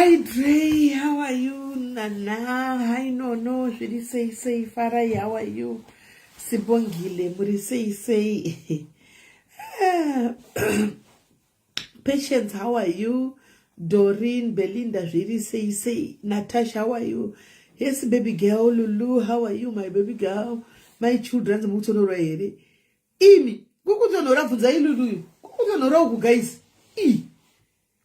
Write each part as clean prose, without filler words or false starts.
Hi Dre, how are you? Nana, hi Nono, zviri sei sei, Farai, how are you? Sibongile, muri sei sei. Patience, how are you? Doreen, Belinda, zviri sei sei. Natasha, how are you? Yes, baby girl, Lulu, how are you, my baby girl? My children, mukutonhora here? Imi, kukutonhora bvunzai Lulu. Kukutonhora uku guys. I.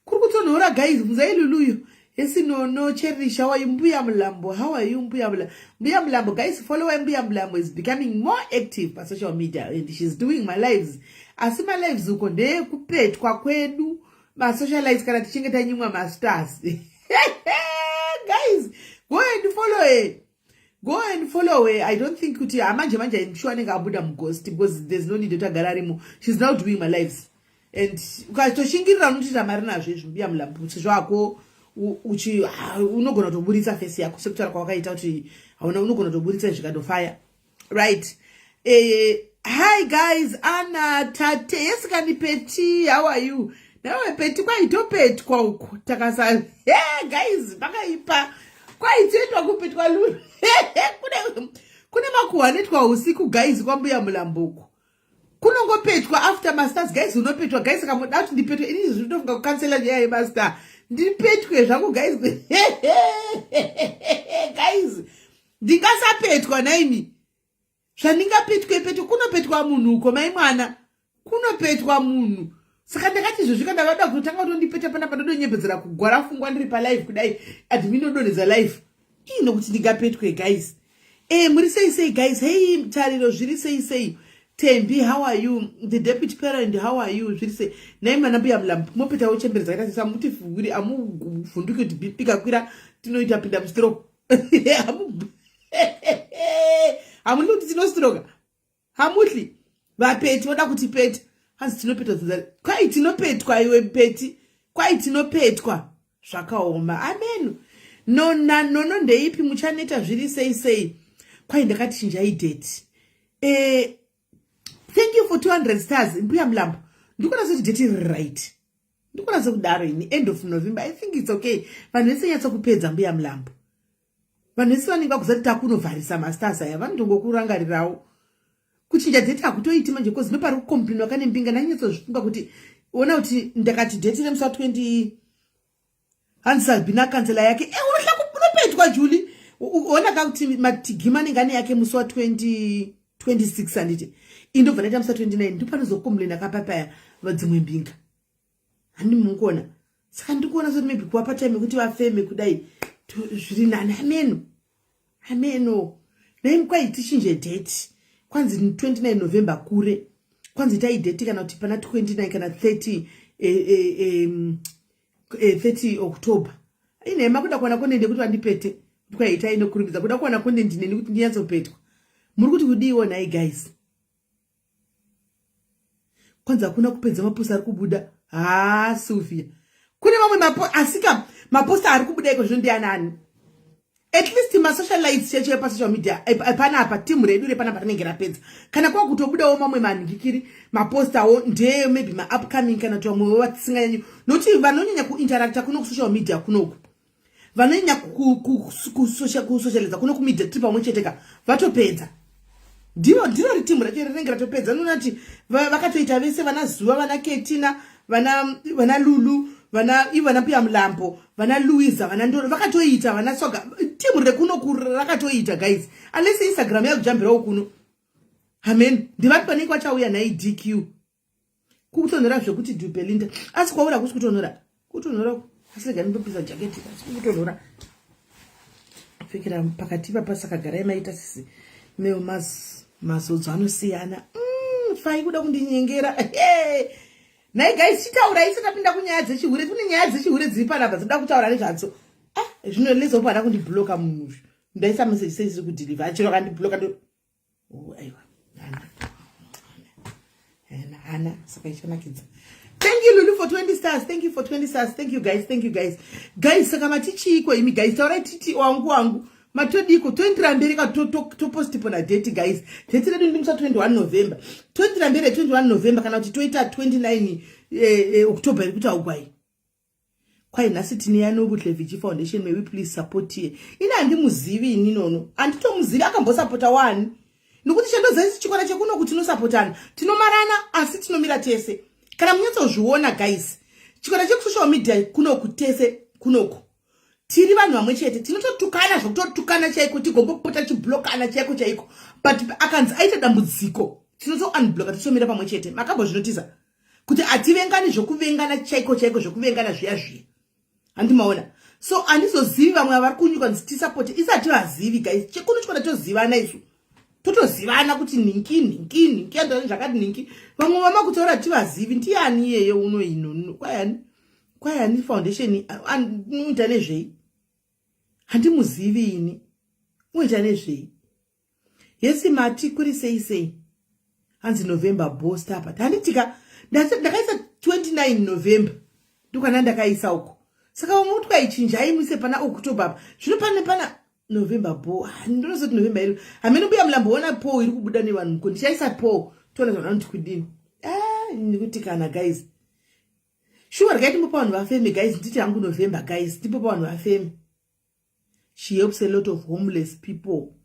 Kuri kutonhora guys, bvunzai Lulu. Yes, no, no, Cherish, how are you? Mbuya Mulambo, how are you, Mbuya Mulambo? Mbuya Mulambo, guys, follow Mbuya Mulambo is becoming more active on social media and she's doing my lives. Asi my lives uko ndekupetwa kwedu masocialites kana tichinge tanyimwa mastars. Guys, go and follow her. Go and follow her. I don't think kuti manje manje I'm sure anenge abuda mughost because there's no need kuti agara arimo. She's now doing my lives. And ukatoshingirira unotoita mari nazvo izvi Mbuya Mulambo sezvo hako uchi unogona kutoburitsa face yako sekutaura kwawakaita kuti hauna unogona kutoburitsa zvikatofaya. Right. Hi guys, Anna, Tate, yes kani Peti, how are you? Nawe Peti kwaitopetwa uko takasa. Hey guys, pakaipa. Kwaitoitwa kupetwa lulu. Kune makuhwa anoitwa usiku guys kwaMbuya Mulambo uko. Kunongopetwa after masters guys, unopetwa guys kamuda kuti ndipetwe ini zvinotofunga kukansela nyaya yemastar. Ndipetwe zvangu guys. Guys, ndingasapetwa naimi. Zvandingapetwe petwe kunopetwa munhu uko mai mwana. Kunopetwa munhu. Saka ndakati izvozvi kana vada kutotanga kutondipeta panapa ndodonyepedzera kugwara fungwa ndiri palive kudai admin odonhedza live. Ii nokuti ndingapetwe guys. Muri sei sei guys? Hey Tariro zviri sei sei? Tembi, how are you? The deputy parent, how are you? Zviri sei? Nai mana Mbuya Mulambo mopetawo chembere dzakaita sesa muti fuguri amuvhunduki kuti BP kakwira tinoita pinda mustroke. Hamundi kuti tinostroka. Hamutli. Vapeti voda kuti peti. Hanzi tinopetwa dzinza. Kwai tinopetwa iwe Peti. Kwai tinopetwa. Zvakaoma. Amen. Nona nono ndeipi muchaneta zviri sei sei. Kwai ndakati chinjai date. Thank you for 200 stars Mbuya Mulambo. Ndikuona sekuti date iri right. Ndikuona sekudaro ini end of November. I think it's okay. Vanhu vese nyatso kupedza Mbuya Mulambo. Vanhu vese vanenge vakuzati takunovharisa mastars aya vanotongokurangarirawo. Kuchinja date hakutoiti manje because ndopari kucomplainwa kane mbinga ndanyatsozvifunga kuti ona kuti ndakati date remusi wa 20 hanzi Sabina kansela yake unohla unopetwa Julie ona ka kuti matigima anenge ane yake musi wa 20 26 handiti indobva ndaita musi wa 29 ndopanozokomplaina kapapaya dzimwe mbinga handi mukuona. Saka ndikuona soti maybe kuvapa time yekuti vafeme kudai zviri nani. Ameno ameno nai kwai tichinje date kwanzi 29 November kure kwanzi itai date kana kuti pana 29 kana 30 30 October. Inhema kuda kuwana content yekuti vandipete kwaitai inokurumidza kuda kuwana content neni kuti ndinyatsopetwa. Muri kuti kudiwo nhai guys? Kwanzi hakuna kupedza maposta ari kubuda. Ha Sylvia, kune vamwe asika maposta ari kubuda iko zvino ndianani? At least masocialites checho epasocial media panapa timu redu repanapa rinenge rapedza. Kana kwa kutobudawo mamwe manhikiri mapostawo ndeye maybe maupcoming kana kuti vamwewo vatisinganyanyi nokuti vanonyanya kuinteracta kuno kusocial media kunoku vanonyanya kusocializa kuno kumedia tiri pamwe chete ka vatopedza. Ndiro ndiro ritimu racho rinenge ratopedza. Unoona kuti vakatoita vese vana Zuva, vana Ketina, vana Lulu, vana ivo vana Mbuya Mulambo, vana Louisa, vana Ndoro vakatoita, vana Soga. Timu rekuno rakatoita guys, unless Instagram yakujambirawo kuno. Amen. Ndivapi panenge vachauya nhai DQ? Kutonhora zvekuti Dubelinda, asi kwauri hakusi kutonhora, kutonhora asi rega ndindopisa jaketi asi kutonhora pfekera pakati ipapa. Saka garai maita sisi mewo mazodzo anosiyana. Fai kuda kundinyengera nhai guys, chitaurai isati tapinda kunyaya dzechihure. Kune nyaya dzechihure dziri panapa dzinoda kutaura nezvadzo. Ah, zvino lezopo kundibloka munhu ndaisa message sei isiri kudeliver achiro akandibloka ndo. Oh, aiwa hana hana hana saka ichanakidza. Thank you Lulu for 20 stars. Thank you for 20 stars. Thank you guys, thank you guys. Guys, saka matichiiko imi guys? Taurai titi wangu wangu matodiko toendera mberi ka topostipo na date guys. Date redu ndi musi wa 21 November. Toendera mberi 21 November kana kuti toita 29 October iri kutaugwai? Kwai nhasi tine yaNobuhle Vichi Foundation, may we please support here. Ini handimuzivi ini nono. Handitomuzivi akambosapota wani. Nokuti chandoziva isi chikwata chekuno kuti tinosapotana. Tinomarana asi tinomira tese. Kana munyatsozviona guys. Chikwata chekusocial media kunoku tese kunoku. Tiri vanhu vamwe chete tinototukana zvokutotukana chaiko tigombopota chiblokana chaiko chaiko but akanzi aita dambudziko tinoto unbloka totomira pamwe chete makambozvinotiza kuti hativengani zvokuvengana chaiko chaiko zvokuvengana zviya zviya handimaona so handizozivi vamwe vari kunyuka nzi tisapote isi hativazivi guys chekuno chikona tozivana isu totozivana kuti nhingi nhingi nhingi andani zvakati nhingi vamwe vamakutaura hativazivi ndiyani iyeye uno ino kwayani kwayani foundation unoita nezvei handimuzivi ini unoita nezvei Yesi mati kuri sei sei. Hanzi November bo star party. Handitika ndakaisa 29 November. Ndokwana ndakaisa uko. Saka vamwe kuti kwaichinjai muise pana October apa. Zvino pane pana November bo. Ndinozoti November iri. Hameno mbuya mulamboona po iri kubuda nevanhu muko. Ndichaisa po toona zvavanoti kudini. Ah, ndikuti kana guys. Shuwa regai timbopa vanhu vafeme guys. Nditi hangu November guys. Timbopa vanhu vafeme. She helps a lot of homeless people.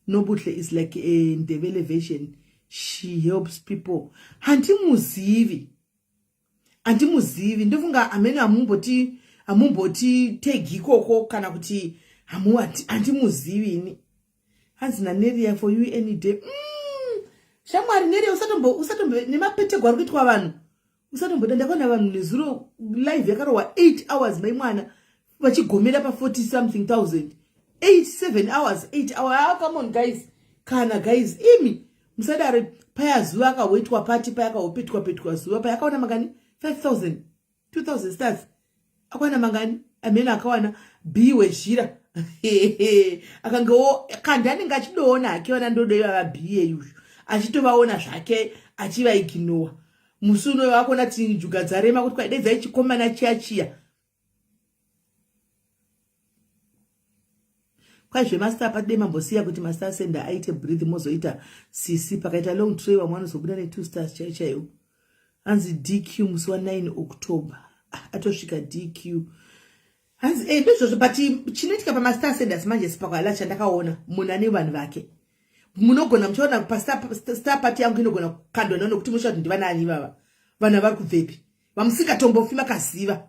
Nobuhle is like a Ndebele version. She helps people. Handimuzivi. Handimuzivi. Ndofunga amene amumboti amumboti tag ikoko kana kuti hamu handimuzivi ini. Hanzi na Neria for you any day. Shamwari Neria usatombo usatombo nemapetegwa ari kuitwa vanhu. Usatomboda ndakaona vanhu nezuro live yakarohwa 8 hours mai mwana vachigomera pa 40 something thousand 8 7 hours 8 hours ah, come on guys kana guys imi musadaro paya zuva akahoitwa pati paya akahopetwa petwa zuva paya akaona mangani 5000 2000 stars akawana mangani amene akawana b wezhira akangewo kandi anenge achidoona hake vana ndodo ivava b yeyuyu achitovaona zvake achivaiginowa musi uno vakuona tinjuga dzarema kuti kwaidedzai chikomana chiya chiya kwai zvemaster patide mambosiya kuti master sender aite breath mozoita sisi pakaita long tray vamwe vanozobuda netwo stars chaiyo chaiyo hanzi dq musi wa9 october ah, atosvika dq hanzi eh, ndizvozvo but chinoitika pamastar senders manje sipakwala chandakaona munhu ane vanhu vake munogona muchiona pastar party yangu inogona kukandwa nao nokuti munoshaya kuti ndivanaani ivava vanhu avari kubvepi vamusingatombofi makaziva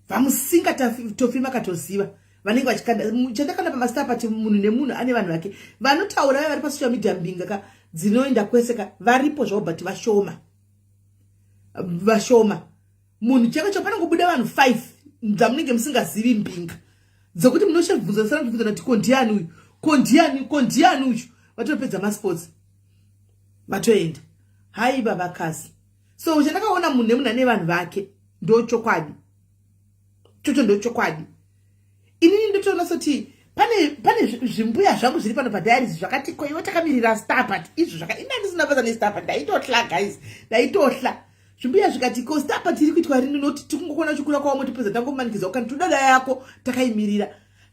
vamusingatofi makatoziva vanenge vachikanda chandakanda pamastar party munhu nemunhu ane vanhu vake vanotaura vaya vari pasocial media mbinga ka dzinoenda kwese ka varipo zvavo but vashoma vashoma munhu chako cho panongobuda vanhu 5 dzamunenge musingazivi mbinga dzekuti munoshabvunza sana kubvunza nati ko ndiani uyu ko ndiani ko ndiani uyu vatopedza masports vatoenda hai babakazi so chandakaona munhu nemunhu ane vanhu vake ndochokwadi chocho ndochokwadi inini ndotoona soti pane pane zvimbuya zvangu zviri pano padiaries zvakati ko iwe takamirira star party izvo zvaka ini andisina basa nestar party ndaitohla guys ndaitohla zvimbuya zvikati ko star party iri kuitwa rini noti tikungokona chikura kwavo motipedza tangomanikidza kana toda yako takaimirira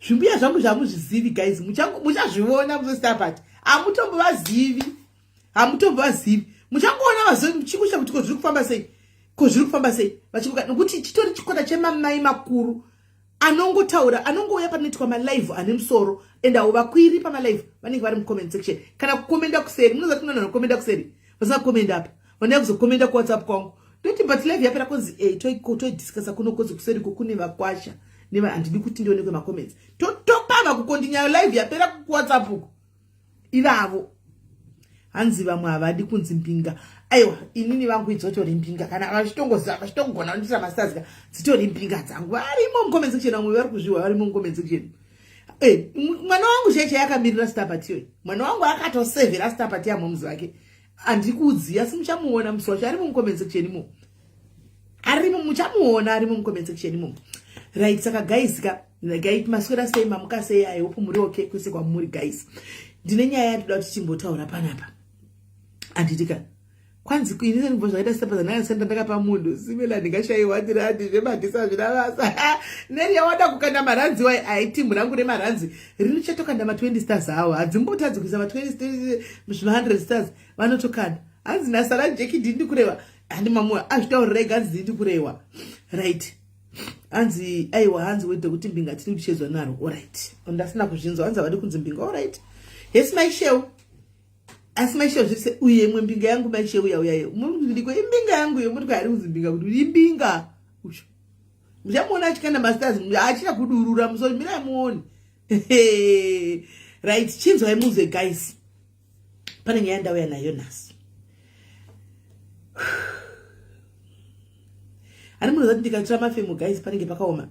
zvimbuya zvangu zvamuzvizivi guys muchazviona musestar party hamutombovazivi hamutombovazivi muchangoona vazochikusha kuti ko zviri kufamba sei ko zviri kufamba sei vachikuka nokuti chitori chikwata chemamai makuru anongotaura anongouya panoitwa malive ane musoro and avo vakwiri pamalive vanenge vari mucomment section kana kukomenda kuseri munoziva kuti munhu anokomenda kuseri vasina kukomenda apa vanouya kuzokomenda kuwhatsapp kwangu ndoti but live yapera konzi e toidiscussa kuno konzi kuseri ko kune vakwasha neva handidi kuti ndionekwe macomments topava kukondinya live yapera kuwhatsapp uko ivavo hanzi vamwe havadi kunzi mbinga aiwa inini vangu idzotori mbinga kana vachitongoziva vachitongogona vandiita mastars ka dzitori mbinga dzangu varimo mucomment section vamwe vari kuzviwa varimo mucomment section eh, mwana wangu chaichai akamirira star party iyoyi mwana wangu akatosevhera star party yamomuzi vake handikuudzi asi muchamuona musi wacho arimo mucomment section imomo arimo muchamuona arimo mucomment section imomo right saka guys ka guys maswera sei mamuka sei i hope muri okay kwese kwamuri guys ndine nyaya yandinoda kuti timbotaura panapa handiti ka kwanzi kuini ndibva zvakaita sepazanayasenda ndakapa munhu simela ndingashaiwa ndirandi zvemandisa hazvina basa neri yawada kukanda maranzi wai ai timu rangu remaranzi rinochatokanda ma20 stars awo hadzimbotadzi kuisa ma20 zvima100 stars vanotokanda hanzi nasara jeki ndini ndikureva handi mamuwa azvitaurira ega hanzi ndini ndikurehwa right. Hanzi aiwa hanzi wede kuti mbinga tiri kuchedzwa naro. Alright. Ndasina kuzvinzwa hanzi havadi kunzi mbinga. Alright. Yes my shell. Asi mai Sheu zviri se uye imwe mbinga yangu mai Sheu yauya iyo. Murikudiko imbinga yangu iyo muri kwaari kunzi mbinga kuti imbinga. Usho. Muchamuona achikanda masters achida kudurura musoro mirai muone. Right, chinzwai munzwe guys. Pane nyaya ndauya nayo nhasi. Ani munoziva kuti ndikatora mafemo guys panenge pakaoma.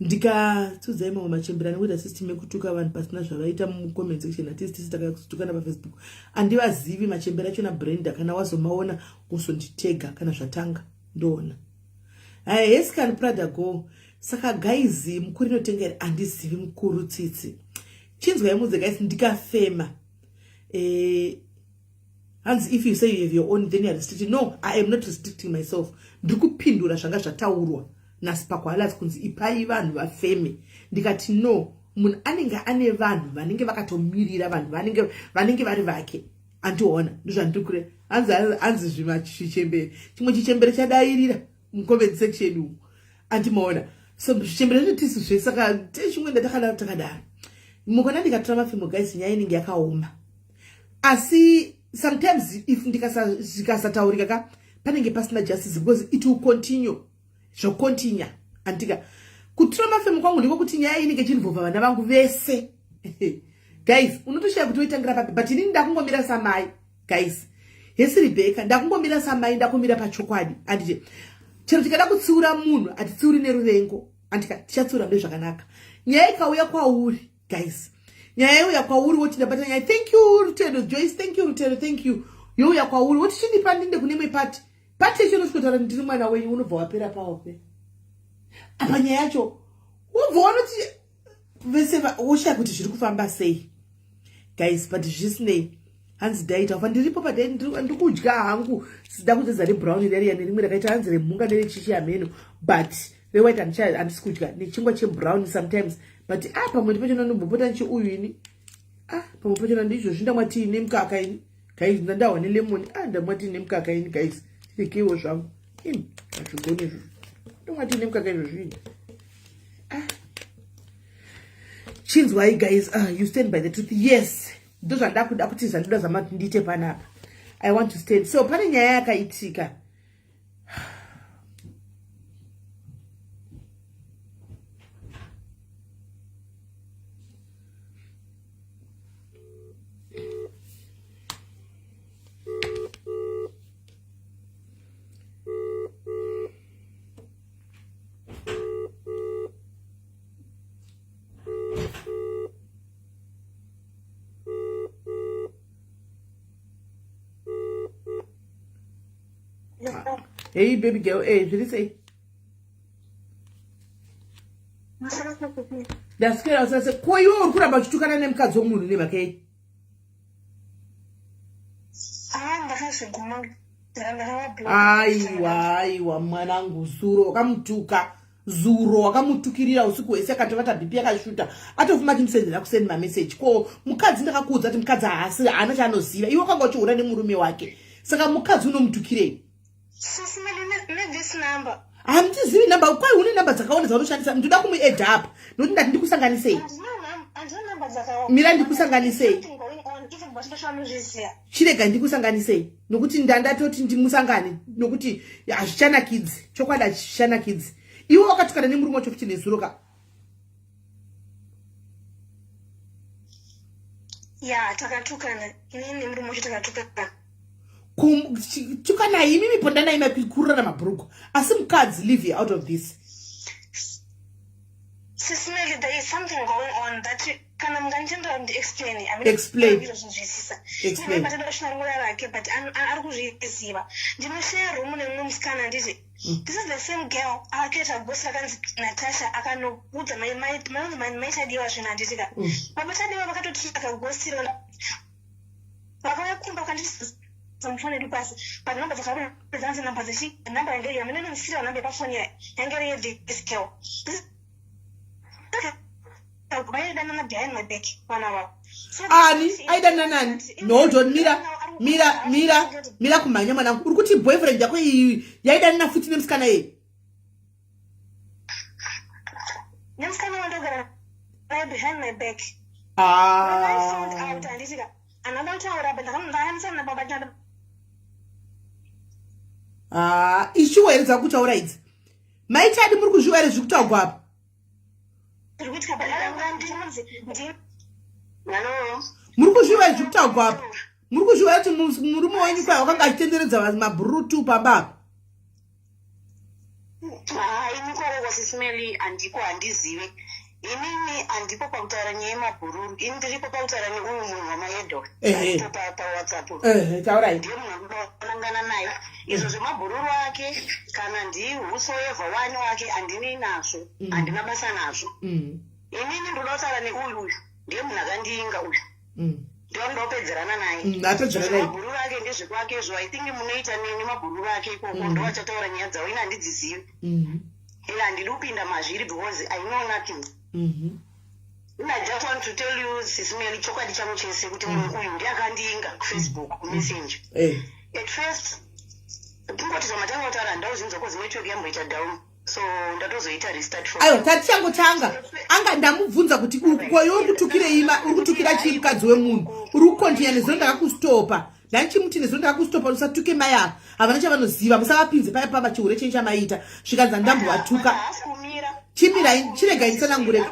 Ndikatsudzai mamwe machembera nekuita system yekutuka vanhu pasina zvavaita mucomment section hatisi tisi takatukana pafacebook. Andivazivi machembera achona Brenda kana wazomaona usonditega kana zvatanga ndoona. Yes can Prada go. Saka guys mukuru inotenga here andizivi mukuru tsitsi. Chinzwai mudze guys ndikafema. Eh hanzi if you say you have your own then you are restricting. No, I am not restricting myself. Ndiri kupindura zvanga zvataurwa naSpakwalas kunzi ipai vanhu vafeme. Ndikati no, munhu anenge ane vanhu vanenge vakatomirira vanhu vanenge vanenge vari vake. Andiona ndozvandiri kure. Hanzi hanzi zvimachichembere. Chimwe chichembere chadairira mucomment section umu. Andimaona. So zvichembere zvinotisi zve saka techimwe ndatakadaro takadaro. Mukona ndikatora mafemo guys nyaya inenge yakaoma. Asi sometimes if ndikasataurika ka panenge pasina justice because it will continue. Zvokontinya. Andika kutora mafemo kwangu ndiko kuti nyaya inenge ichinvolva vana vangu vese. Guys, unotoshaya kuti woitangira papi but inini ndakungomira samai guys. Hesi Rebecca, ndakungomira samai ndakumira pachokwadi. Anditi chero tikada kutsiura munhu atitsiuri neruvengo. Andika tichatsiura mune zvakanaka. Nyaya ikauya kwauri guys. Nyaya youya kwauri woti ndabata nyaya. Thank you Rutendo Joyce, thank you Rutendo, thank you. Youya kwauri woti chindipa ndinde kune imwe party. Party yacho unosvikotaura ndiri mwana wenyu unobva wapera paope. Apa nyaya yacho wobva wanoti vese woshaya kuti zviri kufamba sei guys but zvisinei hanzi diet afa ndiripo padiet ndiri kudya hangu sida kudzedza rebrown reriya nerimwe rakaita hanzi remhunga nerechichi hameno but rewhite handisi kudya nechingwa chebrown sometimes but ah pamwe ndipachona ndombopota ndichiuyu ini ah pamwe pachona ndizvozvi ndamwa tii nemukaka ini guys ndandahwa nelemon ah ndamwa tii nemukaka ini guys tirekeiwo zvangu ini hazvigoni izvozvo ndomwa tii nemukaka izvozvi ini ah chinzwai guys you stand by the truth. Yes, ndozvandakuda kuti zvandoda zvamati ndiite panapa. I want to stand. So pane nyaya yakaitika. Hey baby girl, hey, zviri sei? Ndaswera usase ko iwe uri kuramba uchitukana nemukadzi womunhu nemhaka yei? Aiwa, aiwa mwanangu, zuro wakamutuka. Zuro wakamutukirira usiku hwese akatovata BP yakashuta. Atofuma achimusendera kusend mamessage. Ko mukadzi ndakakuudza kuti mukadzi haasi haana chaanoziva. Iwe wakanga uchihura nemurume wake. Saka mukadzi unomutukirei? Sisi ne this number. Handizivi number, kwai une number dzakawanda dzaunoshandisa. Ndoda kumuadd up. Nokuti ndati ndikusanganisei. Mira ndikusanganisei. Chirega ndikusanganisei. Nokuti ndandatoti ndimusangane nokuti hazvichanakidzi. Chokwadi hazvichanakidzi. Iwe wakatukana nemurume wacho futi nezuro ka. Ya, takatukana. Inini nemurume wacho takatukana. Tukanai imimi pondanai makururana mabhurugwa. Asi mukadzi leave you out of this. Sis Melly, there is something going on that kana munganditendera kuti explain. I mean, Explain. Kuzvinzwisisa. Explain. But ada nguva rake but ari kuzviziva. Ndinoshare room nemumwe musikana nditi this is the same girl akaita boss rakanzi Natasha akanoudza mai mai mai mai mai Tadiwa zvinhu handiti ka. Baba Tadiwa vakatotaka ghost irona. Vakauya kumba vakanditi mufoni yedu pasi but number dzakabuda number dzechi number yange iri amene ndisira number yepafoni yayo yange iri yethis girl. This vaidanana behind my back vana vavo. Ani aidanana nani? No, hold on, mira mira mira mira kumhanya mwanangu. Uri kuti boyfriend yako iyi yaidanana futi nemusikana iyi? Nemusikana wandogara naye behind my back. Ah. When I found out handitika handada kutaura but ndakanisana nababa tanda. Ah, ishuwa here dzakutaura idzi maitadi muri kuzviwa here zviri kutaurwa apa muri kuzviwa here zviri kutaurwa apa muri kuzviwa kuti murume wenyu kwai wakanga achitenderedza mabhururu two pamba apa Ini koroko sisimeli handiko handizive inini handipo pakutaura nyaya yemabhururu ini ndiripo pakutaura neuyu munhu wamaedo aripo pawhatsapp taurai ndiye munhu andinonangana naye izvo zvemabhururu ake kana ndiwhosoever wani wake handinei nazvo mm. handina basa nazvo mm. inini ndoda kutaura neuyu uyu ndiye munhu akandiinga uyu mm. ndopedzerana naye mm, apedzerana naye mabhururu ake ndezvekwake izvo i think munoita neni mabhururu ake ikoko mm. ndovachataura nyaya dzavo ini handidzizivi mm. ini handidi kupinda mazviri because i know nothing mm -hmm. I just want to tell you sisimeli chokwadi changu chese kuti munhu uyu ndiye akandiinga kufacebook kumessenger eh. at first kungoti zvamatanga kutaura handauzinzwa kozi network yamboita down so ndatozoita restart for aiwa tatichangotanga anga ndamubvunza kuti koiwe uri kutukirei uri kutukira chii mukadzi wemunhu uri kukontinya nezuro ndakakustopa ndandichimuti nezuro ndakakustopa usatuke mai ava havana chavanoziva musavapinze paya pava chihure chenyu chamaita zvikanzi andambovatuka chimirai chiregai nditsanangure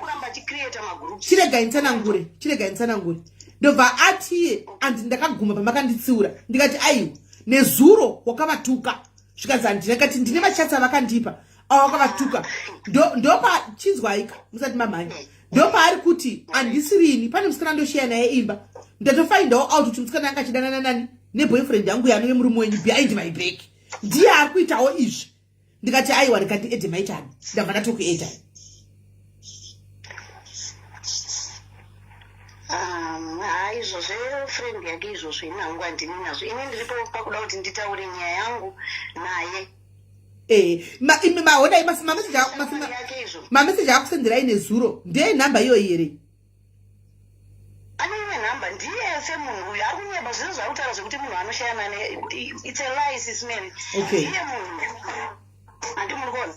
chiregai nditsanangure chiregai nditsanangure ndobva atiye andi ndakaguma pamakanditsiura ndikati aiwa nezuro wakavatuka zvikanzi handina kati ndine machats avakandipa avo akavatuka ndopa chinzwaika musati mamhanya ndopaari kuti handisirini pane musikana ndosheya naye imba ndatofindawo out kuti musikana anga achidanana nani neboyfriend yangu yanove murume wenyu behind my back ndiye ari kuitawo izvi ndikati aiwa ndikati ede maitani ndabva ndatokueda Um, haa izvo zvefriend yake izvozvo ini hangu handini nazvo ini ndiripo pakuda kuti nditaure nyaya yangu naye Eh, imi maona mameseji akusenderai nezuro ndeye nhamba iyoyi here ane imwe nhamba ndiye semunhu uyu ari kunyeba zvese zvaari kutaura zvekuti munhu anoshayana ne it's a lie sis Mary ndiye munhu handi muri kuona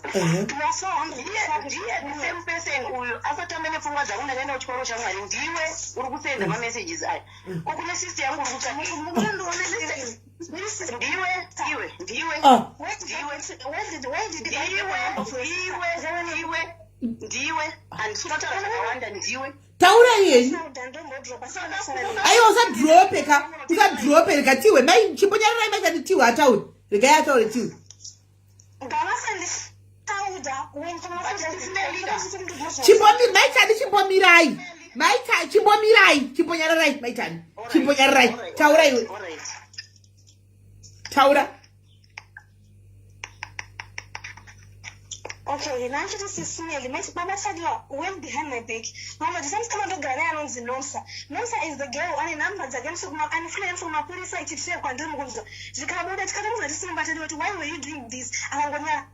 ndiye the same person uyu asatambe nepfungwa dzangu ndakaenda kuchikoro chamwari ndiwe uri kusenda mm. mamessages aya mm. ko kune sister yangu uri kutsvaka ndiwe iwe ndiwe ah. ndiwe ndiwe ndiwe ndiwe handisi kutaura zvakawanda ndiwe taurai henyu aiwa usadrope ka usadrope rega tiwe mai chimbonyararai maitati tiwe ataure regai ataure tiwe Chimbomira maitani chimbomirai maita chimbomirai chimbonyararai maitani chimbonyararai taura iwe taura Okay, nanchiti sisimeli mati baba Tadiwa went behind my back. Mama ndisamusikana ndogara naye anonzi Nomsa. Nomsa is the girl ane number dzake anofuna ane kumapurisa ichitire kwandiri mukunzwa. Zvikabuda tikatomudza tisina baba Tadiwa kuti why were you doing this? Akangonyara.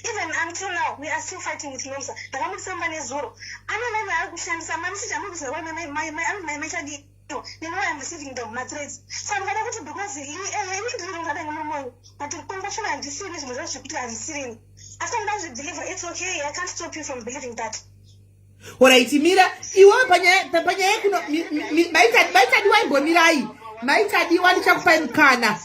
Even until now we are still fighting with Nomsa. Ndakamutamba nezuro. Ane line yaari kushandisa mamessage amurikuziva kwa mai mai mai mai Tadiwa. Neniwo I'm receiving them mathreats. So ndikada kuti because ini eh, ini ndiri ndingada nemurume wenyu but kungofuna handisiri zvimwe zvacho zvekuti handisirini. Asi ndinoda kuzvibelieve it's okay I can't stop you from believing that. Alright, mira iwe panyaya panyaya yekuno maitadiwa imbomirai maitadiwa ndichakupai mukana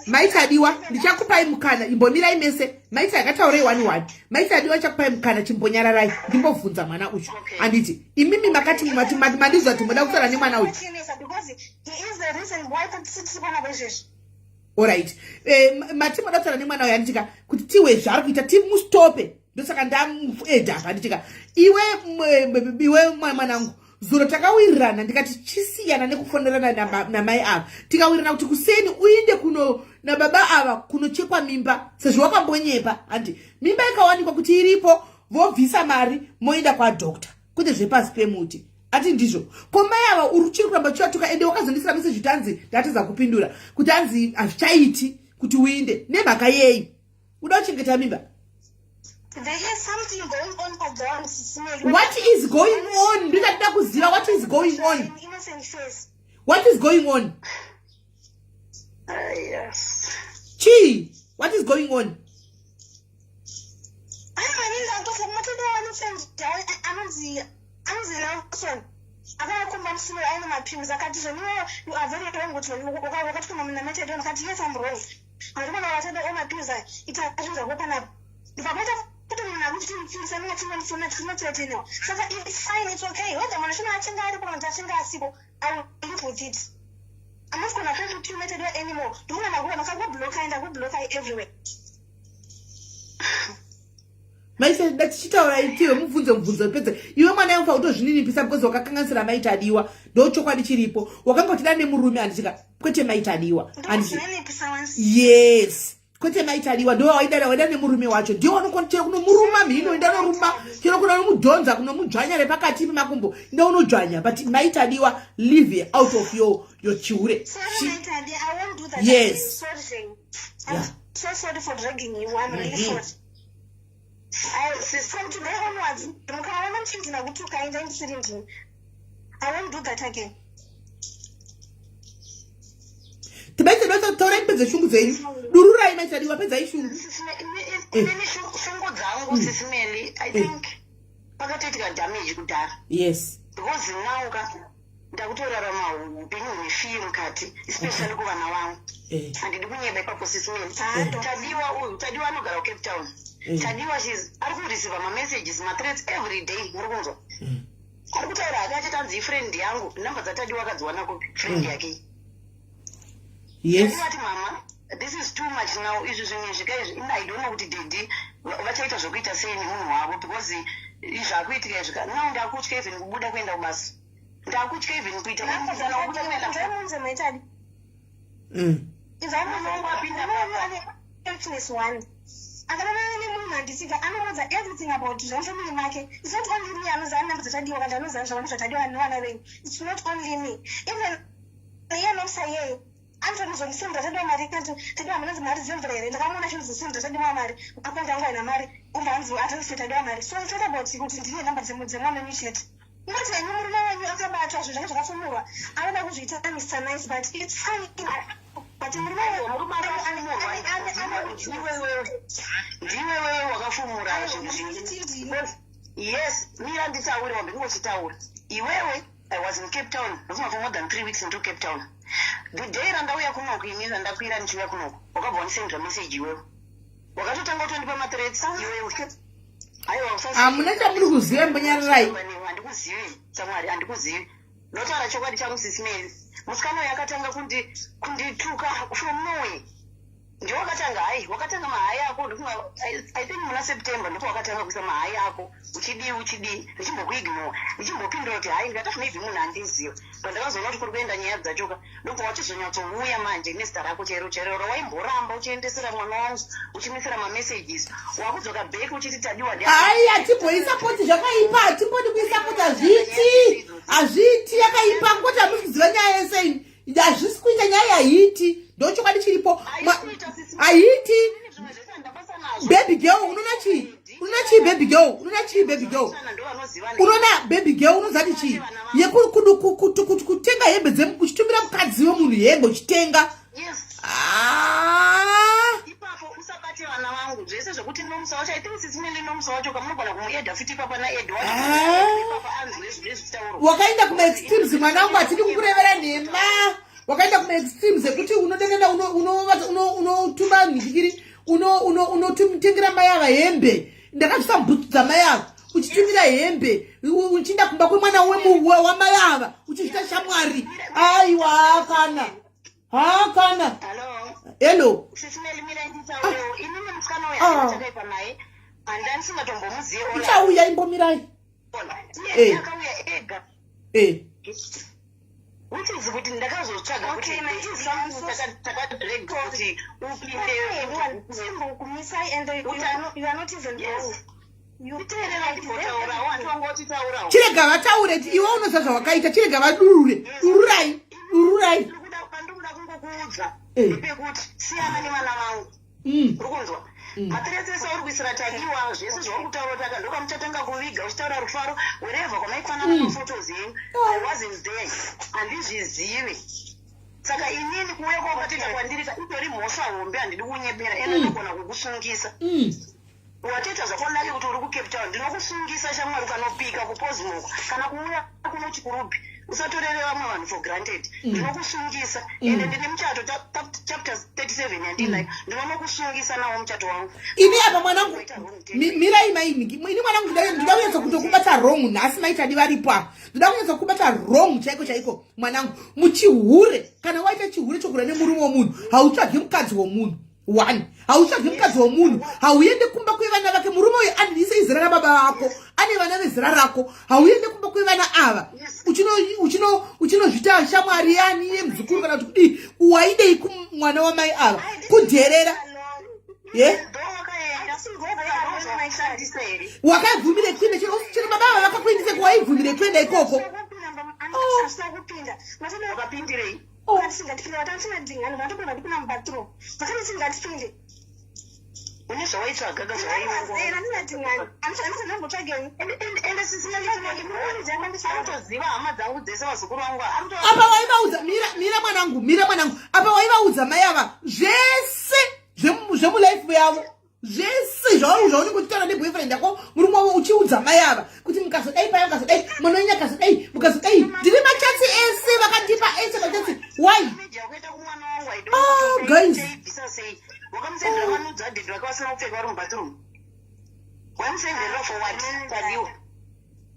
maitadiwa ndichakupai mukana imbomirai mese maiti akataurei wani wani maitadiwa ndichakupai mukana chimbonyararai ndimbobvunza mwana uyu handiti imimi makati mandizwa kuti moda kutaura nemwana uyu orit eh, mati moda kutaura nemwana uyu handitika kuti tiwe zvaari kuita timustope ndosaka ndamueda apa handitika iwe iwe mwanangu zuro takawirirana ndikati chisiyana nekufonerana namai ava tikawirirana kuti kuseni uinde kuno nababa ava kunochekwa mimba sezvo wakambonyepa handi mimba ikawanikwa kuti iripo vobvisa mari moenda kwadoctor kwete zvepasi pemuti ati ndizvo ko mai ava uri uchiri kuramba uchivatuka ende wakazondisira meseji kuti anzi ndatadza kupindura kuti anzi hazvichaiti kuti uinde nemhaka yei uda kuchengeta mimba what is going on ndichatida kuziva what is going on what is going on yes. chii what is going on Anonzi anonzi Nelson akavakomba musi uyo aine mapills akati zveniwo you are very wrong kuti wakatuma munamaita ndikati yes I'm wrong. Handikona watada o mapills aya ita zvinhu zvako panapa. Ndikabaita kuti munhu akuti timupfurisa ninga tinondifuna tinototenewa. Saka it's fine, it's okay. Whether munhu achina achinge aripo kana kuti achinge asipo, I will live with it. I'm not gonna talk to you later anymore. Ndikuona ndakuona ndakakubloka ndakubloka everywhere. Maisa tichitaura itiwe mubvunzo mubvunzo pedza iwe mwana yangu fakutozvininipisa because wakakanganisira mai Tadiwa ndo chokwadi chiripo wakanga uchida nemurume handitika kwete mai Tadiwa yes kwete mai Tadiwa ndo waidada waida nemurume wacho ndiwo unokona chero kunomuruma mhino inda noruma chero kuna nomudhonza kunomudzvanya repakati pemakumbo inda unodzvanya but mai Tadiwa leave out of your chihure. Yes. Yeah. So sorry for dragging you. I'm really sorry. From today onwards, mukaona muchinzi ndakutuka enda ndisiri ndini. I won't do that again. Tibaite dosa taurai mupedze shungu dzenyu. Dururai Mai Tadiwa pedzai shungu. Inini shungu dzangu Sisi Melly, I think pakatoitika damage kudhara. Yes. Because now ka ndakutorarama upenyu hune fear mukati, especially kuvana vangu. Handidi kunyeba ipapo Sisi Melly. Tadiwa uyu, Tadiwa anogara kuCape Town. Tadiwa she's ari kureceive mamessages, mathreats every day, muri kunzwa. Ari kutaura hake achiti anzi ifriend yangu, namba dzaTadiwa akadziwana kupi? Friend yake. Yes. Tadiwa ati mama, this is too much now, izvi zvimwe zvika izvi, ini I don't know kuti daddy vachaita zvokuita sei nemunhu wavo because zvakuitika izvi ka now ndakutya even kubuda kuenda kubasa. Ndakutya even kuita kana kubuda kuenda Ndaimunze maitadi. Izai Munhu apinda munhu one. Akadanana nemunhu handisika anoudza everything about zvemufamily make. It's not only me anoziva namba dzaTadiwa kana anoziva zvavana zvaTadiwa nevana venyu. It's not only me. Even iye Nomsa iyeye anotonozondisendera Tadiwa mari kati Tadiwa munonzi mari dzemvura here ndakamuona achinozosendera Tadiwa mari akaunti angu aina mari ubva anzi atandise Tadiwa mari. So it's not about kuti ndine namba dzemwana wenyu chete. Unoti henyu murume wenyu akabatwa zvinhu zvake zvakafumurwa anoda kuzviita Mr Nice but it's fine. But murume ndiwe wewe wakafumura zvinhu zvingi. Yes, mira nditaure wambe kungochitaura. Iwewe, I was in Cape Town, ndofunga for more than 3 weeks into Cape Town. The day randauya kunoku ini randakwira ndichiuya kunoku, wakabva wandisendera message iwewe. Wakatotanga kutondipa mathreats iwewe. Aiwa, Hamuna chamuri kuziva mbonyararai. Handikuzivi, Samwari, handikuzivi. Ndotaura chokwadi changu Sisi Melly. Musikana uyu akatanga kundituka from nowhere. Ndiwe wakatanga hai, wakatanga mahai ako ndofunga I think muna September ndipo wakatanga kuisa mahai ako uchidii uchidii ndichimbokuignore ndichimbopindura kuti hai ndikati maybe munhu andiziva pandakazoona kuti kuri kuenda nyaya dzachoka ndobva wachizonyatsouya manje nezita rako chairo chairo rawaimboramba uchiendesera mwana wangu uchimisira mamessages wakudzoka back uchiti Tadiwa. Hai, hatimboisapoti zvakaipa, hatimbodi kuisapoti, hazviiti hazviiti yakaipa ngoti hamusi kuziva nyaya yese ini hazvisi kuita nyaya yaiti ndo chokwadi chiripo haiti. Baby girl, unoona chii? Unoona chii baby girl? Unoona chii baby girl? Unoona baby girl, unozati chii yekutenga hembe uchitumira mukadzi wemunhu hembe uchitenga? Ah. Ipapo usabate vana vangu zvese zvekuti Nomusa wacho, I think Sisi Melly Nomusa wacho kamunogona kumuedha futi ipapa naEd wacho ipapa anzwe zvezvitauro. Wakaenda kumaextremes mwana wangu, hatidi kukurevera nhema. Wakaenda kumaextremes ekuti unodanana unotuma nhikiri unotengera mai ava hembe. Ndakazvisa mbutsu dzamai ava uchitumira hembe uchienda kumba kwemwana wamai ava uchizvita shamwari. Aiwa, kana hakana. Hello. Hello. Sisi Melly, mira nditaurewo. Inini musikana uyu handina naye, handanisingatombomuzii. Ichauya, imbomirai. Iye akauya ega, which is kuti ndakazotsvaga kuti there is something takadrag kuti upinde. Simbokumisai and you are not even Yes. Titeerera ndimbotaurawo, handingotitaurawo. Chirega vataure iwe unoziva zvawakaita. Chirega vadurure. Dururai, dururai. Pandikuda kungokuudza ndepekuti siyana nevana vangu. Uri kunzwa? Mathreats ese auri kuisira Tadiwa, zvese zvauri kutaura kuti aka ndokamuchatanga kuviga uchitaura Rufaro wherever kwamaifanana maphotos enyu, I wasn't there, handizvizivi. Saka inini kuuya kwawakatoita kwandiri ka itori mhosva hombe, handidi kunyebera, ende ndogona kukusungisa. Watoita zvakanaka kuti uri kuCape itaura, ndinokusungisa shamwari. Ukanopika kuPortsmouth kana kuuya kuno Chikurubhi, usatorere vamwe vanhu for granted. Ndinokusungisa, ende ndine muchato chapter 37 yandinayo. Ndinonokusungisa nawo muchato wangu. Ini apa mwanangu, mirai maini. Ini mwanangu, ndida kunyatsa kutokubata wrong nhasi. Maitadi varipo apa, ndoda kunyatsa kubata wrong chaiko chaiko mwanangu. Muchihure, kana waita chihure chokura nemurume womunhu, hautsvagi mukadzi womunhu. One, hautsvagi mukadzi womunhu, hauende kumba kwevana vake. Murume uyu anise izera rababa vako, ane vana vezera rako. Hauende kumba kwevana ava uchinozvita shamwari yani yemuzukuru kana kuti kudii. Waidei kumwana wamai ava? Kudherera ye. Wakaibvumire kuenda chero baba ava vakakuendese, kuwaibvumire kuenda ikoko? Kupinda. Wakapindirei? Oh. Tingatipinde, vatandisingadingani, vatopinda, ndipinda mubathroom, vakati tingatipinde. Une zvawaitsvaga ka? Andinadingani, andisandambotsvageni. Ende sisinotoziva hama dzangu dzese, vazukuru vangu. Apa waivaudza, mira, mira mwanangu, mira mwanangu. Apa waivaudza mai ava zvese zvemulife yavo, zvese zvaunenge uchitaura neboyfriend yako, murume wavo, uchiudza mai ava kuti mukazodai paya, mukazodai, mwana wenyu akazodai, mukazodai. Ndiri machats ese vakandipa, ese machats. Why? Kuita kumwana wangu. Oh, guys. Aibvisa sei? Wakamusendera manudes adaddy vake vasina kupfeka vari mubathroom. Waimusenderera for what, Tadiwa?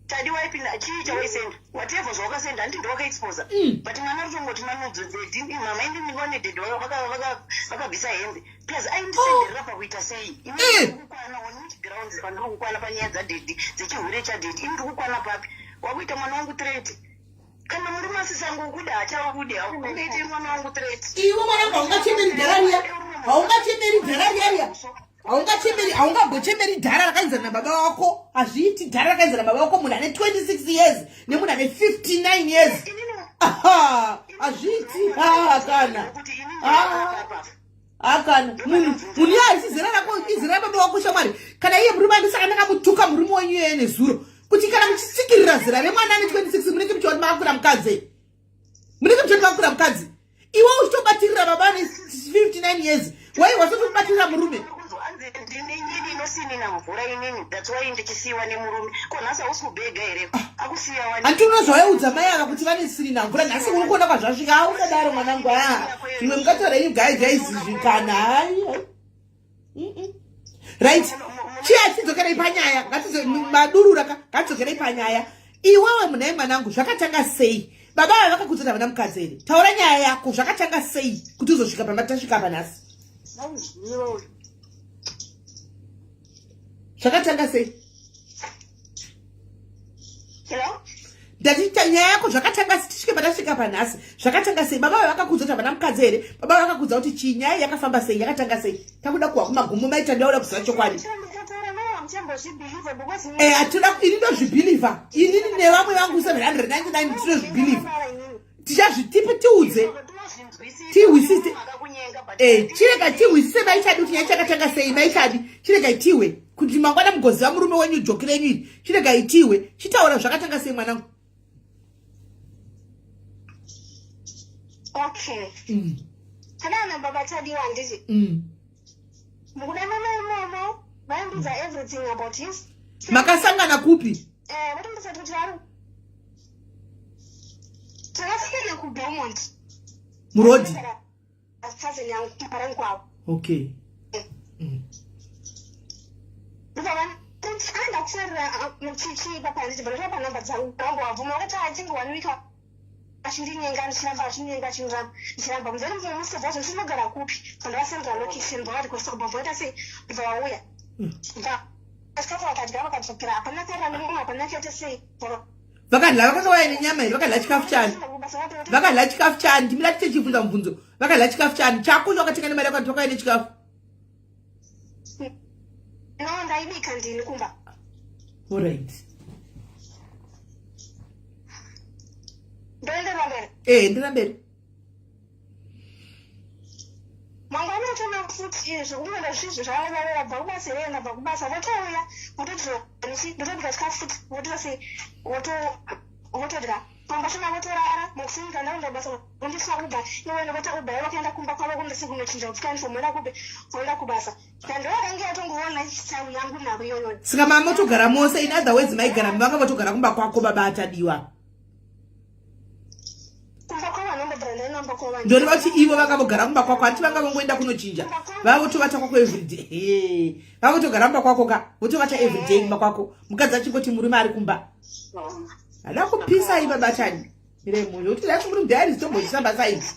Tadiwa, aipinda chii chawaisenda? Whatever zvawakasenda, handiti ndowakaexposa? But mwana ari kutongoti manudes, daddy, mama, indi ndingone daddy vakabvisa hembe. Plus aindisenderera pakuita sei? Kukwana on which grounds? Pandiri kukwana panyaya dzadaddy, dzechihure chadaddy, ini ndiri kukwana papi? Wakuita mwana wangu threat. Kana murume asisangokuda, hachakude. Ungaite mwana wangu threat? Iwe mwanangu, haungachemeri dhara riya, haungachemeri dhara riya riya, haungachemeri, haungambochemeri dhara rakaenzana nababa wako. Hazviiti dhara rakaenzana nababa wako, munhu ane 26 years nemunhu ane 59 years. Aha, hazviiti. Ah, kana. Kuti ini Ah. Akana munhu iye haisi zera rako, izera rababa wako shamwari. Kana iye murume andisaka ndakamutuka murume wenyu iyeye nezuro kuti kana muchitsikirira zera remwana ane 26, munenge muchiona makakura mukadzi, munenge muchiona makakura mukadzi. Iwe uchitobatirira baba ane 59 years, wai wasatobatirira murume. Anzi ndine nyini inosinina mvura inini, that's why ndichisiyiwa nemurume. Ko nhasi hausi kubhega here akusiya wani? Handiti unozvaiudza mai ava kuti vane sirina mvura? Nhasi uri kuona kwazvasvika. Ausadaro mwanangu. A, zvimwe mungataura inyu guys, guys, kana hai. Right, chiya tidzokerei panyaya. Madurura ka, ngatidzokerei panyaya. Iwewe munhai mwanangu, zvakatanga sei? Baba ava vakakudza kuti havana mukadzi here? Taura nyaya yako, zvakatanga sei kuti uzosvika pamatasvika apa nhasi? Maiziva uyu. Zvakatanga sei? Hello. Ndati nyaya yako zvakatanga, tisvike patasvika panhasi, zvakatanga sei? Baba vava vakakudza kuti havana mukadzi here? Baba vakakudza kuti chii? Nyaya yakafamba sei? Yakatanga sei? Takuda kuwa kumagumo, maita ndauda kuziva chokwadi. Ndikataura naye hamuchambozvibhilivha because Hatinoda. Ini ndozvibhilivha, inini nevamwe vangu 799 tinozvibhilivha. Tichazvitipe, tiudze, tihwisise. Chirega tihwisise maichadi kuti nyaya chakatanga sei. Maichadi, chirega tihwe kuti mangwana mugoziva murume wenyu, joki renyu iri. Chirega itihwe, chitaura zvakatanga sei mwanangu. Okay. Kana baba Tadiwa, handiti? Mukudanana imomo vaimbudza everything about his Makasangana kupi? Vatombudza kuti vari, takasangana kuBelmont. Murodhi? Cousin yangu kuparani kwavo. Okay. Anda kufarira chichi papa, nditi bva panhamba dzangu, vangu vabvuma, vakati atinge one week achindinyenga, ndichiramba, achinyenga, achiramba, ndichiramba. Muzani mumwe musi bva zvinogara kupi, pandavasendera location, bva vari kwesoko, bva vaita sei, bva vauya, bva chikafu vakadya, vakadzokera. Hapana karira nemumwe, hapana kaita sei. Vakadya, vakakauya nenyama here? Vakadya chikafu chani? Vakadya chikafu chani? Ndimira tichechibvunza mubvunzo. Vakadya chikafu chani chako chawakatenga nemari yako? Vakauya nechikafu? No, ndaibika ndini kumba. Alright. Ndoendera mberi? Ndira mberi. Mangwana atona futi zvekumwenda zvizvo zvavabva kubasa here, ndabva kubasa, votouya, votodya, ndotobika chikafu futi, votoita sei, votodya. Pambasina votorara makuseni kana ndaenda basa vondisa uber ivo ndobata uber yavo kuenda kumba kwavo kundisi kunochinja kupfeka uniform voenda kupi voenda kubasa ndovakange vatongoona lifestyle yangu navo iyoyo. Saka mama motogara mose in other words maigara vanga votogara kumba kwako baba atadiwa. Ndoreva kuti ivo vanga vogara kumba kwako hanti vanga vongoenda kunochinja vavotovata kwako everyday vavotogara kumba kwako ka votovata everyday kumba kwako mukadzi achingoti murume ari kumba. Hada kupisa iba batani. Mire munhu kuti that's muri diary zitombochisa basa idzi.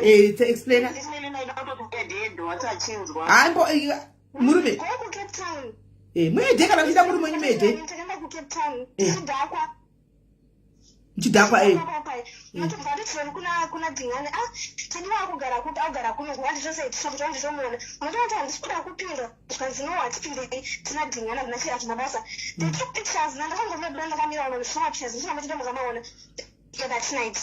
Eh, to explain. Haimbo eh, murume. Eh, muede kana muchida murume wenyu muede. Eh. Muchidhakwa eh. Kuna kuna dingane ah tadiwa akugara kupi akugara kuno kuwandisose tisakuti wandisomuona unotoona kuti handisi kuda kupinda zvikanzi no hatipindei tina dhingana hatina chii hatina basa they took pictures nandakangomebura ndakamira ona ndisina mapictures ndisina machita mukamaona yeah, that night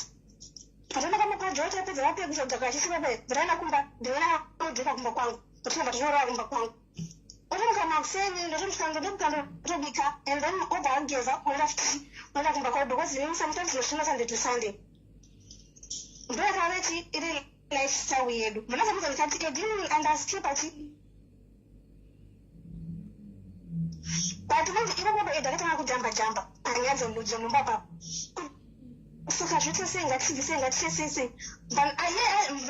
patandakamukaja tapedza vapekusa kudhaka achisiva pe ndiraenda kumba ndinoenda anodzoka kumba kwangu ndotobva tinorara kumba kwangu otomuka makuseni ndotomusvika ndotobika ndotobika and then obva ageza oenda futi oenda kumba kwavo because inini sometimes ndosvina sunday to sunday ndoyakaveti iri lifestyle yedu ndinozomuudza ndikati edini andaskepa chi but manje ipapo ed akatanga kujamba jamba panyaya dzemumba papo kusuka zvese sei ngatibvise ngatise sei sei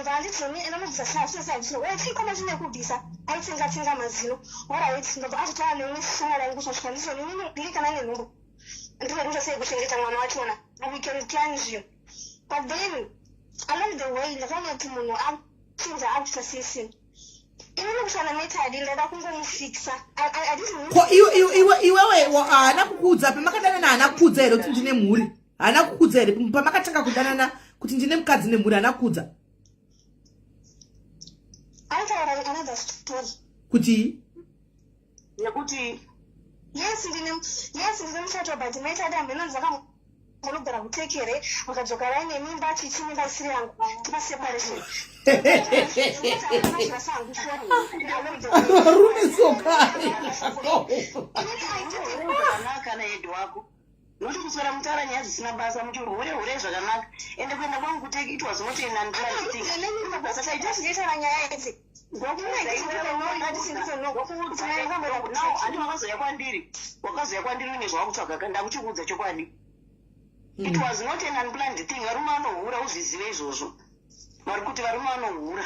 vanditoni anonobvisa sei sei sei handisino uye chikoma chine kubvisa aitsenga tsenga mazino orit ndobva azotaura neumwe shamwari yangu kusvika ndisoni ndiri kana ine nhumbu ndinoda sei kuchengeta mwana wachona we can plan zvinhu but then along the way ndakaona kuti munhu achinja akuita sei sei inini kushanda netadi ndaida kungomufixa ko iwewe haana kukuudza pamakadanana haana kukuudza here kuti ndine mhuri haana kukuudza here pamakatanga kudanana kuti ndine mukadzi nemhuri haana kukuudza aitaura another story kuti yekuti yes ndine yes ndine muchato but maita dambe inonzi vakanogara kutekere vakadzoka vaine mimba chichi mimba isiri yangu tipa separation varume sokari kana yedu wako not kuswera mutaura nyaya dzisina basa muti hure hure zvakanaka ende kuenda kwangu kuteki it was not an unplanned thing basa nyaya idzi andi wakazouya kwandiri wakazouya kwandiri une zvawakutsvaga ka ndakuchikuudza chokwadi it mm. was not an unplanned thing varume vanohura uzvizive izvozvo vari kuti varume vanohura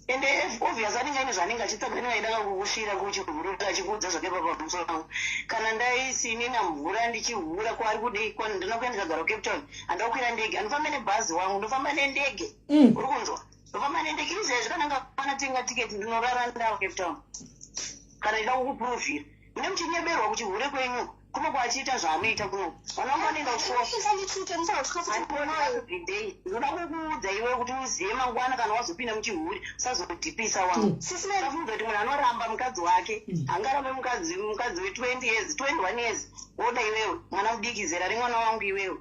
ende obvious anenge aine zvaanenge achitsvaga ine vaida kakukusvira kuchihura achikuudza zvake papa pamusoro pangu kana ndaisinina mvura ndichihura kwaari kudei ndina kuenda ndikagara kucape town handakukwira ndege andifambe nebhazi wangu ndofamba nendege mm. uri kunzwa ndofamba nendege izvezvi kana ngakwana tenga tiketi ndinorara ndavo cape town kana ndida kukupuruvhira mune muchinyeberwa kuchihure kwenyu kuno kwachiita zvaanoita kuno vana vangu vanoenda kuchikoroday ndinoda kukuudza iwe kuti uzive mangwana kana wazopinda muchihure usazodhipisa wangu mm. safunga kuti munhu anoramba mukadzi wake mm. angarambe mukadzi mukadzi we20 years 21 years woda iwewe mwana mudiki zera remwana wangu iwewe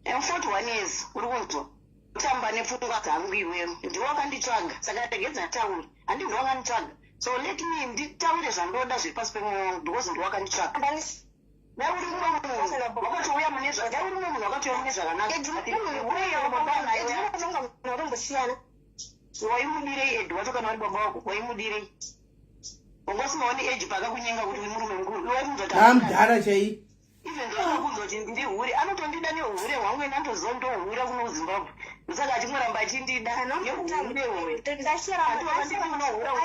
am 41 years uri kunzwa kutamba nepfungwa dzangu iwewe ndiwe wakanditsvaga saka regedza taure handi ndiwe wakanditsvaga so let me nditaure zvandoda zviri pasi pemwoyo wangu because ndiwe wakanditsvaga dai uri mumwe munhu wakatouya mune dai uri mumwe munhu wakatouya mune zvakanaka waimudirei ed wacho kana vari baba wako waimudirei wanga usingaoni age paakakunyenga kuti uri murume mukuru iwe waimuudza kuti amdhara chai even though akakunzwa kuti ndiri hure anotondida nehure hwangu ene anotoziva kuti ndohura kuno kuzimbabwe ndosaka achingoramba achindida nehure hwe andiunohura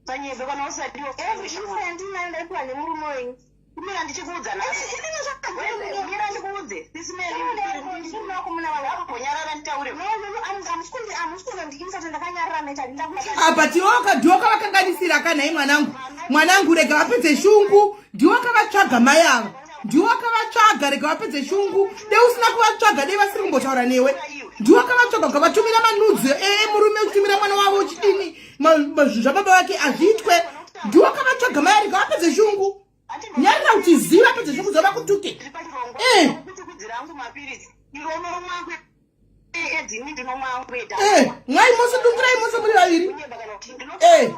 panyepe kana usadiwa nemurume wenyu Mira ndichikuudza nhasi. Mira ndikuudze. Sisi Mary. Ambonyarara nditaure. Apa tiwoka ndiwo kavakanganisira ka nhai mwanangu. Mwanangu rega vapedze shungu. Ndiwo kavatsvaga mai ava. Ndiwo kavatsvaga rega vapedze shungu. Dei usina kuvatsvaga dei vasiri kumbotaura newe. Ndiwo kavatsvaga ukavatumira manudzi ee murume uchitumira mwana wavo uchidini zvababa vake azviitwe. Ndiwo kavatsvaga mai rega vapedze shungu. nyarira uchiziva pedze zvekuziva vakutuke eh. eh, mwai mose dungurai mose muri vaviri eh.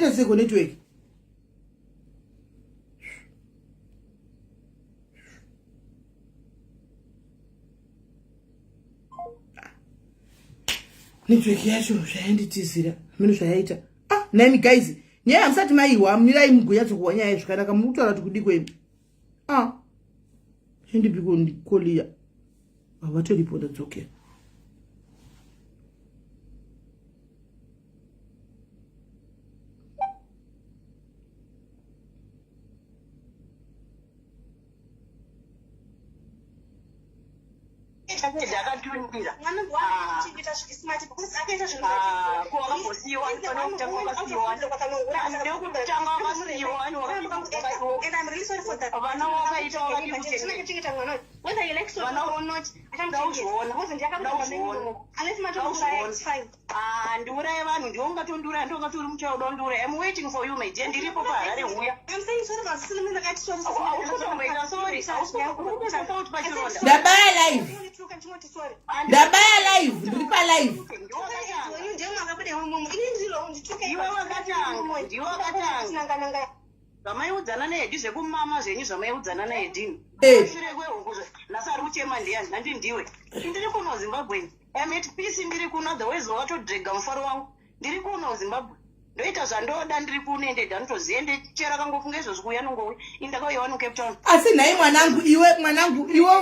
Yaita seko network. Network yacho zvayanditizira. Mino zvayaita. Ah, nani guys. Nyaya hamusati maiwa, mirai mugonyatsokuwa nyaya zvakanaka muri kutaura kuti kudii kwemi. Ah. Chendipiko ndikoliya. Havatoripo ndadzokera. Ah, ndiuraye vanhu ndiwe ungatondiuraya ndiwe ungatori muchayo uda kundiuraya im waiting for you my dear ndiripo paharare huya ndabaya live ndabaya live ndiri palive iwe wakatanga ndiwe wakatanga zvamaiudzana nehedi zvekumama zvenyu zvamaiudzana nahedini eh. shure kwehuku nhasi ari kuchema ndiyani handi ndiwe ndiri kuno zimbabwe I'm at peace ndiri kuno otherwise wakatodrega mufaro wangu ndiri kuno Zimbabwe ndoita zvandoda ndiri kuno ende ndanotoziva ende chero akangofunga izvozvi kuuya nongouya ini ndakauya wani kucape town asi nhai mwanangu iwe mwanangu iwe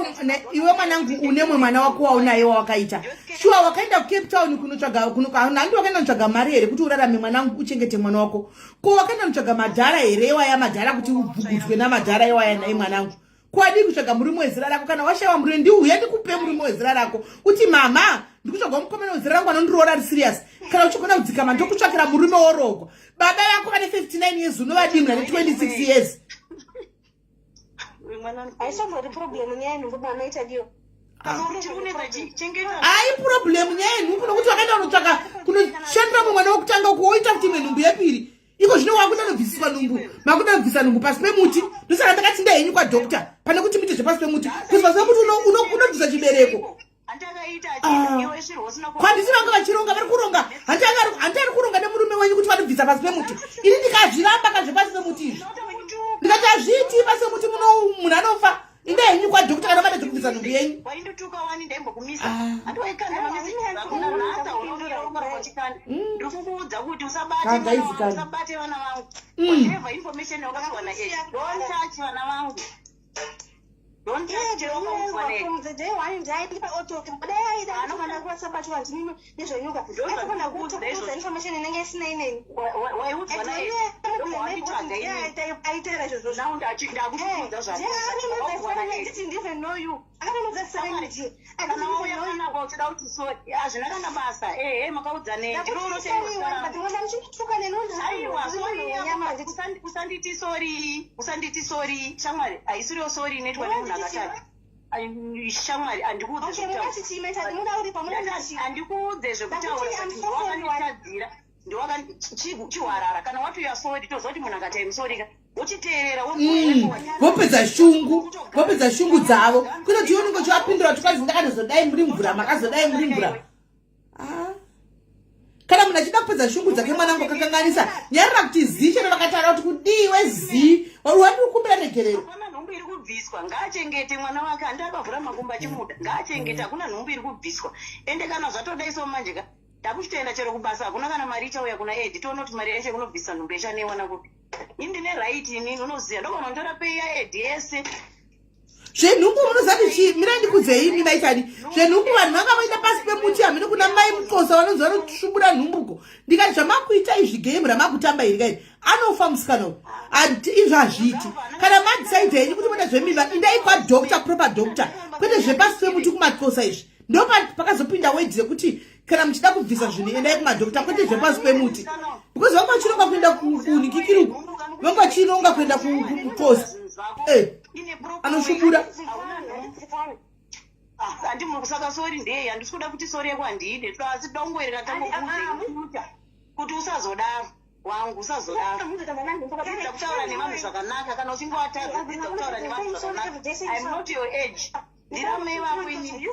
iwe mwanangu une mwe mwana wako waunaye wawakaita shuwa wakaenda kucape town kunotsvaga handi wakaenda kunotsvaga mari here kuti urarame mwanangu uchengete mwana wako ko wakaenda kunotsvaga madhara here iwaya madhara kuti ubvukudzwe namadhara iwaya nhai mwanangu Kwadii kutsvaga murume wezera rako kana washaiwa murume ndiuye ndikupe murume wezera rako uti mama ndikutsvaga mukomana wezera rangu anondiroora ari serious kana uchigona kudzikama ndokutsvakira murume worogwa baba vako vane 59 years unovadii munhu ane 26 years hayi problem nyaya yenhumbu nokuti wakaenda kunotsvaka kunoshandira mumwe mwana wekutanga uko woita kuti imwe nhumbu yepiri iko zvino wakuda nobvisiswa nhumbu makuda kubvisa nhumbu pasi pemuti ndosaka ndakati ndahenyu kwadoctor pane kuti muite zvepasi pemuti bcause pasi pemuti unobvisa chibereko ah. kwandisi vanga vachironga vari kuronga hanti ari kuronga nemurume wenyu kuti vanobvisa pasi pemuti ini ndikazviramba ka zvepasi pemuti izvi ndikati hazviiti pasi pemuti munhu anofa Inda henyu kwa doctor kana vada dzekubvisa nhumbu yenyu. Waindituka wani ndaimbokumisa. Ah. Handi waikanda mamessage ako nanhasa unotora ungara wachikanda. Mm. Ndiri kukuudza kuti usabate vana vangu, usabate vana vangu. Mm. Whatever information yawakapiwa na age. Don't touch vana vangu. Don't touch chero wakaudzwa na From the day one ndaindipa auto dai aida kuti vana vangu vasabatwa ndini nezvenyuka. Aifana kuuza information inenge isina ineni. Waiudzwa na age. Ndobva ini. Aitera izvozvo. Now ndakuudza zvako. I didn't even know you. Akatonudza serenity. Kana wauya panapa uchida kuti sorry, hazvina kana basa. Ehe, makaudza nei? Ndiro Aiwa, sorry usanditi sorry, usanditi sorry. Shamwari, haisiriyo sorry inoitwa nemunhu akatadza. Shamwari, handikuudze zvekutaura. Handikuudze zvekutaura but ndiwe wakanditadzira. Ndiwakachihwarara kana wati uya sorry toziva kuti munhu akati I'm sorry ka. wochiteerera mm. vopedza shungu vopedza shungu dzavo kwete kuti unenge uchivapindura kuti ndakatozodai muri mvura makazodai muri mvura ah. kana munhu achida kupedza shungu dzake mwanangu akakanganisa nyarira kuti zii chero vakataura kuti kudiwe zii wandiri kukumbira regerero nhumbu iri kubviswa ngaachengete mwana wake handi akavhura makumbo achimuda ngaachengete hakuna nhumbu iri kubviswa ende kana zvatodaiso manje ka takuchitoenda chero kubasa hakuna kana mari ichauya kuna edi toona kuti mari yacho yekunobvisa nhumbu yachaneiwana kupi ini ndine right inini unoziva ndogona kutora pay yaedi yese zvenhumbu munoziva kuti chii mirai ndikudzei imi maitani zvenhumbu vanhu vanga vaenda pasi pemuti hamene kuna mai muxosa vanonzi vanosvubura nhumbuko ndikati zvamakuita izvi game ramakutamba iri kairi anofa musikana uyu izvo hazviiti kana madecide henyu kuti moda zvemimba indai kwadoctor proper doctor kwete zvepasi pemuti kumaxosa izvi ndo pakazopinda wedi rekuti kana muchida kubvisa zvinhu endai kumadhokta kwete zvepasi pemuti because vanga vachironga kuenda kunikikiruku vanga vachironga kuenda kukosa eh, anoshubura saka sori ndeye handisi kuda kuti sori yako handiide asi dongoerera tangokuuza kuti usazodaro wangu usazodaro dzidza kutaura nevanhu zvakanaka kana uchinge watadza dzidza kutaura nevanhu zvakanaka im not your age ndiramai vako inini.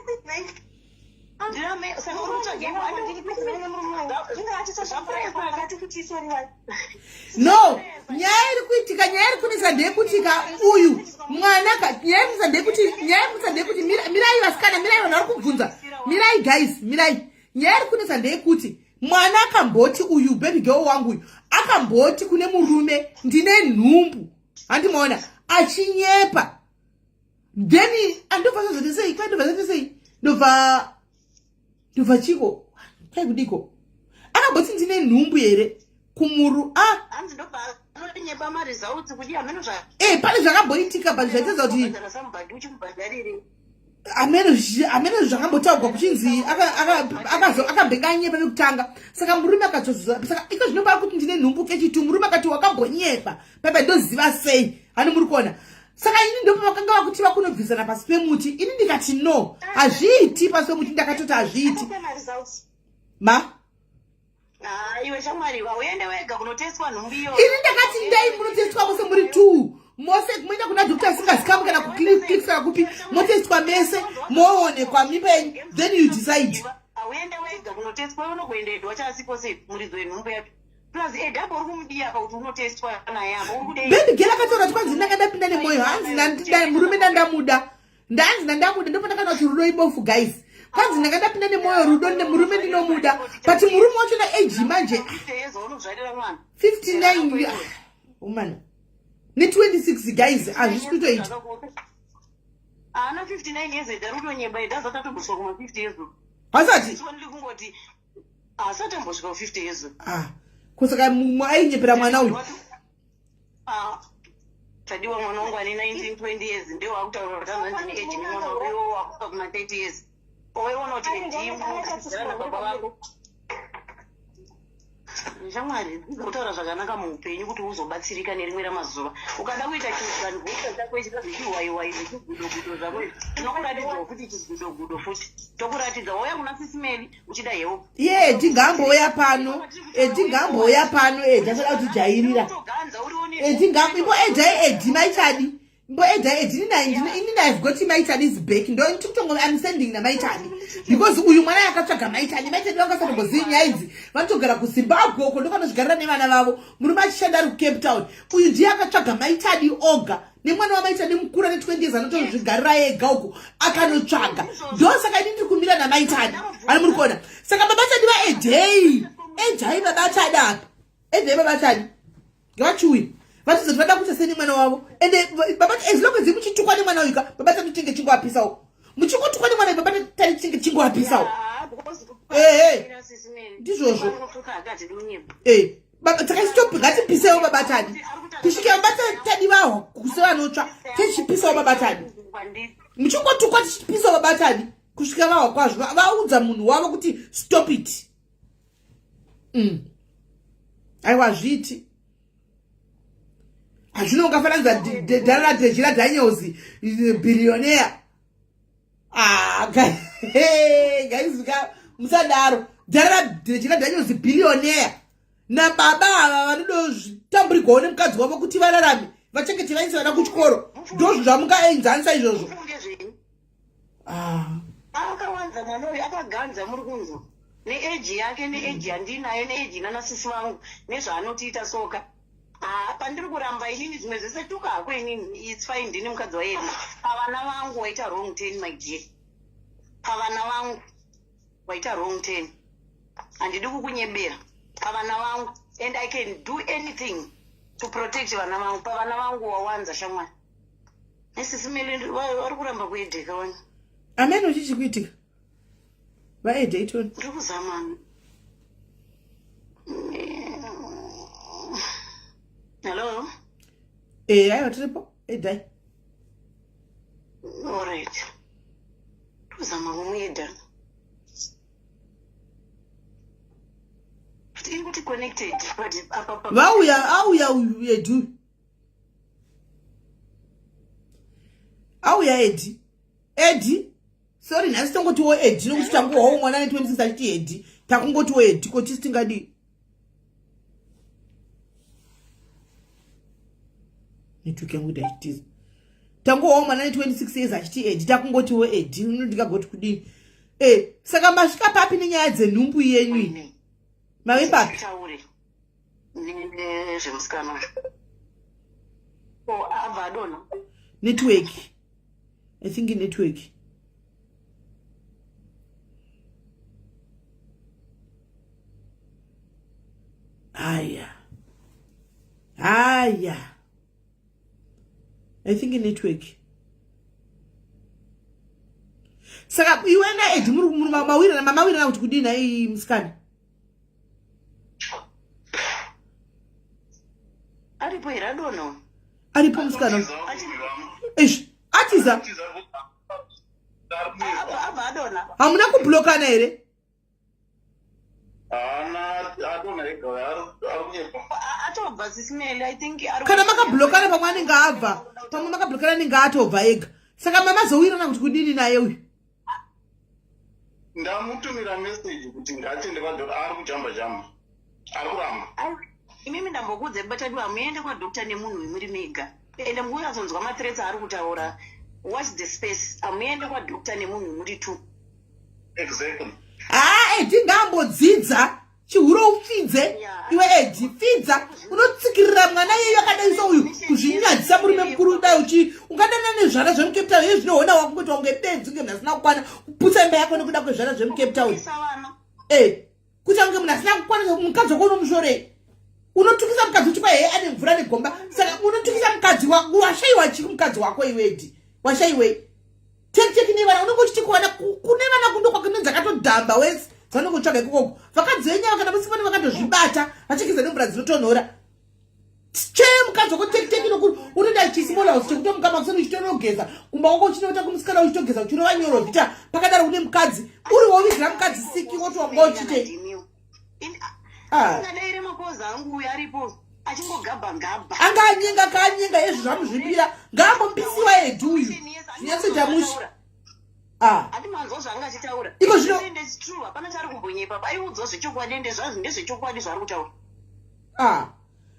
No, nyaya iri kuitika, nyaya iri kunetsa ndeyekuti ka uyu mwana ka nyaya iri kunetsa ndeyekuti, nyaya iri kunetsa ndeyekuti, mirai vasikana, mirai vanhu vari kubvunza, mirai guys, mirai. Nyaya iri kunetsa ndeyekuti mwana akamboti uyu baby girl wangu uyu akamboti kune murume ndine nhumbu, handimaona achinyepa, then andobva zvazoti sei, kwandobva zvati sei, ndobva ndobva chiko kai kudiko, akamboti ndine nhumbu here kumuru a Hanzi ndobva anonyepa maresults kuti hameno zva Eh, pane zvakamboitika, but zvaitadza kuti Bhadhara somebody uchimubhadharire. Hameno zvakambotaurwa kuchinzi akambenge anyepa vekutanga, saka murume akatozoza. Saka iko zvino pari kuti ndine nhumbu kechitu, murume akati wakambonyepa paipa, ndoziva sei? Hani muri kuona? Saka ini ndopa vakanga vakuti vakunobvisana pasi pemuti, ini ndikati no, hazviiti pasi pemuti, ndakatoti hazviiti. Akape maresults. Ma Ah, iwe shamwari, uende wega kunotestwa nhumbu iyo. Ini ndakati ndai munotestwa mose muri two, mose moenda kuna doctor asingazikamwi kana kuclick kana kupi, motestwa mese, moonekwa mimba yenyu, then you decide. Auende wega kunotestwa, unokuendedwa chasipo sei muridzi wenhumbu yacho? Plus edhapo uri kumudiya pa kuti unotestwa naye apa uri kudei? Baby girl akataura kuti kwanzi ndanga ndapinda nemwoyo, hanzi murume ndandamuda, ndanzi ndandamuda, ndopandakaona kuti rudo ibofu guys. Kwanzi ndanga ndapinda nemwoyo, rudo nemurume ndinomuda, but murume wacho na age manje 50 years unozvarira mwana. 59 woman ne26 guys, hazvisi kutoita. Haana 59 years, edha rutonyeba, edha azati atombosvika kuma 50 years. Hasati. Ndiri kungoti asati ambosvika ku 50 years. Ah, kusaka mumwe ainyepera mwana uyu. Ah, Tadiwa, mwana wangu ane 19 20 years ndio wakutaura kuti anonzi age nemwana uyo wakusvika kuma 30 years. Waiona kuti ndimu baba vako. Shamwari, dzidza kutaura zvakanaka muupenyu kuti uzobatsirika nerimwe ramazuva. Ukada kuita chivanhusa chako ichi zvechiwaiwai, zvechigudogudo zvako izvi, tinokuratidzawo futi chigudogudo futi, tokuratidza. Wauya kuna Sisi Meli uchida help. Ye, tingambouya pano, tingambouya pano, tasada kutijairira. Toganza urione. Imbo edhai, edi maichadi, imbo edhai, edi. Inini I've got Maitadi's back, ndo ndikutongo I'm sending naMaitadi because uyu mwana yakatsvaga Maitadi. Maitadi vangasatombozivi nyaya idzi, vanotogara kuZimbabwe uko, ndokanozvigarira nevana vavo, murume achishanda ari kuCape Town. Uyu ndiye akatsvaga Maitadi oga nemwana waMaitadi mukuru ane 20 years, anotozvigarira ega uko, akanotsvaga. Ndosaka ini ndiri kumira naMaitadi, ani muri kuona? Saka baba Tadi vaedhei, ejai baba Tadi apa, edhei baba Tadi, ngavachiuye vatizoti vada kuita sei nemwana wavo. Ende baba, as long as muchitukwa nemwana uyu ka, baba Tadi tinge chingoapisawo, muchingotukwa nemwana uyu, baba Tadi tinge chingoapisawo. Ehe, ndizvozvo. Saka stop, ngatipisewo baba Tadi kusvika baba Tadi vahwa kusevanotsva. Tichipisawo baba Tadi, muchingotukwa, tichipisawo baba Tadi kusvika vahwa kwazvo, vaudza munhu wavo kuti stop it. Aiwa, hazviiti, hazvino ungafananidza dhara raDejira Daniels, billionaire? Ah, guys ka, musadaro. Dhara raDejira Daniels, billionaire, nababa ava vanodozvitamburigwawo nemukadzi wavo kuti vararame, vachengete, vaise vana kuchikoro, ndozvo zvamungaenzanisa izvozvo? Mufunge zvenyu. Ah. Akawanza mwana uyu, akaganza, muri kunzwa? Neeji yake, neeji yandinayo, neeji inana sisi vangu, nezvaanotiita soka. Ah, pandiri kuramba inini, zvimwe zvese tuka hako, inini it's fine, ndini mukadzi wayedu. Pavana vangu waita wrong turn, my dear. Pavana vangu waita wrong turn, handidi kukunyebera. Pavana vangu, and I can do anything to protect vana vangu. Pavana vangu wawanza, shamwari. Nesisi Meli vari kuramba kuedheka wani. Amene uchichi kuitika, vaedhe itoni. Ndiri kuzama. Hello? Aiwa, tiripo, edhai. Alright, ndikuzama kumuedha kuti iri kuti connected, but apa Vauya, auya uyu edu, auya Edi. Edi, sorry, nhasi tongotiwo Edi nokuti tangowawo mwana ane 26 achiti Edi, takungotiwo Edi. Ko tisi tingadii? Network yangu ida ichitiza. Tangowawo mwana ane 26 years achiti Edi, takungotiwo Edi. Ndingagoti kudini? E, saka masvika papi nenyaya dzenhumbu yenyu iyi? Mave papi? Taure nezvemusikana. Abva adonha. Network. I think network. Haya. Haya. I think network. Saka iwe naEdi muri mawirana mamawirana kuti kudii nhai musikana? Aripo here adonha? Aripo musikana. Eish, atiza. Abva adonha. Hamuna kublokana here? Atobva sisimeli, I think. Kana makablokana pamwe anenge abva, pamwe makablokana anenge atobva ega. Saka mamazowirana kuti kudini naye uyu? Ndamutumira message kuti ngatiende kwadoctor, ari kujamba jamba, ari kuramba. Imimi ndambokuudza batadiwa, hamuende kwadoctor nemunhu wemuri mega. Ende mukunyatsonzwa mathreats aari kutaura. Watch the space. Hamuende kwadoctor nemunhu wemuri two. Exactly. Haa, Edi ngaambodzidza chihuro upfidze. Iwe Edi, pfidza. Unotsikirira mwana iyeyo akadai so uyu kuzvinyadzisa murume mukuru dai uchi ungadana nezvana zvemuCape Town iye zvinoona wakungoita kunge benzi, kunge munhu asina kukwana, kuputsa imba yako nekuda kwezvana zvemuCape Town. E, kuita kunge munhu asina kukwana. Mukadzi wako unomushorei? Unotukisa mukadzi uchikwa hee ane mvura negomba. Saka unotukisa mukadzi wako, washayiwa chii mukadzi wako iwe Edi? Washayiwei? Tekiteki nevana unenge uchiti kuwana kune vana kundo kwake nedzakatodhamba wese dzaunenge utsvaga ikokoko. Vakadzi venyava kana musikana vakatozvibata vachigeza nemvura dzinotonhora. Chee mukadzi wako tekiteki nokuti unoita chisimola house chekutomuka makuseni uchitonogeza kumba kwako, uchinoita kumusikana uchitogeza uchirova nyoro vita pakadaro. Une mukadzi uri wovigira mukadzi siki woti wanga uchitei? Ungadaire makozi angu uyo aripo achingogabha gabha. Anga anyenga kaanyenga izvo zvamuzvipira ngaambopisiwa Edi uyu zvinyatsoita mushe. Ati manzwa zvaanga achitaura? Iko zvino- Ende it's true, hapana chaari kumbonyepa. Aiudzwa zvechokwadi, ende ndezvechokwadi zvaari kutaura.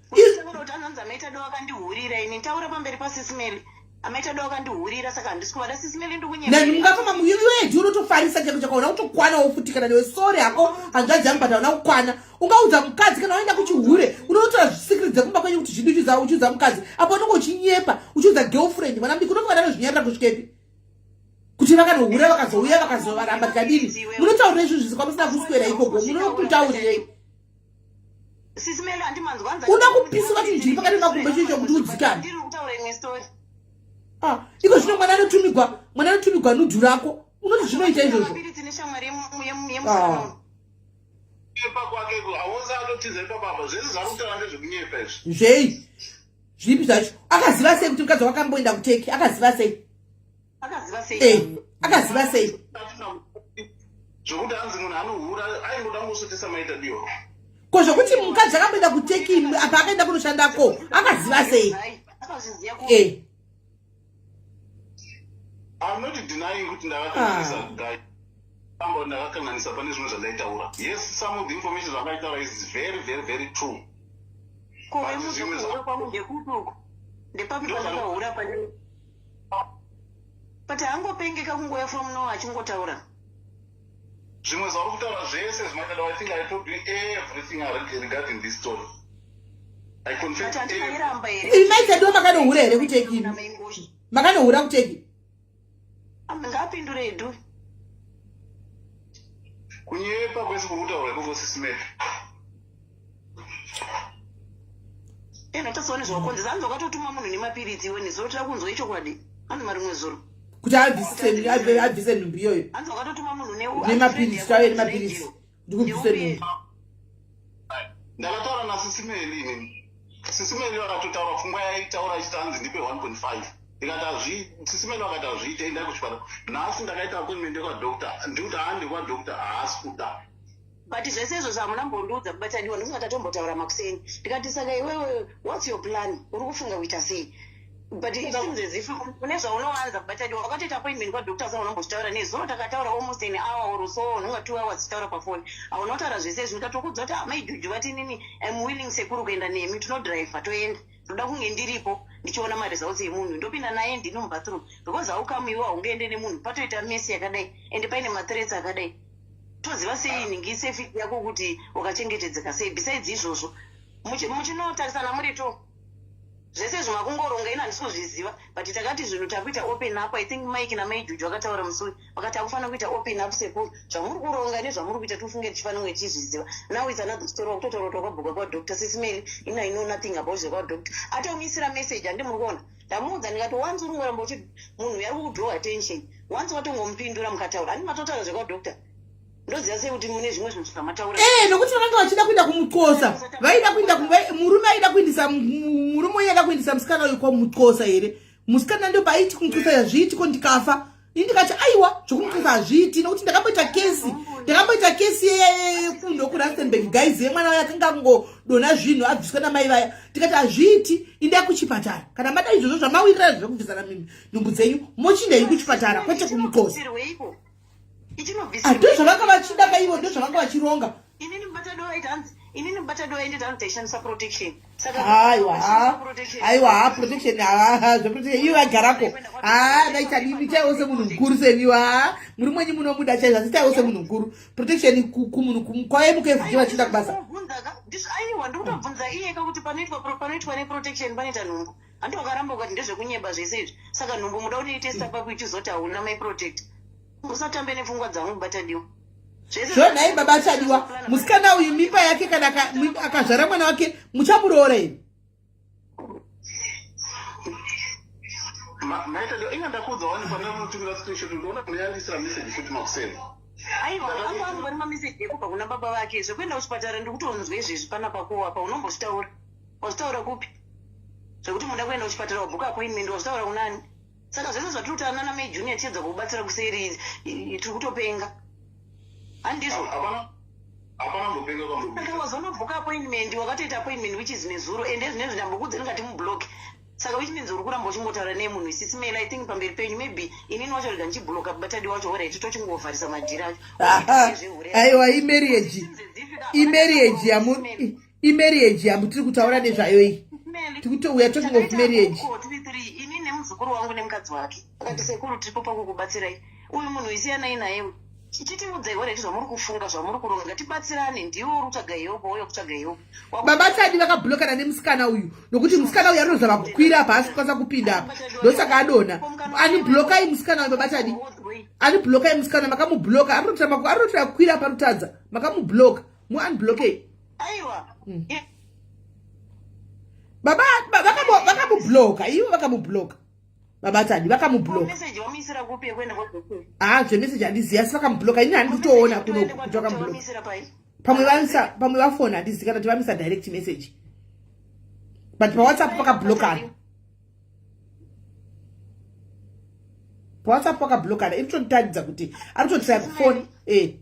Kutaura kuti anonzi amaita do akandihurira ini, taura pamberi pasisimeli, amaita do akandihurira, saka handisi kuvada sisimeli, ndikunyepa. Nani mungafamba iwe Edi unotofarisa chako chako, una kutokwanawo futi kana newe. Sorry hako hanzvadzi yangu, but hauna kukwana. Ungaudza mukadzi kana waenda kuchihure, unotora zvisikiri dzekumba kwenyu kuti zvidu uchiudza mukadzi apo unenge uchinyepa uchiudza girlfriend mwana mudiki. Unonge vananozvinyarira kusvikepi kuti vakanohura vakazouya vakazovaramba tikadini? Munotaurira izvo zvisi kwamusina kuswera ikoko, munokutaurirei? Sisimeli, handimanzwa? Uda kupisiwa chinhu chiri pakati pemakumbo ichocho kuti udzikane. Ndiri kutaura imwe story. Ah, iko zvino mwana anotumigwa, mwana anotumigwa nude rako, unoti zvinoita izvozvo? Mapiritsi neshamwari yemusikana. Kunyepa kwake hauzi atotiza ipapapa. Zvese zvari kutaura ndezvekunyepa izvi. Zvei, zvipi zvacho? Akaziva sei kuti mukadzi wakamboenda kuTurkey? Akaziva sei? Akaziva sei? Eh, akaziva sei? Zvokuti hanzi munhu anohura, aingoda ngosvotesa maita diwa. Ko zvokuti mukadzi akamboenda kuTurkey apa akaenda kunoshandako, akaziva sei? Akazviziva ku Eh. I'm not denying kuti ndakakanganisa. Guy amba ndakakanganisa pane zvimwe zvandaitaura. Yes, some of the information zvandaitaura is very very very true. Ko vemuzokuhura kwangu ndekupi uku? Ndepapi pandakahura pane? But haangopengeka kungoya from no achingotaura. Zvimwe zvauri kutaura zvese zvimaitado, I think I told you everything regarding this story. I confess. But handingairamba here? Imi maitadiwa makanohura here kuTurkey? Maingoshi. Makanohura kuTurkey? Ngapindure edu. Kunyepa kwese kuri kutaura ikoko, sisimeli. Ena tasoone zvakonzesa, hanzi wakatotuma munhu nemapiritsi iwe nezuro, tira kunzwa ichokwadi, hanzi marimwe zuro. Kuti abvise nhumbi iyoyo? Hanzi wakatotuma munhu Nemapiritsi, tave nemapiritsi kuti kubvise nhumbi. Ndakataura nasisimeli inini. Sisimeli vakatotaura pfungwa yaitaura ichiti hanzi ndipe 1.5, ndikati hazvi. Sisimeli vakati hazviite, endai kuchipatara. Nhasi ndakaita appointment yekwadoctor, ndikuti haandi kwadoctor, haasi kuda. But zvese izvozvo hamuna mbondiudza kubataniwa, ndofunga tatombotaura makuseni, ndikati saka iwewe what's your plan, uri kufunga kuita sei? But it seems as if une zvaunowanza kubatadiwa. Wakatoita appointment kwadoctor sa unombochitaura nezuro takataura almost an hour or so, unonga 2 hours tichitaura pafoni. Hauna kutaura zvese izvi. Ndikatokudza kuti amai Juju vati nini am willing sekuru kuenda nemi, tinodhiraivha toenda. Ndoda kunge ndiripo ndichiona maresults emunhu. Ndopinda naye ndini mubathroom because haukamu iwe haungaende nemunhu patoita mess yakadai ende paine mathreats akadai. Toziva sei ningi safety yako kuti wakachengetedzeka sei? Besides izvozvo, muchinotarisana muri to zvese izvo makungoronga, ino handisi kuzviziva, but takati zvinhu takuita open up. I think Mike namai Juju vakataura musi uyu, vakati akufanira kuita open up sekuru, zvamuri kuronga nezvamuri kuita tofunge tichifanira kunge tichizviziva. Now it's another story. Wakutotaura kuti wakabhuka kwadoctor. Sis Mary, ino I know nothing about zvekwadoctor. Atomisira message handi muri kuona. Ndamuudza ndikati once uri ngoramba uchi munhu yari kudraw attention, once watongomupindura mukataura, handi matotaura zvekwadoctor, ndoziva sei kuti mune zvimwe zvinhu zvamataura? Eh, nokuti vakanga vachida kuenda kumuxosa, vaida kuenda murume aida kuendesa, murume uyu aida kuendesa musikana uyu kwamuxosa here. Musikana ndo paaiti kumuxosa hazviiti, ko ndikafa ini? Ndikati aiwa, zvokumuxosa hazviiti, nokuti ndakamboita kesi yekundo kuRustenburg, guys, yemwana wayo akanga angodonha zvinhu abviswa namai vaya. Ndikati hazviiti, indai kuchipatara. Kana mada izvozvo zvamawirira zvekubvisana nhumbu dzenyu, mochindai kuchipatara kwete kumuxosa. Chinobvisirweiko? Ah, ndo zvavanga vachida kaivo, ndo zvavanga vachironga. Inini mubatado wainditi hanzi taishandisa protection. Saka Aiwa. ushandisa protection. Aiwa, ha, protection, ha, zveprotection iyo vagarako. Ha, vaitadini chaiwo semunhu mukuru seniwa? Ha, muri mwenyu munomuda chaizvo, asi chaiwo semunhu mukuru, protection kumunhu kwaimuka evhudhi vachienda kubasa. Aiwa, ndikutobvunza iyeka kuti panoitwa neprotection panoita nhumbu, handi wakaramba ukati ndezvekunyeba zvese izvi. Saka nhumbu muda kunoitesta papi uchizoti hauna maiprotect? Usatambe nepfungwa dzangu, Batadiwa. Zvese Zvonhai baba Tadiwa, musikana uyu mimba yake kana akazvara mwana wake, muchamuroora here? Maita inga ndakuudza wani pandinotumira screenshot, ndoona kunoyandisira message futi makuseni. Aiwa, anga angori mameseji ekubva kuna baba vake zvekuenda kuchipatara. Ndikutonzwa izvezvi pana pakuwa pa unombozvitaura. Wazvitaura kupi zvekuti muda kuenda kuchipatara, wabhuka appointment? Wazvitaura kunani? Saka zvese zvatiri kutaura nana Mai Junior tiedza kukubatsira kuseri, tiri kutopenga, handizvo? Hapana mbopenga. Saka kwambobika. Wazonobhuka appointment, wakatoita appointment which is nezuro, ende zvinezvi ndambokudza ndingati mublock. Saka which means uri kuramba uchingotaura nemunhu. Sis Mel, I think pamberi penyu maybe inini wacho rega ndichibloka Batadi wacho. Alright, tochingovharisa madhiri acho. Aha, aiwa, imarriage yamutiri kutaura nezvayo iyi. We are talking of marriage. Ini nemuzukuru wangu nemukadzi wake akati, "Sekuru, tiripo pakukubatsirai. Uyu munhu isiyanai naye. Chitiudzai alright zvamuri kufunga, zvamuri kuronga, tibatsirane." Ndiwe uri kutsvaga help, wauya kutsvaga help. Baba Tadi vakabhulokana nemusikana uyu nokuti musikana uyu anozama kukwira apa, haasi kukwanisa kupinda apa, ndosaka adonha. Anibhulokai musikana uyu, baba Tadi, anibhulokai musikana. Makamubhuloka, arinotora kukwira apa, arikutadza. Makamubhuloka, muunblokei. Aiwa. Baba vakamubhuloka ivo, vakamubhuloka baba Tadi, vakamubhuloka. Meseji wamuisira kupi yekuenda kwadoctor? Haa, zvemeseji handizivi, asi vakamubhuloka. Ini handi kutoona kunoku kuti vakamubhuloka. Wamuisira pai? Pamwe vamisa, pamwe vafona, handizivi kana kuti vamisa direct message, but paWhatsApp vakabhulokana. PaWhatsApp vakabhulokana, iri kutotaridza kuti ari kutotraya kufoni e.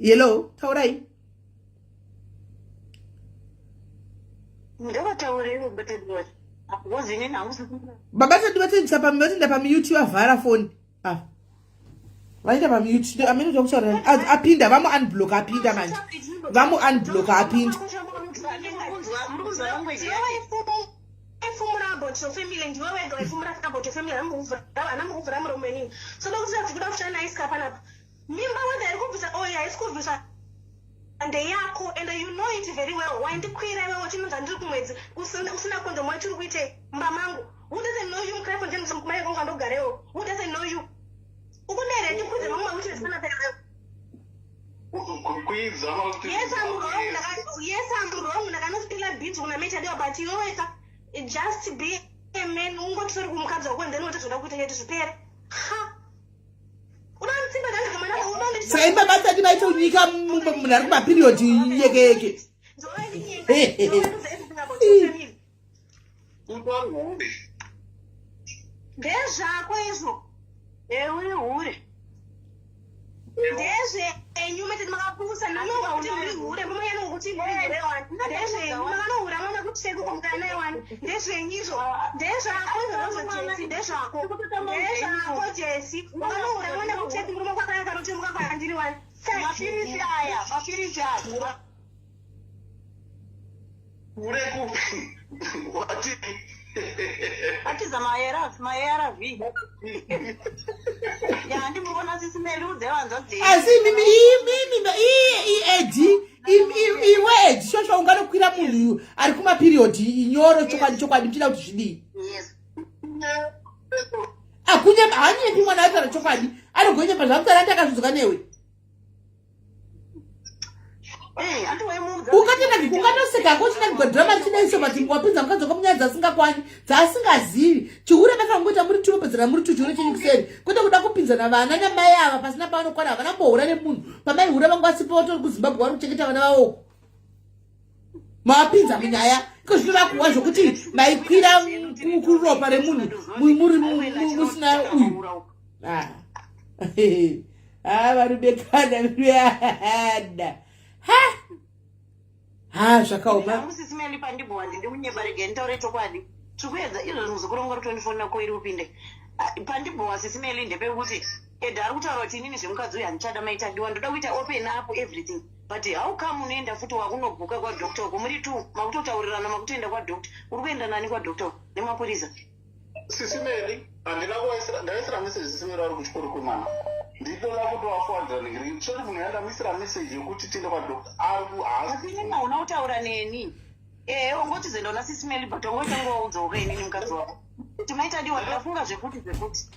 Hello, taurai. Ndovatauriwo Batadiwa, because inini hangu Baba Tadi vatendisa vatenda pamute, vavhara foni. Ah, vaenda pamute, amene takutaura apinda, vamu unblock, apinda manje, vamu unblock, apinda. Muri kunzwa language yake? Waifumura about your family, ndiwe wega waifumura about your family. Hanambokuvhura muromo inini. So dokuti kuda kushana iska panapa, mimba whether iri kubvisa or haisi kubvisa ndeyako, and you know it very well. Waindikwira iwewe uchinonza ndiri kumwedzi usina kondomu. Waitiri kuitei mumba mangu? Who doesn't know you muCrafontein mai kwangu andogarewo? Who doesn't know you? Ukundere ndikwidze mamwe mawitness panapa iwewe. Kukwidza makuti. Yes, I'm wrong. Yes, I'm wrong. Ndakanospila beans kuna Mechadiwa, but iweweka just be a man, ungoti sorry kumukadzi wako and then wotozoda kuita chete zvipere. Ha, unonditsimba ndandizomana. Saka imba basati vaita unyika munhu ari kumapiriodi yeke yeke. Utori hure. Ndezvako izvo. Ewe hure. Ndezvenyu mete makapusa ndinonga kuti muri hure murume yangu kuti muri hure wani. Ndezvenyu makanohura mwana kuti sei kuko mukana wani. Ndezvenyu izvo. Ndezvako izvozvo Jesi ndezvako. Ndezvako Jesi. Makanohura mwana kuti sei murume kwakaya kanotemuka kwandiri wani. Mapirisi aya, mapirisi aya. Ure kupi? Wati. Atiza maARV, maARV. Ya ndimubona sisi Meli udze vanzwa dzi. Asi imimi imimi iedi iwe edi shosho unganokwira munhu ari kumapiriodhi inyoro chokwadi chokwadi muchida kuti zvidii? Yes. Akunyepa hanyepi mwana ataura chokwadi anogonyepa zvamutara ati akazvidzoka newe. Eh, handi waimuudza. Ungatenda ungatoseka hako uchinakigwa drama richidaiso but wapinza mukadzi wako munyaya dzasingakwani dzaasingazivi chihure makangoita muri two mopedzerana muri two chihure chenyu kuseri kwete kuda kupinzana vana namai ava pasina pavanokwana havana kumbohura nemunhu pamaihura vanga vasipo vatori kuzimbabwe vari kuchengeta vana vavo mavapinza munyaya iko zvino vakuwa zvokuti maikwira kuropa remunhu muri musina uyu. Ah. Ah, varubekana vedu ha ha zvakaoma. Musisi Meli pandibhowa ndindi kunyepa rega nditaure chokwadi. Tiri kuedza izvozvi muzukuru wangu ari kutondifonera ko iri upinde. Ah, pandibhowa sisi Meli ndepekuti Eda ari kutaura kuti inini zvemukadzi uyu handichada maitadiwa ndoda kuita open up everything but how come unoenda futi wakunobhuka kwadoctor uko muri two makutotaurirana makutoenda kwadoctor uri kuenda nani kwadoctor nemapurisa? Sisi Meli, handina kuvaisira, ndaisira message Sisi Meli vari kuchikoro kwemwana. Ndinoda kuti vafuwadzira ningiri. Choti munhu yandamisira message yekuti tiende kwadoctor ari ku haasi. Asi inini hauna kutaura neni. Ehe, ongochizoenda una Sisi Meli but ongoita inini mukadzi wako. Kuti maitadiwa ndafunga zvekuti zvekuti.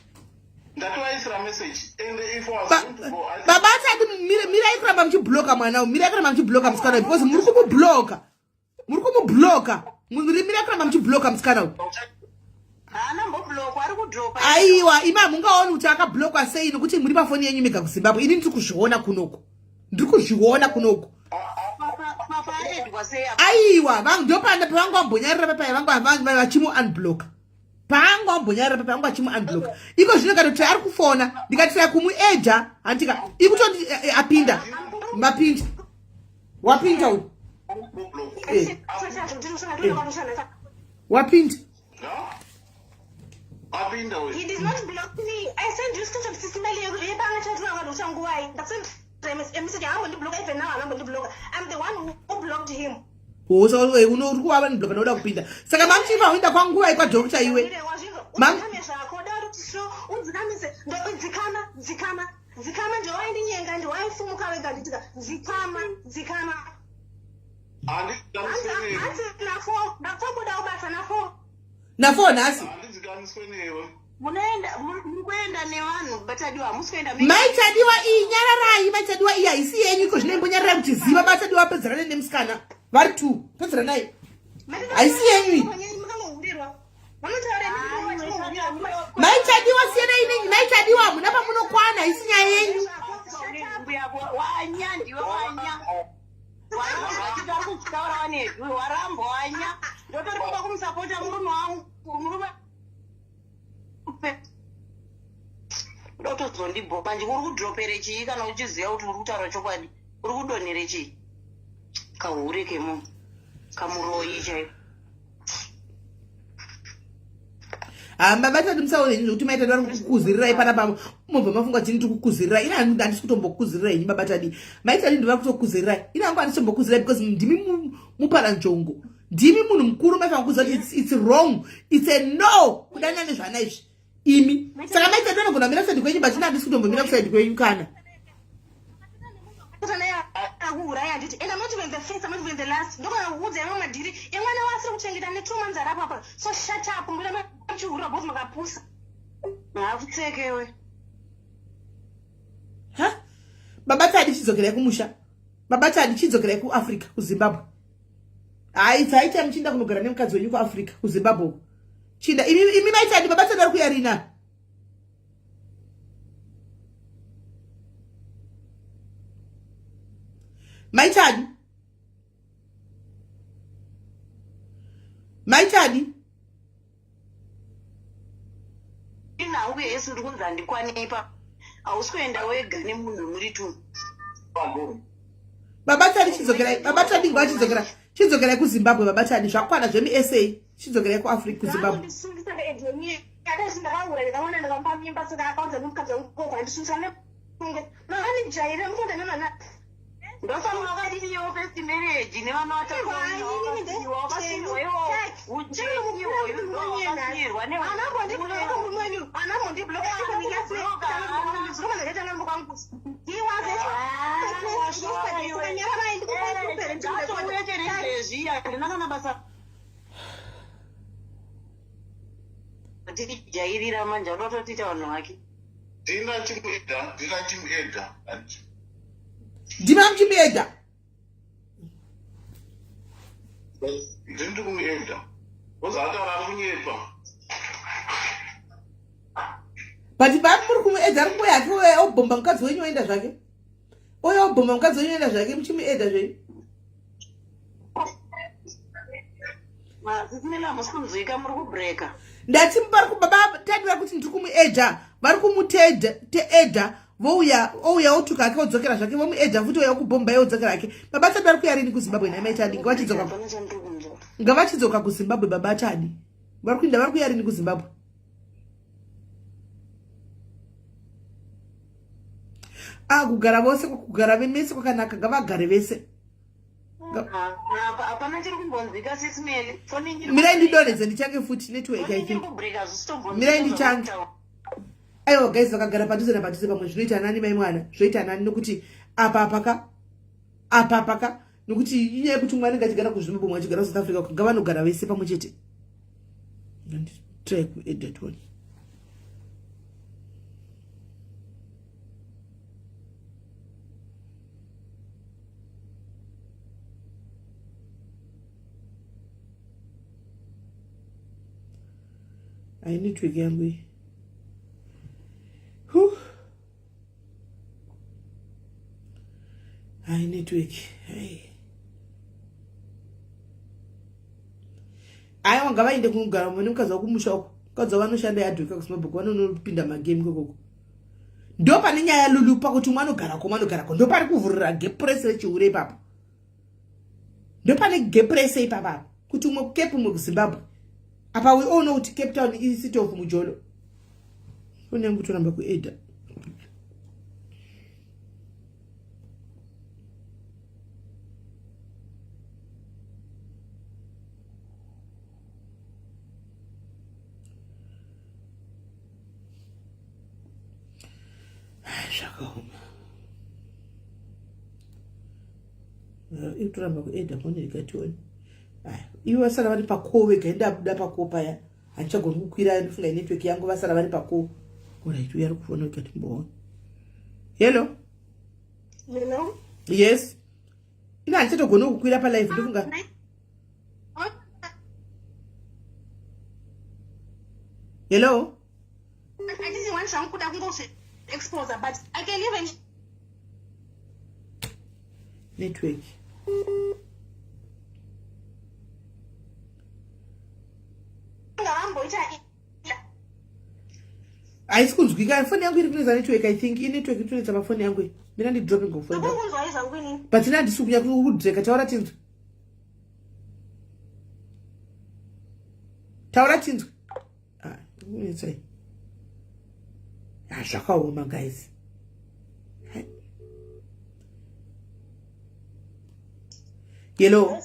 Ndatovaisira message and if I was going to go, I Baba atadi mirai kuramba muchibloka mwana uyu mirai kuramba muchibloka musikana uyu because muri kumubloka muri kumubloka mirai kuramba muchibloka musikana uyu. Haana mboblokwa ari kudropa. Aiwa imi hamungaoni kuti akablokwa sei nokuti muri pafoni yenyu mega kuZimbabwe ini ndiri kuzviona kunoku ndiri kuzviona kunoku. Papa aedwa sei apa? Aiwa ndopanda pavanga vambonyarira papaya vanga vachimu unbloka paanga wambonyarira papa angu achimu unblock iko zvino katoti ari kufona ndikatira kumueja handika ikutoti apinda mapinda wapinda uyu wapinda. Apinda uyu. He did not block me. I sent you screenshot Sisi Meli yepanga chat vanhu uchanguvai. Ndasend a message haambondibloka even now haambondibloka. I'm the one who blocked him. Uri kuvava nibloka noda kupinda saka mamuchifa uenda kwanguva kwadoctor iwe. Udzikame zvako da kuti so udzikamise dzikama dzikama dzikama ndiwaindinyenga ndiwaifumuka wega nditika dzikama dzikama. Handidzikamiswe newe. Hanzi nafo ndatobuda ubasa nafo. Nafo nhasi. Handidzikamiswe newe. Munoenda muri kuenda nevanhu batadiwa hamusi kuenda. Maitadiwa iyi nyararai maitadiwa iyi haisi yenyu iko zvino imbonyararai kuti ziva batadiwa pedzerane nemusikana vari two pedzeranai haisi yenyu iyi. Maitadiwa siyanai nenyu maitadiwa hamuna pamunokwana haisi nyaya yenyu. Wanya ndiwe wanya. Waramba kutaura wanezwi waramba wanya. Ndotori kuda kumusapota murume wangu murume. Ndotozondibhopa nje uri kudropere chii kana uchiziva kuti uri kutaura chokwadi uri kudonhere chii kahure kemunhu kamuroyi chaivo. Baba tati musaone henyu zvekuti maitadi vari kukuzirirai panapa mobva mafunga kuti ndiri kukuzirirai ini handisi kutombokuzirirai henyu baba tadi maitadi ndivari kutokuzirirai ini hangu handisi kutombokuzirai because ndimi muparanjongo ndimi munhu mukuru maifanira kuziva kuti it's wrong it's a no kudanana nezvana izvi imi saka maitadi vanogona kumira kusaidi kwenyu but ini handisi kutombomira kusaidi kwenyu kana. Akuuraya handiti and I'm not even the first, I'm not even the last. Ndokona kuudza yamwe madhiri emwana waasiri kuchengeta ne2 months arapo apa. So shut up mbira muchihurira both makapusa. Hakutsekewe. Ha baba tadi chidzokerai kumusha baba tadi chidzokerai kuAfrica kuZimbabwe hai dzaita muchiinda kunogara nemukadzi wenyu kuAfrica kuZimbabwe uko chinda imi maitadi baba tadi ari kuyarina. Maitadi maitadi Inhau yesu ndiri kunzi handikwanepa. Hausi kuenda wega nemunhu muri two. Baba Tadi chidzokerai, Baba Tadi ngavachidzokerai. Chidzokerai kuZimbabwe Baba Tadi, zvakwana zvemi SA. Chidzokerai kuAfrica kuZimbabwe. Ndosaka wakadiniwo first marriage nevana vatatuwakasiyirwa neizvezvi handina kana basa tijairira manje anoda kutotiita vanhu vake Ndina chimueda, ndina chimueda. Ndina chimueda. Ndini kumueda. Ozataura ari kunyepa. But papi muri kumuedza ari kuuya hake ouya obhomba mukadzi wenyu oenda zvake. Ouya obhomba mukadzi wenyu oenda zvake muchimuedza zvenyu. Ndati vari kubaba tadi vari kuti ndiri kumuedha vari kumuteedha teedha vouya ouya otuka hake odzokera zvake vomuedha futi ouya kubhomba odzokera hake. Baba Tadi vari kuya rini kuZimbabwe nhai mai Tadi ngavachidzoka ngavachidzoka kuZimbabwe baba Tadi vari kuinda vari kuya rini kuZimbabwe. Ah, kugara vose kugara vemese kwakanaka ngavagare vese. Hapana chiri kumbonzwika sis Meli. Foni iri Mirai ndidonhedze ndichange futi network I think. Mirai ndichange. Aiwa guys vakagara padhuze napadhuze pamwe zvinoita nani mai mwana zvoita nani nokuti apa apa ka apa apa ka nokuti inyaya yekuti umwe anenge achigara kuZimbabwe umwe achigara kuSouth Africa ngavanogara vese pamwe chete. Try kuedit one. Ai network yangu iyi. Huh. Ai network. Ai. Aiwa ngavaende kunogara mune mukadzi wakumusha uko. Mukadzi wavanoshanda yadhoka kuZimbabwe vanonopinda magame ikoko. Ndo pane nyaya Lulu pakuti umwe anogarako umwe anogarako ndopari kuvhurira gap rese rechihure ipapo. Ndopane gap rese ipapa kuti umwe kuCape umwe kuZimbabwe. Apa we all know kuti Cape Town is city of mujolo. Foni yangu kutoramba kueda. Zvakaoma. Ikutoramba kueda foni rikatione. Ivo vasara vari pakoo vega indabuda pakoo paya. Handichagoni kukwira ndofunga inetwork yangu vasara vari pakoo. Alright, uya ari kufona rikati mboona. Hello. Hello. Yes. Ina handichatogoni kukwira palive ndofunga. Hello. I didn't want zvangu kuda kungozvi expose but I can even network. Ngavamboita haisi kunzwika foni yangu iri kunetsa network i think inetwork iri kunetsa pafoni yangu iyi mina ndidrope ngofoni but ina handisi kunya kudreka taura tinzwe taura tinzwe ah, kunetsai ah, zvakaoma guys hello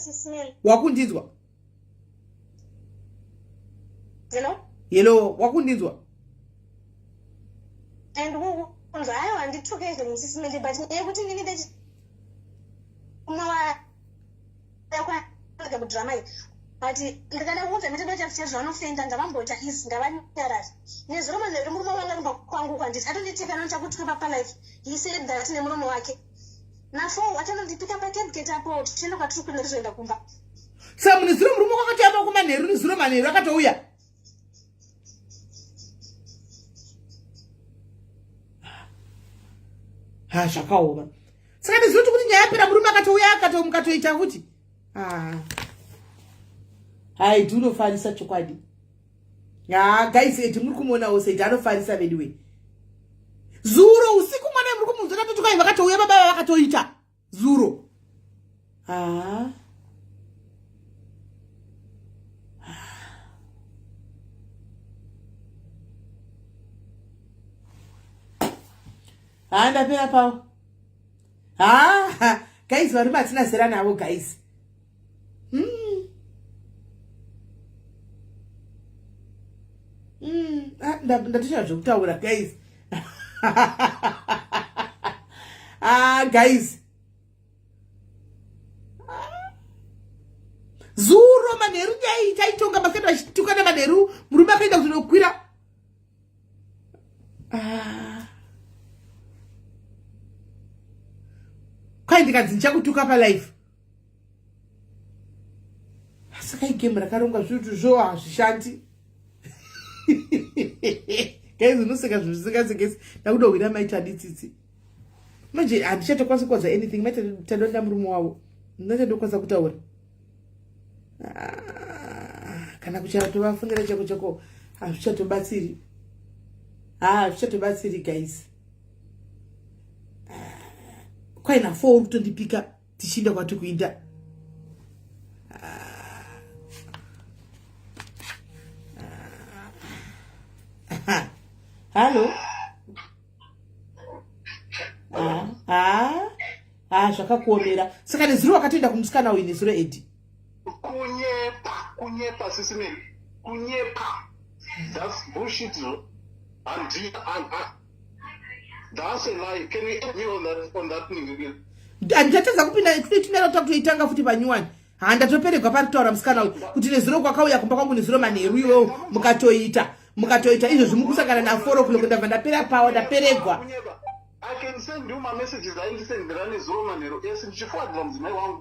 wakundinzwa Hello? Hello, wakundinzwa? And kukunzwa aiwa handituke izvo Mrs. Mende but nyaya yekuti ndini ndechi kumawa kudrama iyi but ndikada kuudza mete ndochaficha zvavanofenda ngavamboita easy ngavanyarare nezuro manheru murume wanga kumba kwangu kwanditi atonditeka nochakutuka papalife he said that nemuromo wake nafo atanondipika pacabgate apo tichienda kwatiri kuenda tizoenda kumba Sa munizuro murume kwakatamba kumanheru nizuro manheru akatouya. Ha zvakaoma. Saka ndizuro kuti nyaya yapera murume akatouya akato mukatoita kuti. Ah. Hai ndinofarisa chokwadi. Ah guys eti muri kumuonawo sei anofarisa veduwe. Zuro usiku mwana muri kumunzwa tatoti kwai vakatouya baba vakatoita zuro. Ah. Haa ndapera pawo. Haa guys varume hatina zera navo guys. Ah, ndatoshaya zvekutaura guys. Ah guys. Zuro manheru nyaya taitonga masikati vachitukana manheru murume akaenda kuzonokwira. Ah. Kwai ndikanzi ndichakutuka palife. Saka igame rakarongwa zvinhu zvo hazvishandi. Guys unoseka zvinhu zvisingasekesi. Ndakudohwira mai Tadi tsitsi. Manje handichatokwanisa kuwadza anything. Mai Tadi vanoda murume wavo. Ndachatokwanisa kutaura. Ah, kana kuchatovafungira chako chako hazvichatobatsiri. Hazvichatobatsiri guys. Ah, kwaina 4 uri kutondipika tichiinda kwati kuinda. Hallo? Ah, ah, zvakakuomera. Saka nezuro wakatoenda kumusikana uyu nezuro Edi. Kunyepa, kunyepa sisi Mary. Kunyepa. That's bullshit. Handi, that's a lie. Can you help me on that on that thing? Handichatadza kupinda tinera takutoitanga futi panyuwani. Ha ndatoperegwa pari kutaura musikana uyu kuti nezuro kwakauya kumba kwangu nezuro manheru iwewo mukatoita mukatoita izvozvi mukusangana na 4 o'clock ndabva ndapera pawa ndaperegwa.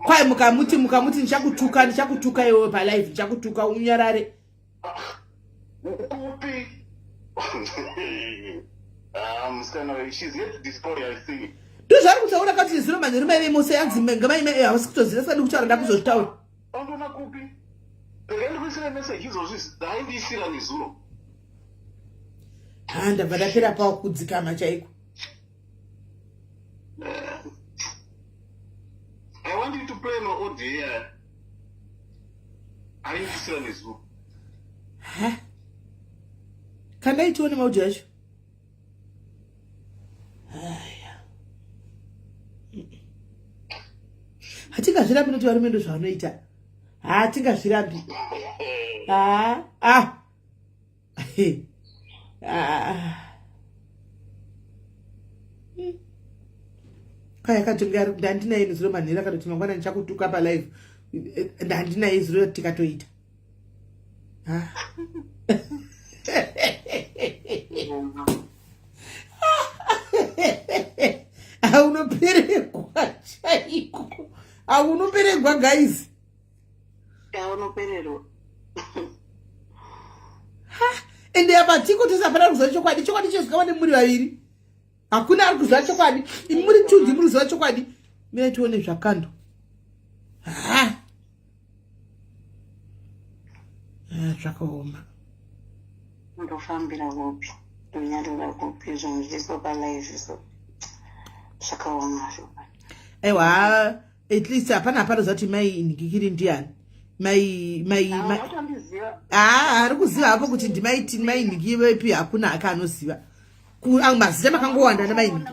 Kwai mukamuti mukamuti ndichakutuka ndichakutuka iwewe palive ndichakutuka unyarare. Kupi? Ah, musikana uyu, she's yet to destroy her thing. Ndozvaari kutaura kati zino manheru maive mose anzi ngamaime eh, havasi kutoziva saka ndikutaura ndakuzozvitaura. Andona kupi? Regai ndikuisire message izvozvi ndaindiisira nezuro. Ha ndabva ndapera pawo kudzikama chaiko. I want you to play my audio here. Aindiisira nezuro. Ha? Kandai tione maudio acho. Haya. Hatingazvirambi nekuti varume ndozvavanoita. Hatingazvirambi. Ah, ah. Ah. Kaya akatonge ari ndandinaye nezuro manheru akatoti mangwana ndichakutuka palive ndandinaye zuro tikatoita. Ah. Aunoperegwa chaiko. Aunoperegwa guys. Aunopererwa. Ha, ende apa tiko tese hapana kuziva chokwadi. Chokwadi chezvikava nemuri vaviri. Hakuna ari kuziva chokwadi. Imi muri tudzi muri kuziva chokwadi. Mira tione zvakando. Ha. Ah, zvakaoma. Ndofambira kupi? Ndonyarira kupi? Zvinhu zviso palive so. Zvakaoma zvokwadi. Aiwa, at least hapana hapana zati mai nhikikiri ndiani. Mai mai mai. Ah, ari kuziva hapo kuti ndimai tini mai nhiki vepi hakuna hake anoziva. Ku mazita makangowanda ana mai nhiki.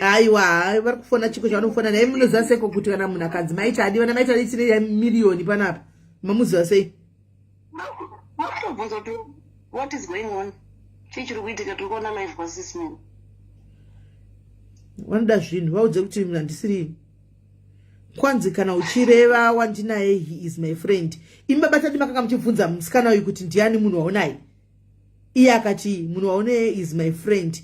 Aiwa, vari kufona chiko chavanofona naye munoziva seiko kuti kana munhu akanzi maita adi vana maita adi tine miriyoni panapa. Mamuziva sei? Vakutobvunza kuti what is going on? Chii chiri kuitika? Tiri kuona live kwasisman. Vanoda zvinhu vaudze kuti handisiri kwanzi kana uchireva wandinaye he is my friend. Imi baba tadi makanga muchibvunza musikana uyu kuti ndiani munhu waunaye. Iye akati munhu waunaye is my friend.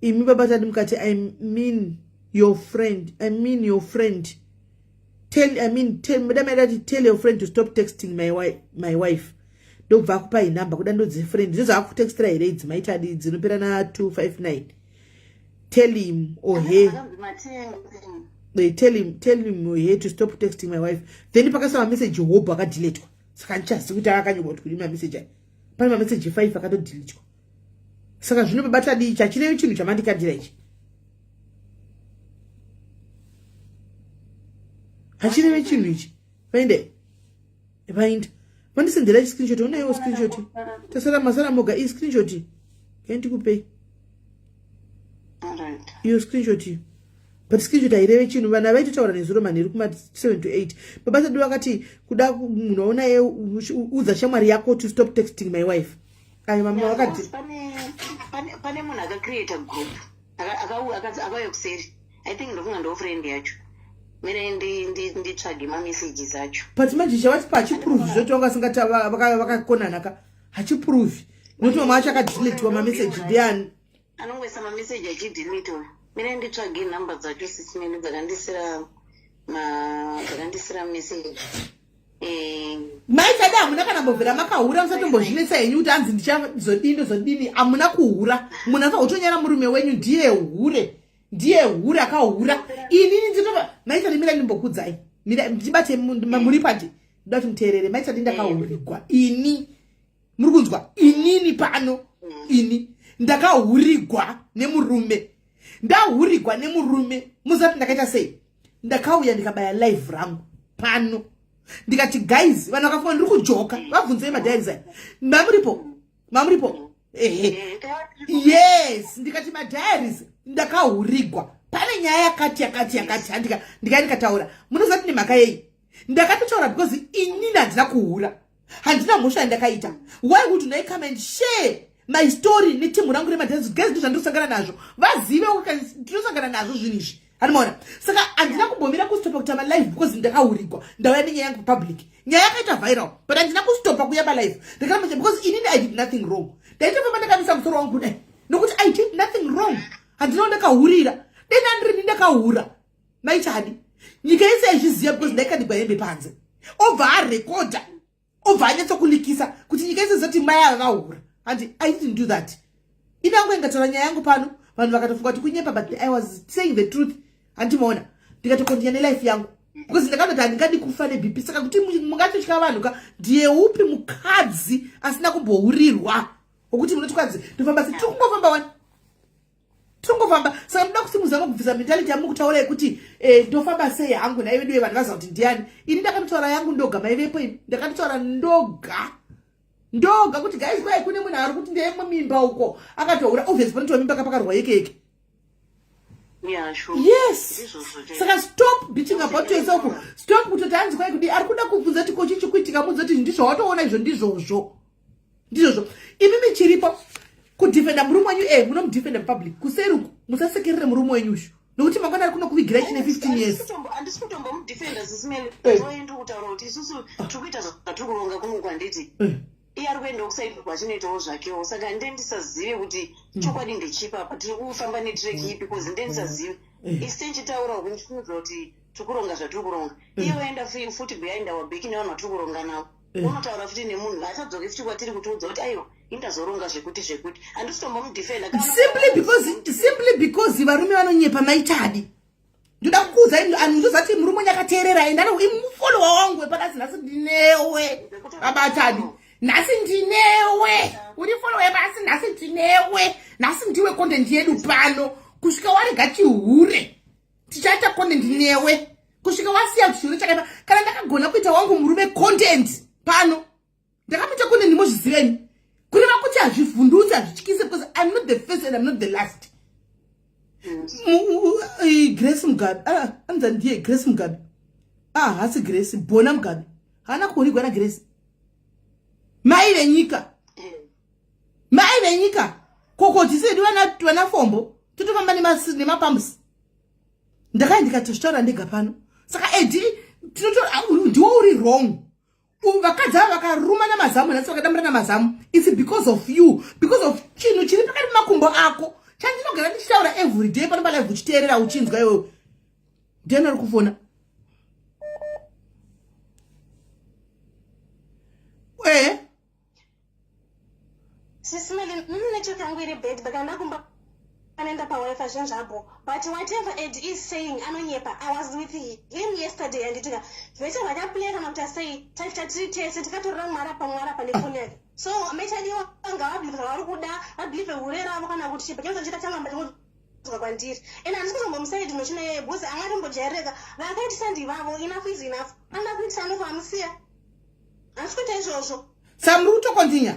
Imi baba tadi mukati I mean your friend. I mean your friend. Tell, I mean, tell, madam aida tell your friend to stop texting my, wife, my wife. Ndobva akupa inumber kuda ndodzi friend. Ndozva akutextira here idzi maita adi dzinopera na 259. Tell him or her. Tell him, tell him or her to stop texting my wife. Then pakasava message hobho akadiletwa. Saka ndichazivi kuti akanyorwa kuti kudii mamessage aya. Pane mameseji 5 akatodhilitwa. Saka zvino baba tadii ichi hachirevi chinhu chamandikandira ichi. Hachirevi chinhu ichi. Vaende. Vaenda. Vandisendera chi screenshot onaiwo screenshot. Tasara masara moga iyi screenshot. Kai ndikupei. Iyo screenshot iyo. But screenshot haireve chinhu vanhu avaitotaura nezuro manheru kuma 7 to 8. Baba Tadu vakati kuda munhu aona ye udza shamwari yako to stop texting my wife. Ayo mama vakati pane munhu akacreata group akauya kuseri. I think ndofunga ndo friend yacho. Mire nditsvage ma messages acho. But manje chavati pachiprove zvoti vanga vasingati vakakonana ka hachiprove. Nekuti mama acho akadeletwa ma message ndiani? Anongoisa ma message achidelete uyu. Mire nditsvage number dzacho sisi mene dzakandisira ma dzakandisira message. Eh. Mai Tada hamuna kana mbobvira makahura musatombozvinetsa henyu kuti hanzi ndichazodini ndozodini hamuna kuhura munhu afa kutonyara murume wenyu ndiye hure ndiye hure akahura inini ndinova maitadi mira ndimbokudzai mira ndibate muri pati ndoda kuti muteerere maitadi ndakahurigwa ini muri kunzwa inini pano ini ndakahurigwa nemurume ndahurigwa nemurume muzati ndakaita sei ndakauya ndikabaya live rangu pano ndikati guys vanhu vakafunga ndiri kujoka vabvunzei madiaries aya mamuripo mamuripo ehe yes ndikati madiaries ndakahurigwa pane nyaya yakati yakati yakati handika ndikai ndikataura munoziva kuti nemhaka yei ndakatotaura because inini handina kuhura handina mhosva yandakaita why would i come and share my story netimu rangu remadance guys ndo zvandinosangana nazvo vazive ndinosangana nazvo zvinhu izvi handimaona saka handina kumbomira kustopa kuita malive because ndakahurigwa ndauya nenyaya yangu public nyaya yakaita viral but handina kustopa kuya palive ndakaramba because inini i did nothing wrong ndaitofamba ndakamisa musoro wangu kudai nokuti i did nothing wrong handina ndakahurira dai ndandirini ndakahura maichadi nyika yese yaizviziva because ndaikandigwa hembe panze obva arekodha obva anyatsokulikisa kuti nyika yese zoti mai ava vahura handi i didn't do that ini angu ingataura nyaya yangu pano vanhu vakatofunga kuti kunyepa but i was saying the truth handimaona ndikatokontinya nelife yangu because ndakatoti handingadi kufa nebp saka kuti mungatotya vanhu ka ndiye upi mukadzi asina kumbohurirwa wokuti munoti kwadzi ndofamba se tiri kungofamba wani tongofamba saka ndoda kuti muzame kubvisa mentality yamuri kutaura yekuti eh, ndofamba sei hangu nhai veduwe vanhu vaziva kuti ndiani ini ndakatotaura yangu ndoga maivepo ini ndakatotaura ndoga ndoga kuti guys kwai kune munhu ari kuti ndeyemwe mimba uko akatohura obvious panotiwa mimba kapakarwa yeke yeke Yeah, sure. Yes. Saka stop beating about yourself. Stop kutoti hanzi kwai kudii ari kuda kubvunza kuti ko chichikuitika mudza kuti ndizvo watoona izvo ndizvozvo. Ndizvozvo. Imimi chiripo kudefenda murume wenyu eh munomudefenda mupublic kuseri uku musasekerere murume wenyu ushu nokuti mangwana ari kunokuvigirai chine 15 years. Handisi kutombomudefenda sisi Melo. Eh. Ndiri kutaura kuti isusu tiri kuita zvatiri kuronga kuno kwanditi. Eh. Iye ari kuendawo kusaidi kwachinoitawo zvakewo saka nde ndisazive kuti chokwadi ndechipi apa tiri kufamba netrek ipi bcause nde ndisazive isu tichitaura uku ndichimuudza kuti tiri kuronga zvatiri kuronga iye oenda futi behind our back nevanhu vatiri kuronga navo unotaura futi nemunhu achadzoke futi kwatiri kutiudza kuti aiwa indazoronga zvekuti zvekuti handisi tombomudefenda simply because simply because varume vanonyepa maitadi ndoda kukuudza anhu ndozati murume wenyu akateerera ende ano imufolowa wangu wepadasi nhasi ndinewe babatadi nhasi ndinewe uri folowa yepasi nhasi ndinewe nhasi ndiwe content yedu pano kusvika warega chihure tichaita content newe kusvika wasiya chihure chakaipa kana ndakagona kuita wangu murume content pano ndakamuita kune ndimozviziveni kureva kuti hazvivhundutsi hazvityise because im not the first and im not the last grace mugabe ah, anza ndiye grace mugabe ah hasi grace bona mugabe haana kuhurigwa nagrace mai venyika mai venyika kokoti sedu vana fombo totofamba nemapamps ndakai ndikatozvitaura ndega pano saka edi ndiwo uri wrong vakadzi ava vakaruma namazamu nhasi vakadambura namazamu its because of you because of chinhu chiri pakati pemakumbo ako chandinogara ndichitaura every day pano palive uchiteerera uchinzwa iwewe ndiani ari kufona ee sisi mele mimi network yangu iri bad but ndakumba Anoenda pawifi zvinhu zvabho but whatever ed is saying anonyepa. I was with him yesterday handitika zvese zvakaplay kana kuti asei taita tiri tese tikatorera mwara pamwara pane foni yake. So mechadiwa ngavabelieve zvavari kuda vabelieve hure ravo kana kuti chipa chinonzi chikatanga mbachingodzoka kwandiri. And handisi kuzombomusaidi nochino yeye because angatombojaireka vakaitisa ndivavo enough is enough. Anoda kuitisa anofa amusiya. Handisi kuita izvozvo. Samuri kutokontinya.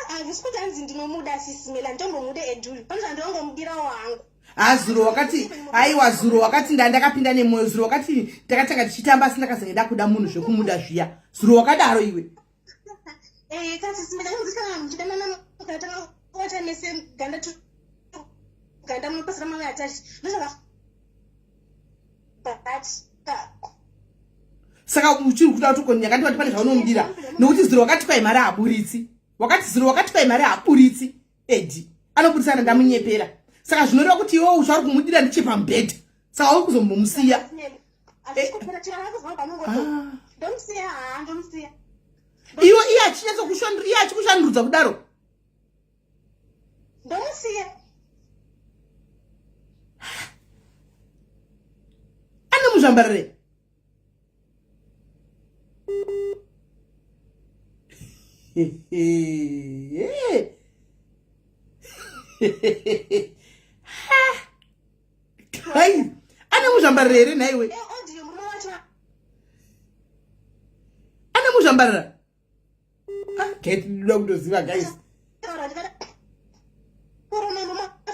Handisi kuti hanzi ndinomuda sisi Mela nditombomude Eduyu. Pane zvandinongomudirawo hangu. Ha zuro wakati aiwa zuro wakati ndandakapinda nemwoyo zuro wakati takatanga tichitamba asi ndakazenge ndakuda munhu zvekumuda zviya zuro wakadaro iwe. Eh, kasi Mela inonzi kana muchidanana mukatanga kuwata mese ganda tu ganda munopasira mave attached. Ndozvaka but saka uchiri kuda kuti uko nyakati pane zvaunomudira nokuti zuro wakati kwai mari haaburitsi wakati zuro wakati kwai mari haaburitsi edi anoburitsana ndamunyepera saka zvinoreva kuti iwewe uchauri kumudira ndichepamubhedha saka uri kuzombomusiya eh. Ah. Iwe iye achinyatsokushandura iye achikushandurudza kudaro ndomusiya ane muzvambarire Hai, ane muzvambarira here nhaiwe? Eh, ane muzvambarira? Ah, get ndoda kutoziva guys.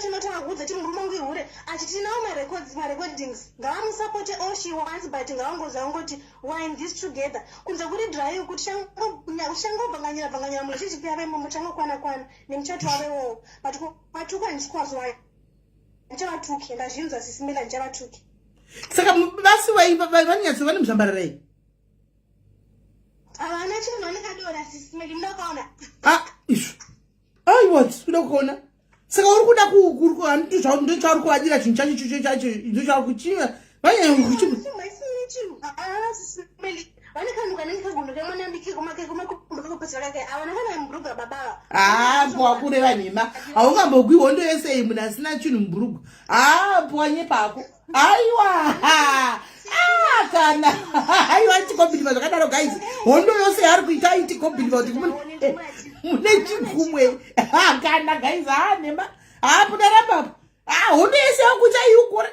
Tinotaudza ti murume wangu ihure ati tinawo marecords marecordings ngavamusapote all she wants but ngavangoziva kungoti we're in this together kunze kuri dry uku tichangobvanganyira bvanganyira munhu chichipiya vaimomo changokwana kwana nemuchato wave wowo but vatuka handisi wayo ndichavatuki ndazvinzwa sisi Mela ndichavatuki saka vasi vanyatso vane muzvambararei havana chinhu vane kadora sisi Meli muda kukaona ah izvo aiwa tikuda kukaona saka uri kuda ndochauri kuvadira chinhu chacho chocho chacho ndochauri kuchiva vanyanya kuchiva vane kanhu kanenge kagondo kemwana mudiki kumakumbo kakupedzera kake havana kana mubhurugwa baba ava haa wakureva nhema haungambogwi hondo yese iyi munhu asina chinhu mubhurugwa haa wanyepa hako aiwa ah, kana aiwa itikobhiliva zvakadaro guys hondo yose yaari kuita itikobhiliva kuti mune chigumwe kana guys haa nhema haa pudaramba apo hondo yese yakuita iukora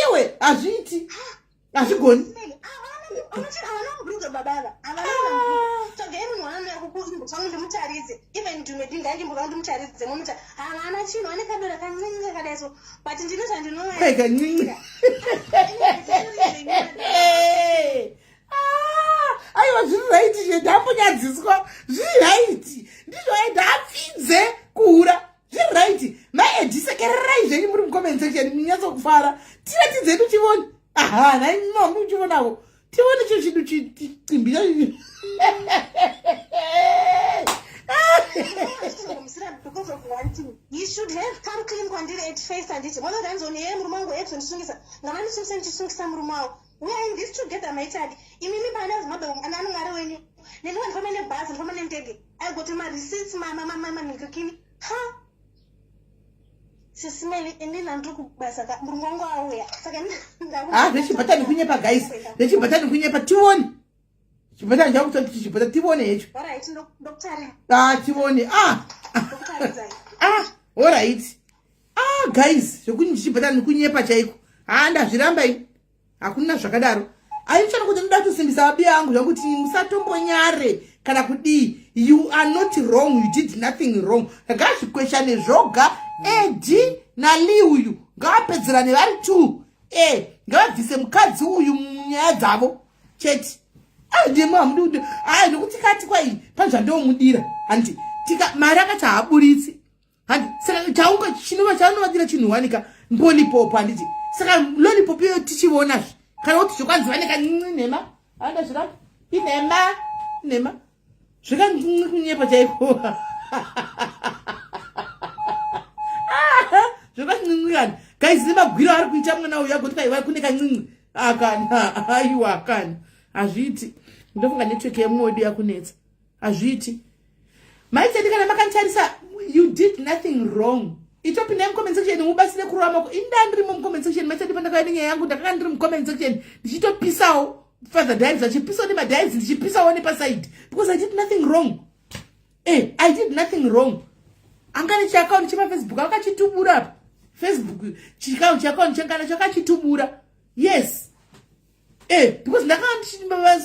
iwe hazviiti hazvigoni kancinci ah, aiwa zviri raiti zve ndambonyadziswa zviri raiti ndizvo aida apfidze kuhura zviri raiti mai edi sekererai zvenyu muri mucomment section munyatsokufara tiratidze edu tivone aha nhai mami uchionavo tione cho chidu chicimbi chacho He should have come clean kwandiri at first handiti mother danzoni yeye murume wangu ex ndisungisa ngavandisungise ndichisungisa murume wavo we are in this together maitadi imimi paana zimbabwe anani mwari wenyu neni wandifamba nebhazi ndifamba nendege i got mareceipts mamaningirikini ha Sisi Meli, ini ndiri kubasa ka murume wangu auya saka ah zvechibhatani kunyepa guys zvechibhatani kunyepa tione chibhatani chakutoti chibhata tione hecho alright ndokutari ah tione ah ah alright ah guys zvekuti chibhatani kunyepa chaiko ah ndazviramba ini hakuna zvakadaro aichana kuti ndoda kutosimbisa vabiya angu zvakuti musatombonyare kana kudii you are not wrong you did nothing wrong ngazvikweshane zvoga edi nali uyu ngavapedzerane vari two e ngavabvise mukadzi uyu munyaya dzavo chete andimo hamudi kuti aya nokuti kati kwai pane zvandomudira handi tika mari akati haaburitsi handi saka chaunga chinova chaunovadira chinhu wanika mbolipopo handiti saka lolipop iyoyo tichivonazve kana kuti zvokwanzi vane kancinci nhema anda zvirapa inhema nhema zvekancinci kunyepa chaiko zvekancinci kani guys nemagwiro ari kuita mwana uyu agoti kaiva kune kancinci akana aiwa akana hazviiti ndofunga network yemwoyo yedu yakunetsa hazviiti. Maitedi kana makanditarisa, you did nothing wrong. Itopindai mucomment section mubatsire kurova mako. Inda ndirimo mucomment section maitedi pandakauya nenyaya yangu ndakanga ndiri mucomment section ndichitopisawo Father Dives achipisawo nemadives ndichipisawo nepaside because I did nothing wrong. Eh, I did nothing wrong. Anga nechiakaunti chepafacebook akachitubura apa. Facebook chiakaunti changana chakachitubura. Yes. Eh, because ndakanga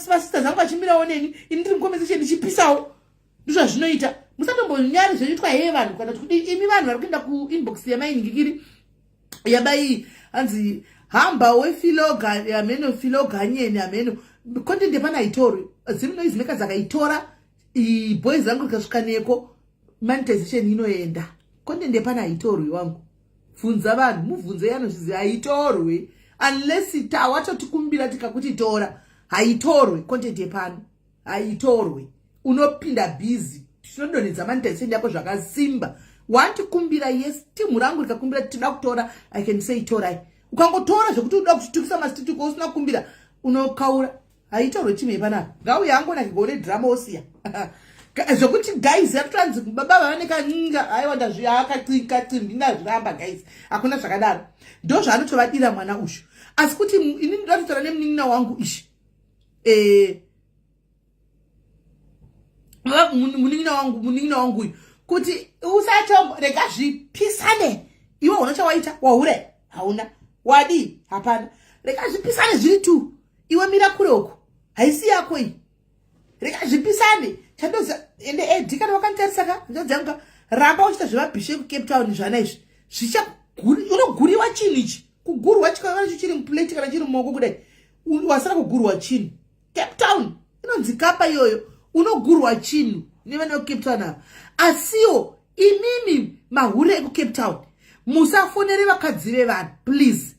vasista zangu vachimirawo neni ini ndiri mucomment section ndichipisawo. Ndizvazvinoita. Musatombonyari zvoitwa heye vanhu kana kuti imi vanhu vari kuenda kuinbox yamainingikiri yabai hanzi hamba wefiloga hameno filoganyeni hameno content yepana haitorwi zim noise makers akaitora boys rangu rikasvika neko monetization inoenda. Content yepana haitorwi wangu, bvunza vanhu, mubvunze yanozviziva, haitorwi unless tawatotikumbira tikakuti tora. Haitorwi content yepano, haitorwi. Unopinda busy, tinodonhedza monetization yako zvakasimba. Wandikumbira, yes, timu rangu rikakumbira tinoda kutora, I can say torai. Ukangotora zvekuti unoda kuchitukisa masitituko usina kukumbira, unokaura. Haitorwe timu yepanapa. Ngauye angonakirwa une drama osiya zvokuti guys yatotanzi baba vavane kaninga. Aiwa, ndazviakacimbi ndazviramba guys, hakuna zvakadaro. Ndo zvaanotovadira mwana uyu. Asi kuti ini ndoda kutora nemunin'ina wangu ishi, munin'ina wangu uyu, kuti usatombo rega zvipisane. Iwe huna chawaita, wahure hauna, wadii hapana. Rega zvipisane zviri tu, iwe mira kure uko, haisi yako iyi. Rega zvipisane. Chandoziva ende edi kana wakanditarisa ka nzvadzi yangu ka, ramba uchiita zvemabhishu ekuCape Town. Zvana izvi unoguriwa chinhu ichi, kugurwa chikanacho chiri muplate kana chiri mumaoko kudai, wasara kugurwa chinhu. Cape Town inonzi Kapa iyoyo, unogurwa chinhu nevana vekuCape Town ava. Asiwo imimi mahure ekuCape Town, musafonere vakadzi vevanhu please.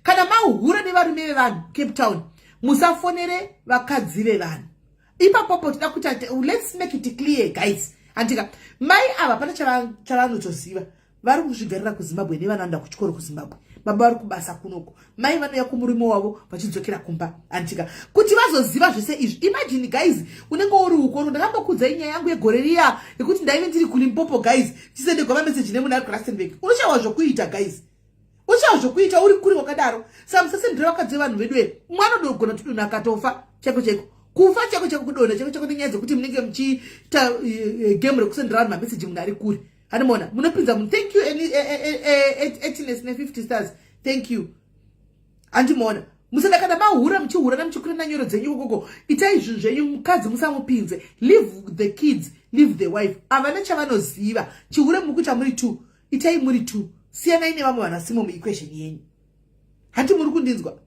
Kana mahura nevarume vevanhu Cape Town, musafonere vakadzi vevanhu. Ipapopo tida kuti let's make it clear guys, handika mai ava pane chavanotoziva. Vari kuzvigarira kuZimbabwe nevana vanoenda kuchikoro kuZimbabwe, baba vari kubasa kunoko, mai vanouya kumurume wavo vachidzokera kumba, handika kuti vazoziva zvese izvi. Imagine guys, unenge uri ukoro. Ndakambokudzai nyaya yangu yegore riya yekuti ndaive ndiri kuLimpopo guys, chisendegwa mameseji nemunhu ari kuRustenburg. Unoshawa zvokuita guys, ushawa zvokuita uri kuri wakadaro. Saka musasendera vakadzi vevanhu vedu. E mwana udogona kutodonha akatofa chaiko chaiko, kufa chaiko chaiko, kudonha chaiko chaiko nenyaya dzekuti munenge muchiita game rekusendera vanhu mameseji munhu ari kure. Hanimona munopinza munhu. Thank you etines ne50 stars, thank you. Handimona musada kana mahura muchihura namuchikwira nanyoro dzenyu ikokoko. Itai zvinhu zvenyu, mukadzi musamupinze. Leave the kids, leave the wife, havana chavanoziva. Chihure muri kuita muri two, itai muri two. Siyanai nevamwe vanasimo muequation yenyu. Handi muri kundinzwa?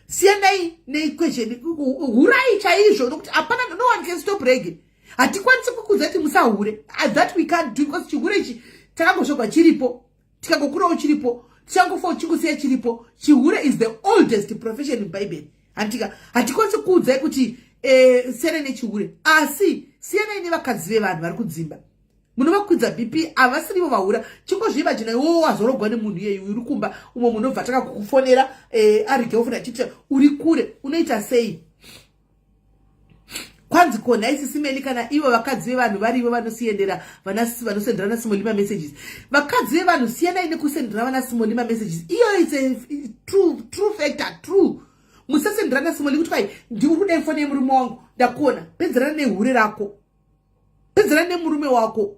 Siyanai neequation, hurai chaizvo nokuti hapana, no one can stop reggae. Hatikwanisi kukudza kuti musahure, that we can't do, because chihure ichi takangosvogwa chiripo, tikangokurawo chiripo, tichangofawo chingosiya chiripo. Chihure is the oldest profession in Bible, handika? Hatikwanisi kuudzai kuti siyanai nechihure, asi siyanai nevakadzi vevanhu vari kudzimba. Munovakwidza BP, havasirivo vahura. Chingozviimagina iwowo wazorogwa nemunhu iyeyu uri kumba umwe munobva tanga kukufonera ari girlfriend achiti uri kure, unoita sei? Kwanzi ko nhai Sisi Meli, kana ivo vakadzi vevanhu varivo vanosiendera vanosendera naSimoli mamessages, vakadzi vevanhu siyanai nekusendera vana Simoli mamessages. Iyo it's a true, true factor, true. Musasendera naSimoli kuti kwai ndiri kudai foni yemurume wangu ndakuona. Pedzerana nehure rako, pedzerana nemurume wako.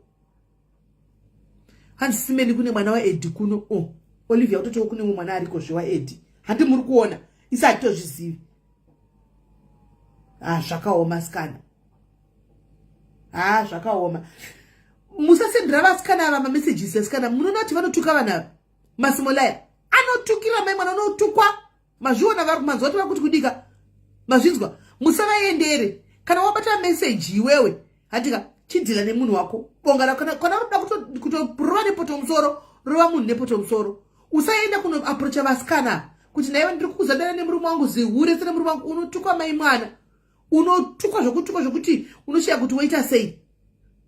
Hanzi Simeli kune mwana waEdi kuno. Oh, Olivia kutotiwo kune mumwe mwana ariko zvewaEdi. Handi muri kuona isi hatitozvizivi. Ah, zvakaoma sikana, ha, zvakaoma. Musasendera vasikana ava mamessages asikana. Munoona kuti vanotuka vanhu ava, masimolaya anotukira mai mwana, unotukwa. Mazviona vari kumanzwa kuti vari kuti kudika, mazvinzwa. Musavaendere. Kana wabata meseji iwewe, handika chidhila nemunhu wako bonga. Kana unoda kutorova nepoto musoro, rova munhu nepoto musoro. Usaenda kunoaprocha vasikana kuti naiwe ndiri kukuzadana nemurume wangu zihure sene murume wangu. Unotukwa mai mwana, unotukwa zvokutukwa zvokuti unoshiya kuti woita sei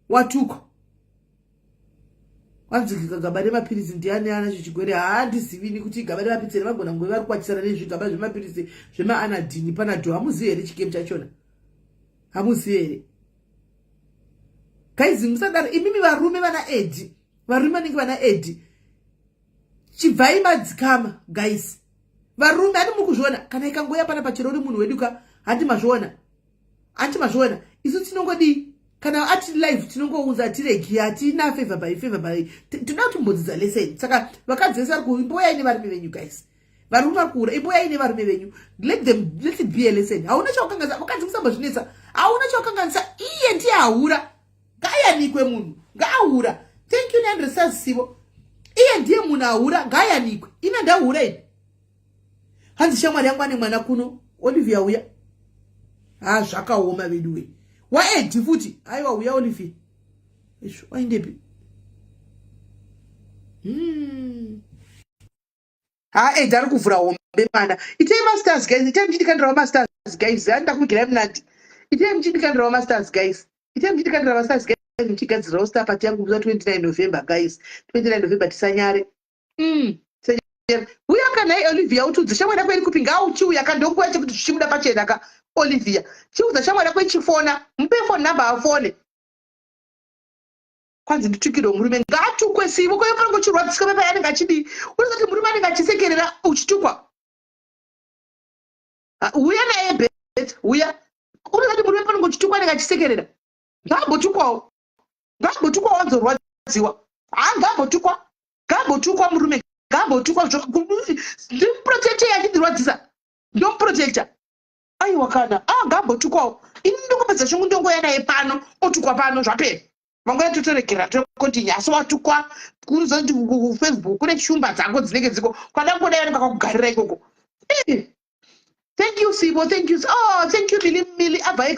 watukwa. Kwanzi gaba remapiritsi, ndiani anacho chigwere? Haandizivini kuti gaba remapiritsi here. Vagona kunge vari kukwachisana nezvigaba zvemapiritsi zvemaanadhini panadho. Hamuzivi here chigame chachona? Hamuzivi here? Guys, musadaro imimi varume vana Edi, varume vanenge vana Edi, chibvai madzikama, guys. Varume, handi muri kuzviona? Kana ikangoya pana pachero uri munhu wedu ka, handi mazviona? Handi mazviona? Isu tinongodii? Kana ati live, tinongounza, hatiregi, hatina favor by favor by. Tinoda kuti mbodzidza lesson. Saka vakadzi vese vari kuimboyai nevarume venyu, guys. Varume vari kuura, imboyai nevarume venyu. Let them, let it be a lesson. Hauna chawakanganisa. Vakadzi, musambozvinetsa. Hauna chawakanganisa. Iye ndiye ahura, ngaayanikwe. Munhu ngaahura. Thank you, neandresasivo. Iye ndiye munhu ahura, ngaayanikwe. Ina ndahura ini. Hanzi shamwari yangu ane mwana kuno. Olivia, uya. Ha, zvakaoma vedu we. Waedi futi. Aiwa, uya Olivia. Izvo waendepi? Ha, Edi ari kuvhura hombe mwana. Itei mastars, guys. Itei muchindikandirawo mastars, guys. Handida kuvigirai munandi. Itei muchindikandirawo mastars, guys. Itei muchindikandira mastars, guys. Muchigadzirirawo star party yangu musi wa29 November, guys. 29 November, tisanyare. Tisanyare. Uya kana Olivia, utiudze shamwari yako iri kupi. Ngauchiuya ka, ndonguva yacho kuti zvichibuda pachena ka. Olivia, chiudza shamwari yako ichifona. Mupe phone number afone. Kwanzi nditukirwe murume, ngaatukwe. Sivo kwayo panonge uchirwadziswa pepa yanenge achidii? Unozati murume anenge achisekerera uchitukwa. Uya naye bet, uya. Unozati murume panonge uchitukwa anenge achisekerera? Ngaambotukwawo, ngaambotukwawo, wanzorwadziwa. Ha, ngaambotukwa, ngaambotukwa murume, ngaambotukwa. Ndimuprotectei achindirwadzisa? Ndomuprotecta? Aiwa kana. A, ngaambotukwawo. Ini ndongopedza shungu, ndongoya naye pano, otukwa pano, zvapera. Mangwana totoregera, tokontinue. Asi watukwa, kunozoti kuFacebook kune shumba dzako dzinenge dziko kwada ngodai vanenge vakakugarira ikoko. Thank you, Sibo. Thank you. Oh, thank you, Mili. Mili abva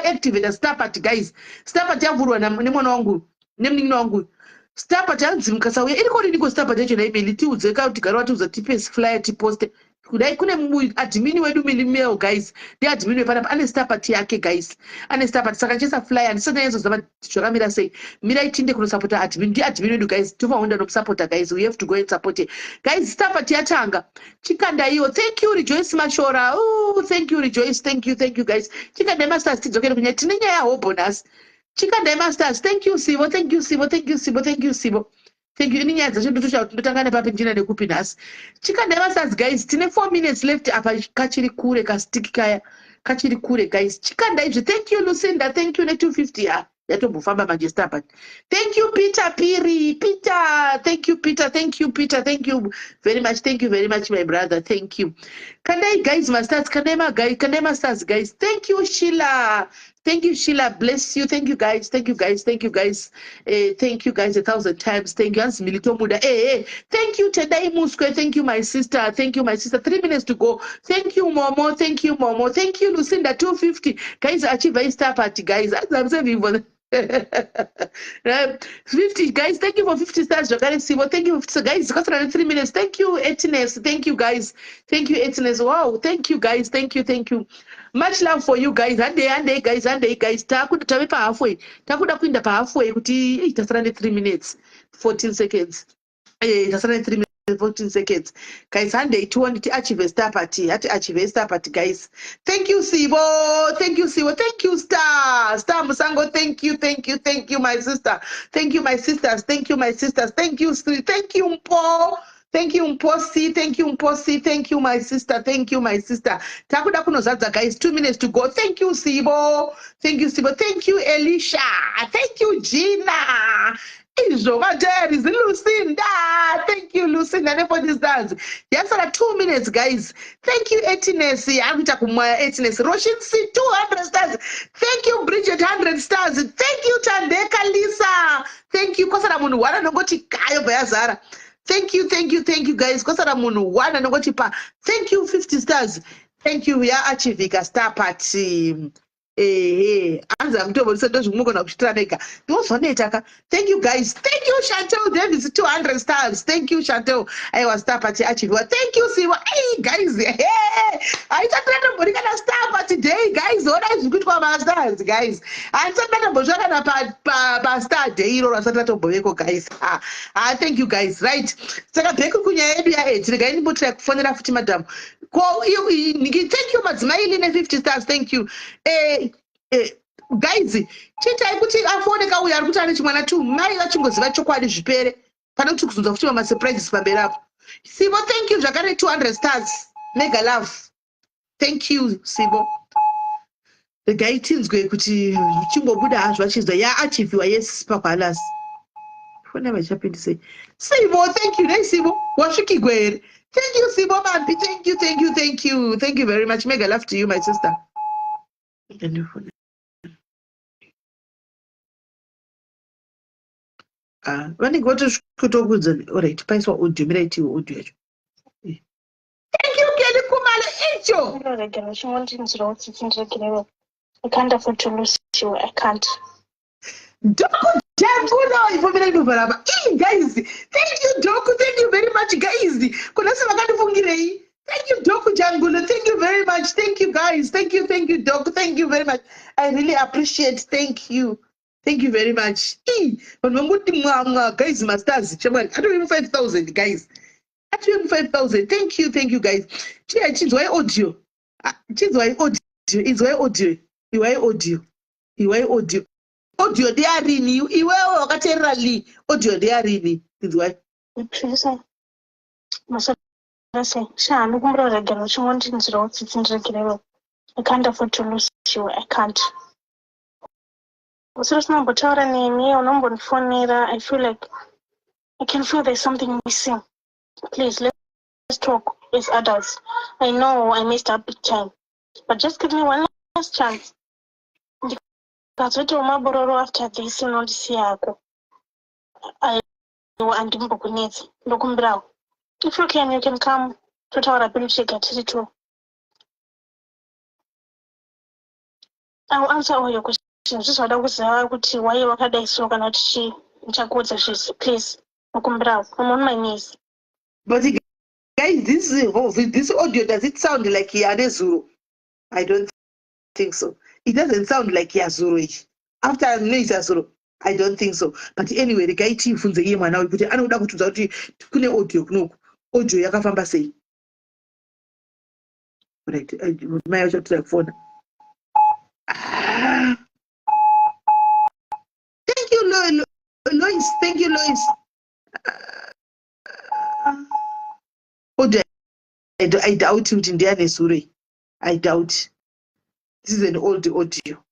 activate star party, guys. Star party yavhurwa nemwana wangu, nemunin'ina wangu. Star party hanzi mukasauya. Iriko riniko star party yacho nhai, Mili? Tiudze ka, tigare watiudza, tipe flyer, tiposte. Kudai kune admin wedu Mili Mail, guys. Ndiadmin wepanapa, ane star party yake, guys. Ane star party. Saka ndichaisa flyer, handisati ndanyatsoziva zvakamira sei. Mirai tinde kunosapota admin. Ndiadmin wedu, guys. Tofaunda nokusapota, guys. We have to go and support her. Guys, star party yatanga. Chikandaiwo. Thank you, Rejoice Mashora. Ooh, thank you, Rejoice. Thank you, thank you, guys. Chikandai mastars, tidzokere kunyaya. Tine nyaya hobho nhasi. Chikandai mastars. Thank you, Sivo. Thank you, Sivo. Thank you, Sivo. Thank you, Sivo. Thank you. Ini nyaya dzacho ndotosha kuti ndotanga nepapi, ndina nekupi nhasi. Chikandai mastars, guys. Tine 4 minutes left apa, kachiri kure kastiki kaya. Kachiri kure, guys. Chikandaizve. Thank you, Lucinda. Thank you ne250 ya. Yatombofamba manje star party. Thank you, Peter Piri. Peter, thank you, Peter. Thank you, Peter. Thank you very much. Thank you very much, my brother. Thank you. Kandai, guys, mastars. Kandai ma guys, kandai mastars, guys. Thank you, Sheila. Thank you, Sheila. Bless you. Thank you, guys. Thank you, guys. Thank you, guys. Thank you, guys, a thousand times. Thank you. Hanzi Milito Muda. Hey, hey. Thank you, Tendai Muskwe. Thank you, my sister. Thank you, my sister. 3 minutes to go. Thank you, Momo. Thank you, Momo. Thank you, Lucinda. 250. Guys, achieve a star party, guys. As I'm saving for the 50, guys. Thank you for 50 stars, zvakare, Sivo. Thank you for 50, guys. Kwasara 3 minutes. Thank you, Etines. Thank you, guys. Thank you, Etines. Wow, thank you, guys. Thank you, thank you. Much love for you guys. Handei, handei, guys. Handei, guys. Takuda, tave pahalfway. Takuda kuinda pahalfway kuti tasara ne3 minutes 14 seconds. Tasara ne3 minutes 14 seconds, guys. Handei tione tiachieve star party. Hati achieve star party, guys. Thank you, Sibo. Thank you, Sibo. Thank you, Star, Star Musango. Thank you, thank you, thank you, my sister. Thank you, my sisters. Thank you, my sisters. Thank you. Thank you, Mpo. Thank you, Mposi. Thank you, Mposi. Thank you, my sister. Thank you, my sister. Takuda kunozadza, guys. 2 minutes to go. Thank you, Sibo. Thank you, Sibo. Thank you, Elisha. Thank you, Gina. Izvo madiaries. Lucinda, thank you, Lucinda ne40 stars. Yasara 2 minutes, guys. Thank you, Etines. Akuita kumwaya Etines. Roshin C, 200 stars. Thank you, Bridget, 100 stars. Thank you, Tandeka Lisa. Thank you. Kwasara munhu one anongoti kayo bva yazara. Thank you, thank you, thank you, guys. Kwasara munhu one anongoti pa. Thank you, 50 stars. Thank you. Yaachivhika star party. Ehe, hanzi amutombonisa, ndozvimugona kuchitira mega, ndozvaneta ka. Thank you, guys. Thank you, Chantel Davis, 200 stars. Thank you, Chantel. Aiwa, star party achiviwa. Thank you, Siwa. Ei guys, haisati ratombori kana star party day, guys. Onai zviri kuitwa mastars, guys. Handisati ndatombozva kana pastar day iroro, asati ratomboveko, guys. Ah, ah, thank you, guys. Right, saka back kunyaya yedu yaEdzi. Regai ndimbotira kufonera futi madam. Ko thank you, madzimai line 50 stars. Thank you. Guys, chiitai kuti afone kauya ari kuti ane chimwana two, mai vachingoziva chokwadi zvipere, pane kuti kuzunza futi mamasurprises pamberi apo. Sibo, thank you zvakare, 200 stars, mega love. Thank you, Sibo. Regai tinzwe kuti chingobuda hazvo vachinzwa yaachivhiwa. Yes, pakwalas fona vachapindisei. Sibo, thank you. Nei Sibo, wasvikigwa here? Thank you, Sibo Mampi. Thank you, thank you, thank you, thank you very much. Mega love to you, my sister. Ah, vanenge vatosvikotokuudza. Alright, paiswa audio, mirai tiwe audio yacho. Thank you, Kelly Kumalo. Icho Ndiregere chingondinzwirawo tsitsi, ndiregerere. I can't afford to lose you. I can't. Doku Jangulo, ifomera inovhara apa. Ii, guys, thank you, Doku. Thank you very much, guys. Kuna sevakandifungirei. Thank you, Doku Jangulo. Thank you very much. Thank you, guys. Thank you, thank you, Doku. Thank you very much. I really appreciate. Thank you. Thank you very much. Ii, vanhu vangoti mwamwa, guys, masters. Shamwari, atove mu 5000, guys. Atove mu 5000. Thank you, thank you, guys. Chiya chinzwai audio. Ah, chinzwai audio. Inzwai audio. Iwai audio. Iwai audio. Audio ndeyarini? Iwewe wakateerera li audio ndeyarini? Inzwai. Producer, masarase sha, ndikumbira uregere uchingondinzwirawo tsitsi, ndiregerere. I can't afford to lose you. I can't. Usiri usinombotaura neni, unombondifonera. I feel like I can feel there's something missing. Please, let's talk as adults. I know I messed up big time, but just give me one last chance. Ndikazoitawo mabororo after this, unondisiyako. Aiwa, handimbokunetsi, ndokumbirawo. If you can, you can come, totaura pedu chega tiri two. I will answer all your questions. Zvizvada kuziva kuti why wakadai so kana kuti chii, ndichakuudza zvese. Please, ndokumbirawo. I'm on my knees. But guys, this audio, does it sound like yanezuro? I don't think so. It doesn't sound like yazuro ichi. After noise yazuro, I don't think so. But anyway, regai tiibvunze iye mwana uyu kuti anoda kutiudza kuti kune audio kunoku, audio yakafamba sei. Right, mai vachatira kufona. Ah. Thank you, Lois. Thank you, Lois. Audio, I doubt kuti ndiyanezuro iyi. I doubt. This is an old audio,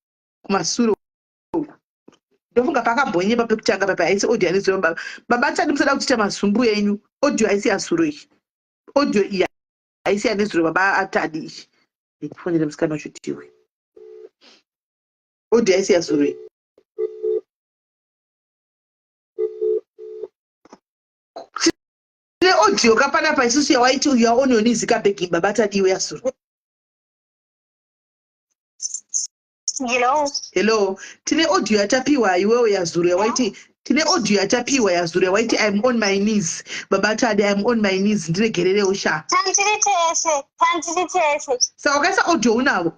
kumasure uku. Ndofunga pakambonyepa pekutanga papa. Haisi audio yanezuro. Baba, baba Tadi, musada kutiita mazumbu enyu. Audio haisi yazuro iyi. Audio iyi haisi yanezuro, baba Atadi. Iyi ndikufonere musikana wacho tiwe. Audio haisi yazuro iyi. Tine audio kapanapa isusu yawaiti you are on your knees kabegging baba Tadiwe yazuro. Hello. Hello, tine audio yatapiwa iwewe yazuro yawaiti, tine audio yatapiwa yazuro yawaiti, "I'm on my knees, baba Tadi, I'm on my knees, ndiregererewo sha." Tandiri tese, tandiri tese. Saka wakaisa audio unavo?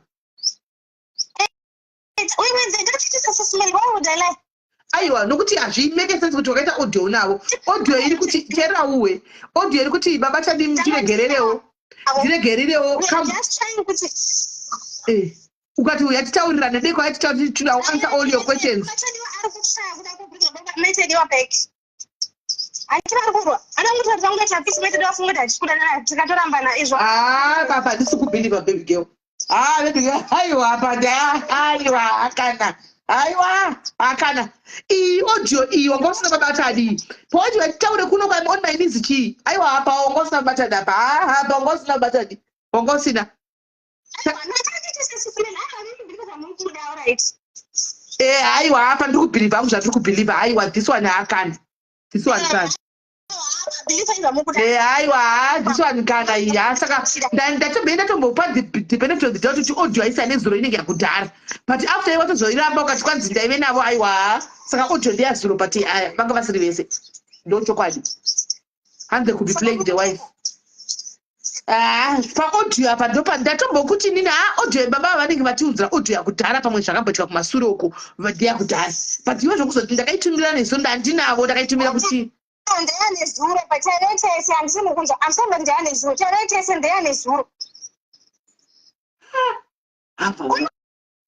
Wait, wait, they don't just smell. Why would I lie? Aiwa, nokuti hazvimake sense kuti wakaita audio unavo. Audio iri kuti, teerera uwe, audio iri kuti, "Baba Tadi, ndiregererewo, ndiregererewo." We are just trying kuti Eh, ukati yatitaurirana deko yatitaurira, "I will answer all your questions." Matadiwa ari kushaya kuda kubringa baba Matadiwa back. Handiti vari kurwa, anongoti tangoti hapisi Matadiwa, fungoti hatisi kudanana, tikatorambana izvo. Ah, papa, handisi kubhilivha, baby girl. Ah, baby girl, aiwa, apa aiwa, akana, aiwa, akana. Iyi audio iyi wanga usina baba Tadi pawati vatitaure kuno kwa on my knees chii? Aiwa, apa wanga usina baba Tadi apa. Ah, apa wanga usina baba Tadi, wanga usina. Aiwa, natanditi sesifuleni, aiwa, ndiri zvamuri alright. Eh, aiwa, apa ndiri kubhilivha hangu zvandiri kubhilivha. Aiwa, this one haakani, this one kana. Bhilivha izvamukuda. Eh, aiwa, this one kana iyi. Ha, saka ndatobve ndatombopa the benefit of the doubt kuti audio haisi yanezuro, inenge yakudhara, but after iwe watozoiramba ukati kwanzi ndaive navo. Aiwa, saka audio ndeyazuro, but aya vanga vasiri vese, ndo chokwadi. And they could be playing the wife. Ah, paaudio apa ndopa ndatombokuti inini, ha, audio yebaba vanenge vatiunzira audio yakudhara, pamwe zvakamboitika kumasure uko ndeyakudhara, but iwe zvokuzoti ndakaitumira nezuro, ndandinavo, ndakaitumira kuti Ndeyanezuro pachaive tese, handisi mukunzwa. I'm sorry, ndeyanezuro, chaive tese, ndeyanezuro. Apa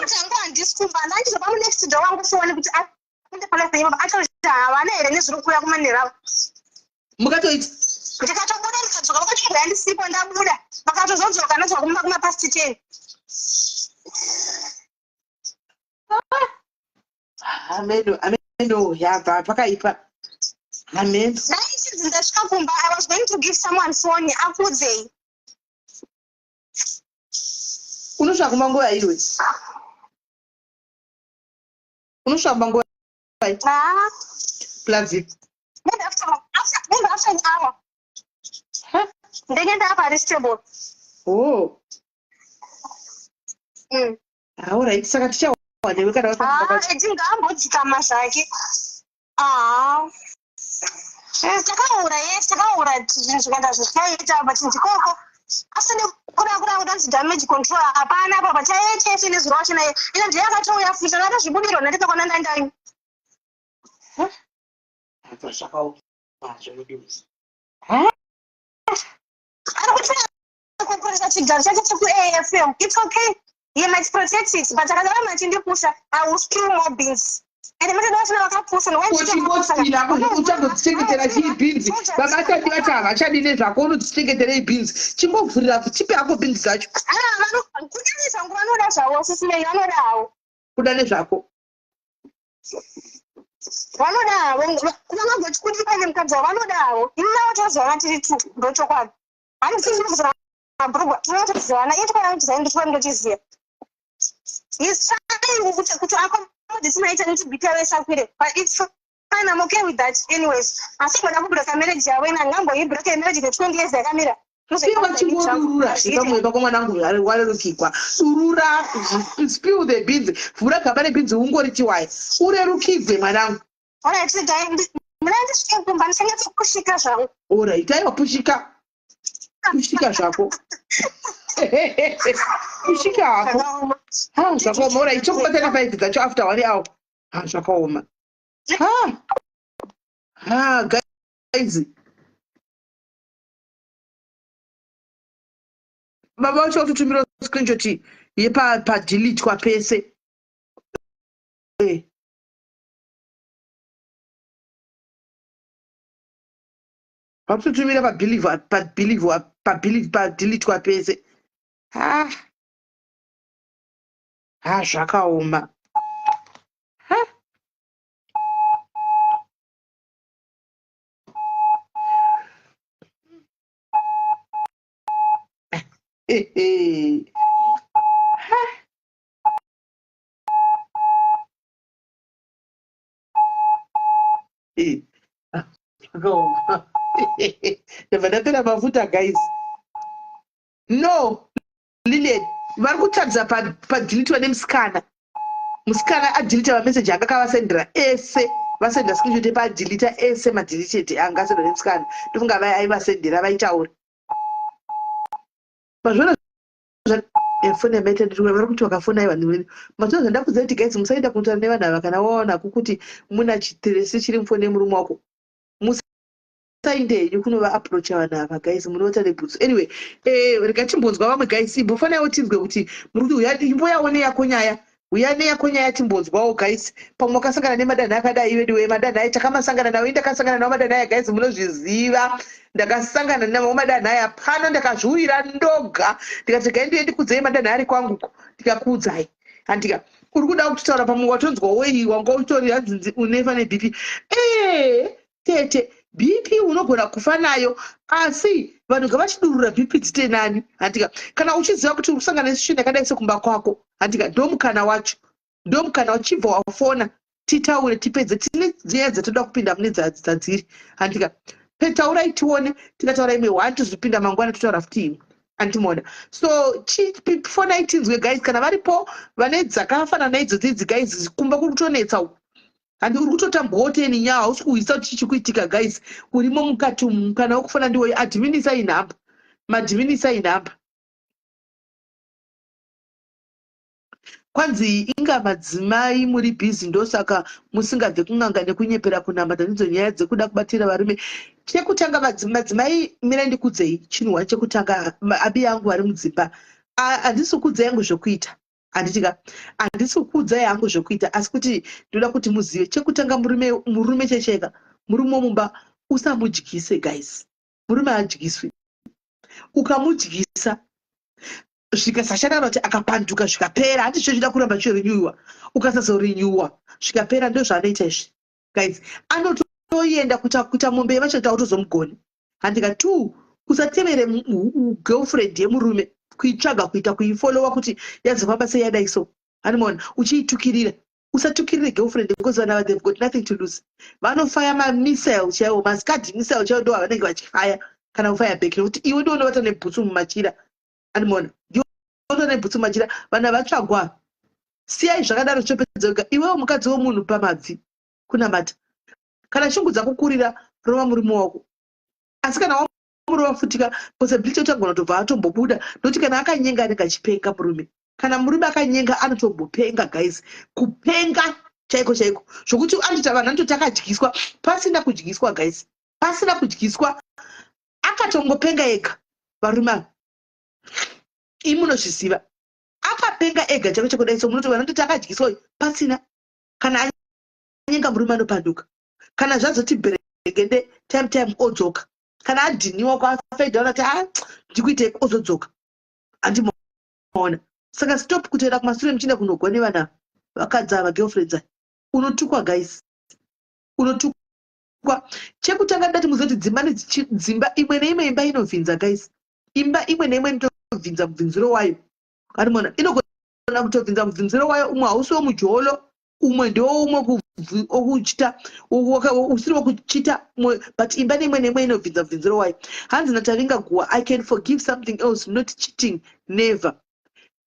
Kuti hangu handisi kumba, ndandizopa munext door wangu foni kuti akunde pano peimba, atoti havana here nezviri kuuya kumanheru avo. Mukatoita. Ndikatobuda, ndikadzoka, vakati ndandisipo, ndabuda, vakatozodzoka ndadzoka kumba kuma past 10. Ameno, ameno, yabva pakaipa, ameno. Dai chinzi ndasvika kumba, I was going to give someone phone akuudzei. Unosvika kumba nguva iwe? Unosvika kumba nguva? Ah. Plazi. Maybe after an hour. Ndenge ndapa stable. Oh. Alright, saka tichawa newe kana Ah, Edi ngaambodzikama zvake. Ah. Takaura, yes, takaura zvinhu zvikaenda zvichaita, but ndikoko. Asi nekuda kuda kudanzi damage control hapana apa pachaita chese nezuro wacho naye. Ine ndiye akatouya futi akatozvibudirwa nanditokona ndandani. Zvakaoma zvedu. Ari kuprotecta chigaro chake chekuAFM. It's okay. He might protect it, but akadaro machindipusha, I will spill more beans. And matoda vachina vakapusa. Uchingosila uchagodzichengetera chii bhinzi? Vabachadi vacho havachadi nezvako, unodzichengeterei bhinzi? Chimbovhurira, chipe hako bhinzi dzacho. Kuda nezvangu vanoda zvavo, sisimei vanoda havo. Kuda nezvako. Vanoda havo, vanogoti kuti paine mukadzi wavo, vanoda havo. Ini navo tozivana tiri two, ndochokwadi. Handisisi kuzivana mabhurugwa, tinotozivana. Iye chikwana anochiziva, ndochikwana ndochiziva. He's trying kuti accommodate maita nechibhita vesakwire, but it's fine, I'm okay with that anyways. Asi kuda kubreaka marriage yavo, ina ngamboibreaka marriage ne20 years yakamira. Iwa chingodurura zvepamwe pako, mwanangu, warerukigwa. Durura, spill the beans, vhura gaba rebhinzi ungori chiwaya, urerukigwe, mwanangu. Alright, muna ndisvike kumba ndichanyatsokushika zvangu. Alright, aiwa, pushika, pushika zvako, pushika hako. Ha, zvakaoma. Alright, chokubatana 5 dzacho after one hour. Ha, zvakaoma. Ha ha, guys, baba vacho vakutotumira screenshot yepadelitwa pese. Vakutotumira padelitwa pese. Ha ha, zvakaoma. Ha. Ha. Ah, zvakaoma, ndabva ndapera mafuta, guys. No, Lilian, vari kutaridza padelitwa nemusikana. Musikana adelita mameseji anga akavasendera ese, vasenda screenshot epadelita ese, madeleted anga asendwa nemusikana. Ndofunga aivasendera vaitaura. Mazviona foni yamaita ndiri vari kuti vakafona vanhu venu. Mazviona zvandakudzai kuti guys, musaenda kunotaura nevanhu ava kana waonako kuti muna chitiresi chiri mufoni yemurume wako. Musainde henyu kunovaapproacha vanhu ava, guys, munovata nebhutsu. Anyway, rega timbonzwa vamwe, guys. Imbofanaiwo tinzwe kuti muri kuti uya, imboyawo neyako nyaya, uya neyako nyaya, timbonzwawo, guys. Pamwe wakasangana nemadanho akadai. Vedu we, madanho aya takamasangana nawo, indakasangana nawo madanho aya, guys, munozviziva. Ndakasangana nawo madanho aya pano, ndakazviuyira ndoga, ndikati regai ndiye ndikudzei madanho ari kwanguko, ndikakuudzai. Handika uri kuda kutitaura, pamwe watonzwa wei wanga uchitori hanzinzi unefa neBP. Ee tete, BP unogona kufa nayo, asi vanhu ngavachidurura BP dzite nani. Handika kana uchiziva kuti uri kusangana nesituation yakadai sekumba kwako, handika ndomukana wacho, ndomukana uchibva wafona titaure, tipedze. Tine nyaya dzatoda kupinda mune dzadziri. Handika petaurai tione, tikataura imwe one, tozopinda mangwana totaura futi imwe. Andimona so fonai tinzwe, guys, kana varipo vane dzakafanana idzodzi idzi. Guys, kumba kuri kutonetsa uku, handi uri kutotambwawo teni nyawo, hausi kuhwisa kuti chichi kuitika. Guys, urimo mukati umu, mukana wekufona ndiwoyo. Adminisai nhamba, madminisai nhamba. Kwanzi inga madzimai muri bhizi, ndosaka musingabve kun'anga nekunyepera kunamata. Ndidzo nyaya dzekuda kubatira varume. Chekutanga, madzimai, mirai ndikudzei chinhu chekutanga. Abi yangu vari mudzimba, handisi kukudzai yangu zvokuita. Handitika, handisi kukuudzai hangu zvekuita, asi kuti ndoda kuti muzive chekutanga, murume, murume checheka, murume womumba usamudyise, guys. Murume hadyiswi. Ukamudyisa zvikasashanda, kana kuti akapanduka zvikapera, handi zvo zvida kuramba chirenewiwa. Ukasazorenewa zvikapera, ndo zvaanoita izvi, guys. Anotoenda kuita mombe yevachata, autozomugoni. Handika two, usatevere girlfriend yemurume, kuitsvaga, kuita kuifollowa kuti yazofamba sei, yadai so. Handimaona uchiitukirira. Usatukirire girlfriend, because vana va, they've got nothing to lose. Vanofaya mamissile chaiwo, maScud missile chaiwo, ndo avanenge vachifaya kana kufaya back, nekuti iwe ndo unovata nebhutsu mumachira. Handimaona ndiona nebhutsu mumachira. Vana vatsvagwa, siyai zvakadaro, zvichopedza. Iwewo mukadzi womunhu, pamabvi kunamata. Kana shungu dzakukurira, rova murume wako. Asi kana wamurova futika, possibility yekuti agona kutobva atombobuda, nokuti kana akanyenga anenge achipenga murume. Kana murume akanyenga anotombopenga, guys, kupenga chaiko chaiko, zvokuti anototi vanhu anototi akadyiswa pasina kudyiswa, guys, pasina kudyiswa, akatongopenga ega. Varume ava, imi munozviziva, akapenga ega chaiko chaiko. Dai so munoti vanhu anototi akadyiswa pasina. Kana anyenga, murume anopanduka. Kana zvazoti bheregende, time time odzoka. Kana adhiniwa kwafedha, ati a ndikuitei, ozodzoka. Handimaona. Saka stop kutoenda kumasure muchienda kunogwa nevana vakadzi ava, girlfriends aya. Unotukwa, guys, unotukwa. Chekutanga, ndati muzoti dzimba dzimba imwe neimwe, imba inobvinza, guys. Imba imwe neimwe inotobvinza mubvinziro wayo. Handimaona, inogona kutobvinza mubvinziro wayo. Umwe hausi womujolo, umwe ndewoumwe wokuchita, usiri wekuchita. But imba neimwe neimwe inobvinza mubvinziro wayo. Hanzi naTavinga Guwa, "I can forgive something else, not cheating, never."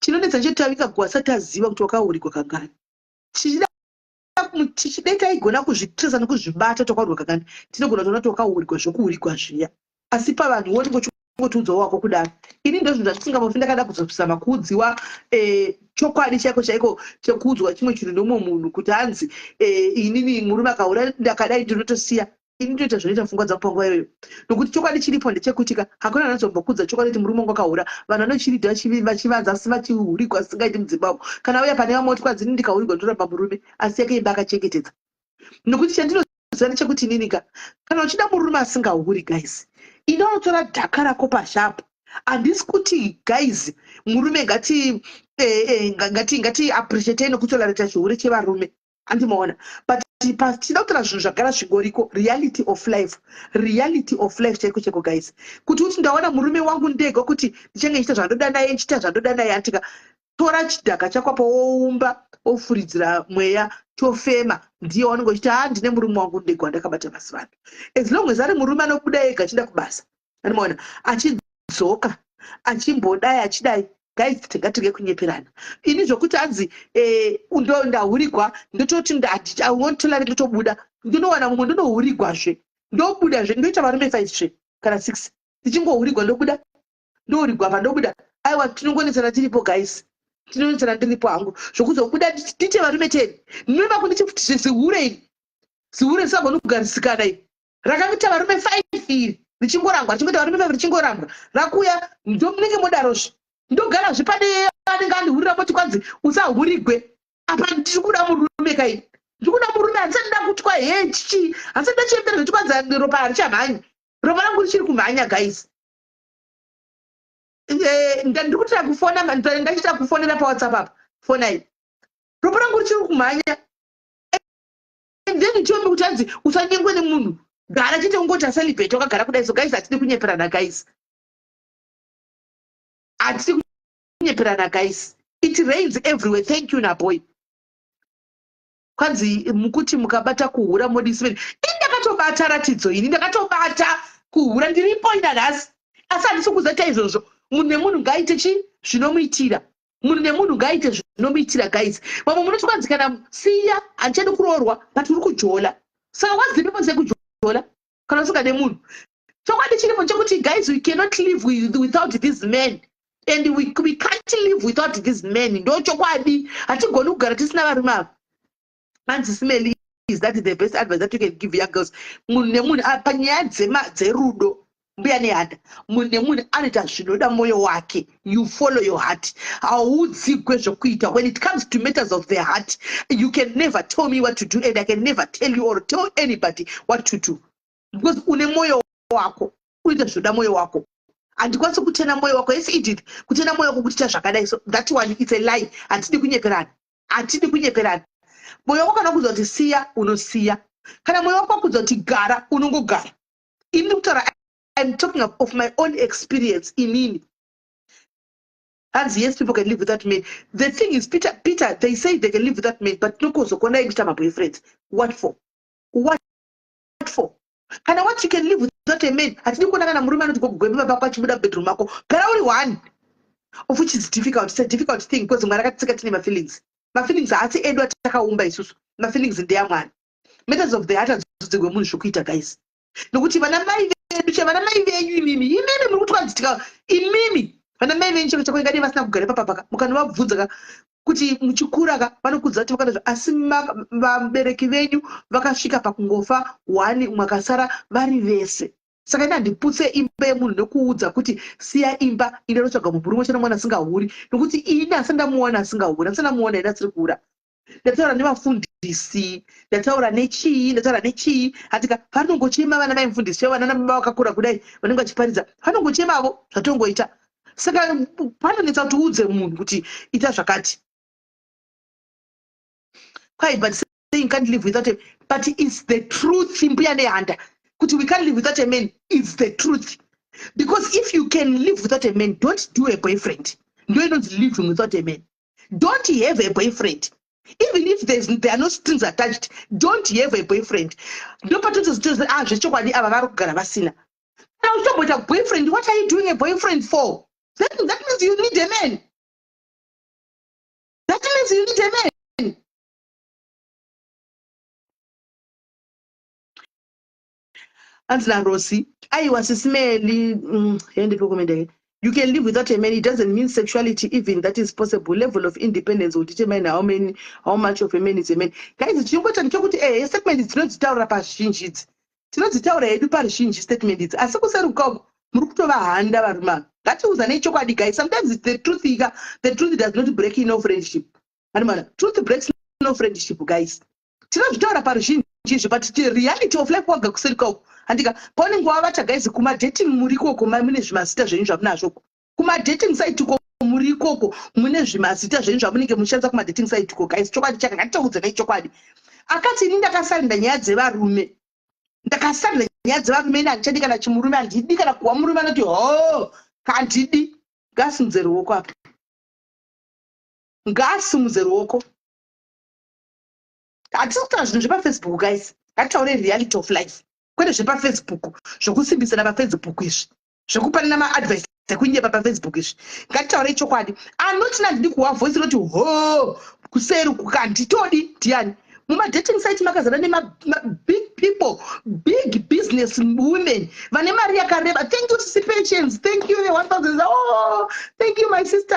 Chinonetsa ncheti Tavinga Guwa asati aziva kuti wakaurigwa kangani. Tichidai taigona kuzvitresa nekuzvibata, takaurigwa kangani, tinogona kutoona kuti wakaurigwa zvokuurigwa zviya. Asi pavanhu wonenge uchingotiudzawo wako kudaro, ini ndozvinhu zvandisingambofi ndakada kuzozama kuudziwa chokwadi chaiko chaiko chekuudzwa chimwe chinhu nomumwe munhu, kuti hanzi inini murume akaura ndakadai, ndinotosiya. Ini ndinoita zvinoita pfungwa dzangu panguva iyoyo, nokuti chokwadi chiripo ndechekuti ka hakuna anozombokudza chokwadi kuti murume wangu akaura. Vanhu vanochiridha vachivanza, asi vachihurigwa singaiti mudzimba umo. Kana uya pane vamwe oti kwanzi ini ndikahurigwa ndoramba murume, asi yake imba akachengetedza. Nokuti chandinoziva ndechekuti inini ka, kana uchida murume asingahuri, guys, ine unotora dhaka rako pashapu. Handisi kuti, guys, murume ngati ngati appreciatei nekutolerata chihure chevarume. Handimaona, but tichida kutora zvinhu zvagara zvingoriko, reality of life, reality of life chaiko chaiko, guys, kuti uti ndaona murume wangu ndega kuti ndichange ndichiita zvandoda naye, ndichiita zvandoda naye, antika tora chidhaka chako apa, woumba, wofuridzira mweya, chofema, ndiye wanenge uchiti, "Ha, ndine murume wangu ndega wandakabata mazuva ano." As long as ari murume anobuda ega achienda kubasa, anomaona achidzoka, achimbodai, achidai, guys, tingatige kunyeperana. Ini zvokuti anzi ndahurigwa, ndototi I won't tolerate, ndotobuda, ndinowana mumwe, ndonohurigwazve, ndobudazve, ndoita varume five zve kana six, ndichingohurigwa ndobuda, ndohurigwa apa ndobuda. Aiwa, tinongonetsana tiripo, guys, tinonetsana ndiripo hangu. Zvokuzobuda ndiite varume 10, ndinoreva kundichi zihure iri, zihure risagoni kugarisikana iri, rakaita varume five iri, richingorambwa, richingoita varume five, richingorambwa, rakuya ndomunenge modarozve. Ndogarazve pane anenge andihurira, moti kwanzi usahurigwe. Apa ndiri kuda murume kai, ndiri kuda murume. Handisati ndakutwa he chichi, handisati ndachembera zvoti kwanzi ropa harichamhanyi. Ropa rangu richiri kumhanya, guys. Ndiri kutira kufona, ndachiita kufonera paWhatsApp apa, fonai. Ropa rangu richiri kumhanya. And then tiombe kuti hanzi usanyengwe nemunhu, gara chete, ungoti acelibate, wakagara kudai so. Guys, hatidi kunyeperana, guys, hatidi kunyeperana, guys. It rains everywhere. Thank you, naboy. Kwanzi mukuti mukabata kuhura modisiveni. Ini ndakatobata ratidzo, ini ndakatobata kuhura, ndiripo ina nhasi, asi handisi kuzaita izvozvo. Munhu nemunhu ngaaite chi zvinomuitira. Munhu nemunhu ngaaite zvinomuitira, guys. Vamwe munoti kwanzi kana siya, handichadi kuroorwa, but uri kujola. Saka what's the purpose yekujola kana usingade munhu? Chokwadi chiripo chekuti, guys, we cannot live without this man, and we can't live without this man. Ndo chokwadi, hatigoni kugara tisina varume ava. Hanzi, "Simeli, is that the best advice that you can give young girls?" Munhu nemunhu, panyaya dzerudo. Mbuya Nehanda, munhu nemunhu anoita zvinoda mwoyo wake. You follow your heart. Haudzigwe zvokuita. When it comes to matters of the heart, you can never tell me what to do and I can never tell you or tell anybody what to do, because une mwoyo wako, unoita zvinoda mwoyo wako. Handikwanisi kutena mwoyo wako. Yes, Edith, kutena mwoyo wako kuti ita zvakadai, so that one, it's a lie. Hatidi kunyeperana, hatidi kunyeperana. Mwoyo wako kana kuudza kuti siya, unosiya. Kana mwoyo wako wakuudza kuti gara, unongogara. Ini kutaura, I'm talking of my own experience inini. Hanzi, yes, people can live without men. The thing is, Peter, Peter, they say they can live without men, but nokuzokuonai kuita maboyfriends. What for? What for? Kana what you can live without a man, hatidi kuona kana murume anoti gogwembe baba achibuda bedroom mako. Gara uri one, of which is difficult. It's a difficult thing because Mwari akatisika tine mafeelings. Mafeelings haasi edu atakaumba isusu, mafeelings ndeyamwari. Matters of the heart hadzidzigwe munhu zvokuita, guys, nokuti vana mai vedu che vana mai venyu imimi, imimi muri kutwanzitika imimi, vana mai venyu cheko chako ingadii vasina kugara ipapapaka. Mukanovabvunza ka kuti muchikura ka, vanokudza kuti vakadazvo, asi vabereki venyu vakasvika pakungofa one, umwe akasara vari vese. Saka ini handiputse imba yemunhu nekuudza kuti siya imba, inde notsvaga murume chana mwana asingahuri, nokuti ini asati ndamuona asingahuri, asati ndamuona ini asiri kuhura. Ndataura nevafundisi, ndataura nechii, ndataura nechii, hatika vanongochema. Vana mai mufundisi chaivo, vana baba vakakura kudai, vanenge vachiparidza, vanongochemavo zvatongoita. Saka panonetsa kuti uudze munhu kuti ita zvakati. Kwai, but saying can't live without a, but it's the truth, Mbuya Nehanda, kuti we can't live without a man. It's the truth, because if you can live without a man, don't do a boyfriend. Ndo inonzi living without a man. Don't have a boyfriend. Even if there are no strings attached, don't have a boyfriend. Ndopatotozitozi, ah, zvechokwadi ava vari kugara vasina. Kana uchitomboita boyfriend, what are you doing a boyfriend for? That means you need a man. That means you need a man. Anzi naRosi, aiwa, Sisimeli, hendipokomendake. You can live without a man. It doesn't mean sexuality. Even that is possible. Level of independence will determine how much of a man is a man. Guys, chingoita ndechekuti statement dzinodzitaura pazhinji idzi, tinodzitaura hedu paruzhinji statement idzi, asi kuseri kukako muri kutovahanda varume ava. Ngatiudzanei chokwadi, guys. Sometimes the truth ika, the truth does not break no friendship. Animana, truth breaks no friendship, guys. Tinozvitaura paruzhinji izvi, but the reality of life, waga kuseri kwako, handika paunenge wavata, guys, kumadating muri ikoko, mune zvimazita zvenyu zvamunazvo kumadating site ko. Muri ikoko mune zvimazita zvenyu zvamunenge muchishandisa kumadating site ko, guys. Chokwadi chaka, ngatitaudzanei chokwadi. Akati, ini ndakasarenda nyaya dzevarume, ndakasarenda nyaya dzevarume. Ini handichadi kana chimurume, handidi kana kuwa murume anoti ho, handidi. Ngasimudze ruoko apa, ngasimudze ruoko. Hatisi kutaura zvinhu zvepaFacebook, guys. Ngatitaure reality of life, kwete zvepaFacebook, zvokusimbisana paFacebook izvi, zvekupanana maadvice ekunyepa paFacebook izvi. Ngatitaurei chokwadi. Anoti nandidi kuwa voice roti ho kuseri kukanditodi ndiani? Mumadating site makazara nemabig people, big business women vane mari yakareba. Thank you, Sisi Patience. Thank you, 1000. Oh, thank you, my sister.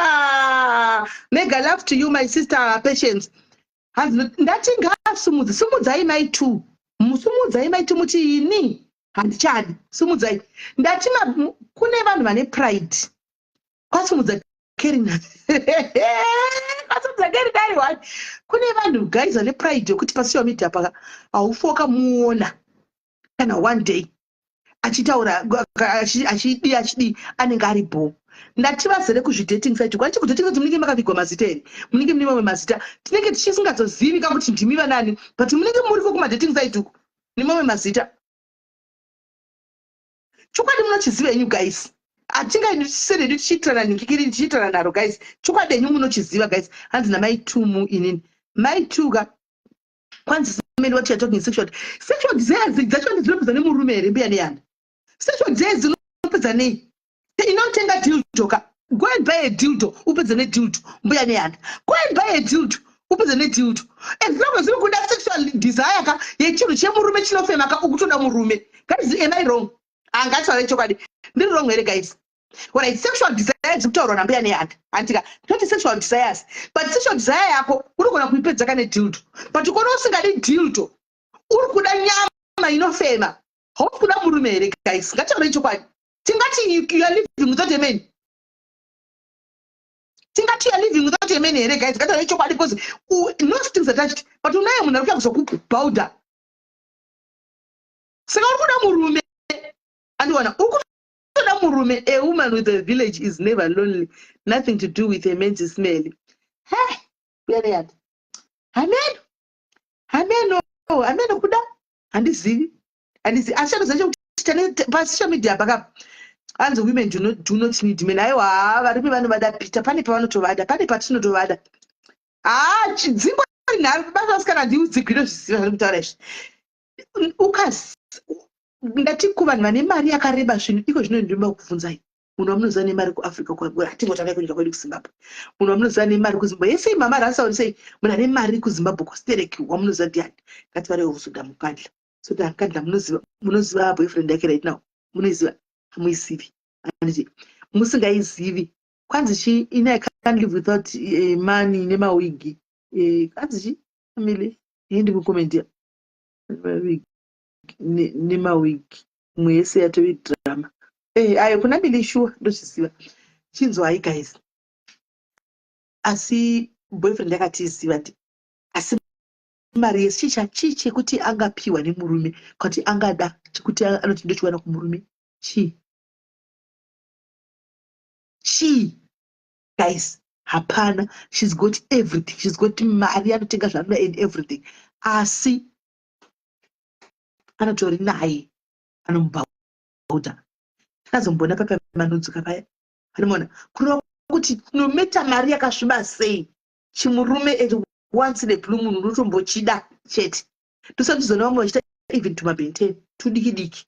Mega love to you, my sister Patience. Hanzi, ndati ngaasumudze. Sumudzai mai two, musumudzai mai two, muti ini handichadi. Sumudzai. Ndati kune vanhu vane pride. Kwasumudza Kerina, kwasumudza Kerina. Ari one. Kune vanhu, guys, vane pride yekuti pasocial media paka haufi wakamuona kana one day achitaura achidii achidii, anenge ari bho. Ndati vazere kuzvidating site. Kwanti kudating site munenge makavigwa mazita here? Munenge mune mamwe mazita, tinenge tichisingazozivi ka kuti ndimi vanani, but munenge muriko kumadating site uku nemamwe mazita. Chokwadi munochiziva henyu, guys. Hatingaseredu tichiitirana nhingikiri, tichiitirana naro, guys. Chokwadi henyu munochiziva, guys. Hanzi namaitumu, inini maituka. Kwanzi many, what you are talking, sexual desires dzacho ndidzinopedza nemurume here, Mbuya Neyana? Sexual desires dzinopedza nei? Inotenga dildo ka. Go and buy a dildo, upedze nedildo. Mbuya Neyana, go and buy a dildo, upedze nedildo. As long as uri kuda sexual desire ka yechinhu chemurume chinofema ka, ukutoda murume. Guys, am I wrong? Angataure chokwadi, ndiri wrong here, guys? Alright, sexual desire dzikutaurwa naMbuya Nehanda, handika toti sexual desires, but sexual desire yako unogona kuipedza kane dildo. But ukona usingadi dildo, uri kuda nyama inofema, hausi kuda murume here, guys? Ngataurei chokwadi. Tingati you are living without a man? Tingati you are living without a man here, guys? Ngataure chokwadi, because no strings attached, but unaye munhu ari kuya kuzokubhauda. Saka uri kuda murume, andiwana uri kutoda murume. A woman with a village is never lonely. Nothing to do with a man's smell. He kuyane hameno, hameno, hameno. Kuda handizivi, handizivi, asi chatoziva chekuti pasocial media pakapa hanzi women do not need men. Aiwa, varume vanovada, Peter. Pane pavanotovada, pane patinotovada. Haa, dzingori nharo basa. Vasikana, handiudzigwi, zviziva zvari kutaura izvi. Ukas ndati kuvanhu vane mari yakareba zvinhu iko zvino, ndinoda kubvunzai, munhu wamunoziva nemari kuAfrica, hatingotangai kunyika kwedu kuZimbabwe, munhu wamunoziva nemari kuZimbabwe yesei, mama Rasauri, sei munhu ane mari kuZimbabwe kustereki wamunoziva ndiani? Ngativarewo kuzoda Mukandla. Soda Mukandla, munoziva, munoziva boyfriend yake right now? Munoiziva? Hamuizivi, handiti? Musingaizivi, kwanzi chi ini I can't live without money nemawigi. Kwanzi chi family indi kukomendia nemawigi, mwe yese yatove drama. Ayo kuna mili sure, ndozviziva. Chinzwai guys, asi boyfriend yakatiziva ndi asi mari yese chicha chii chekuti angapiwa nemurume kuti angada, chekuti anoti ndochiwana kumurume chii? Chii, guys? Hapana. She's got everything. She's got mari, anotenga zvaanoda and everything, asi anotori naye anomubhauta. Takazomboona papa manudzuka paya, anomaona kureva kuti nometa mari yakasviba sei, chimurume at once in a blue moon unotombochida chete. Tosati tizoona vamwe vachiita even tumabenten tudiki diki.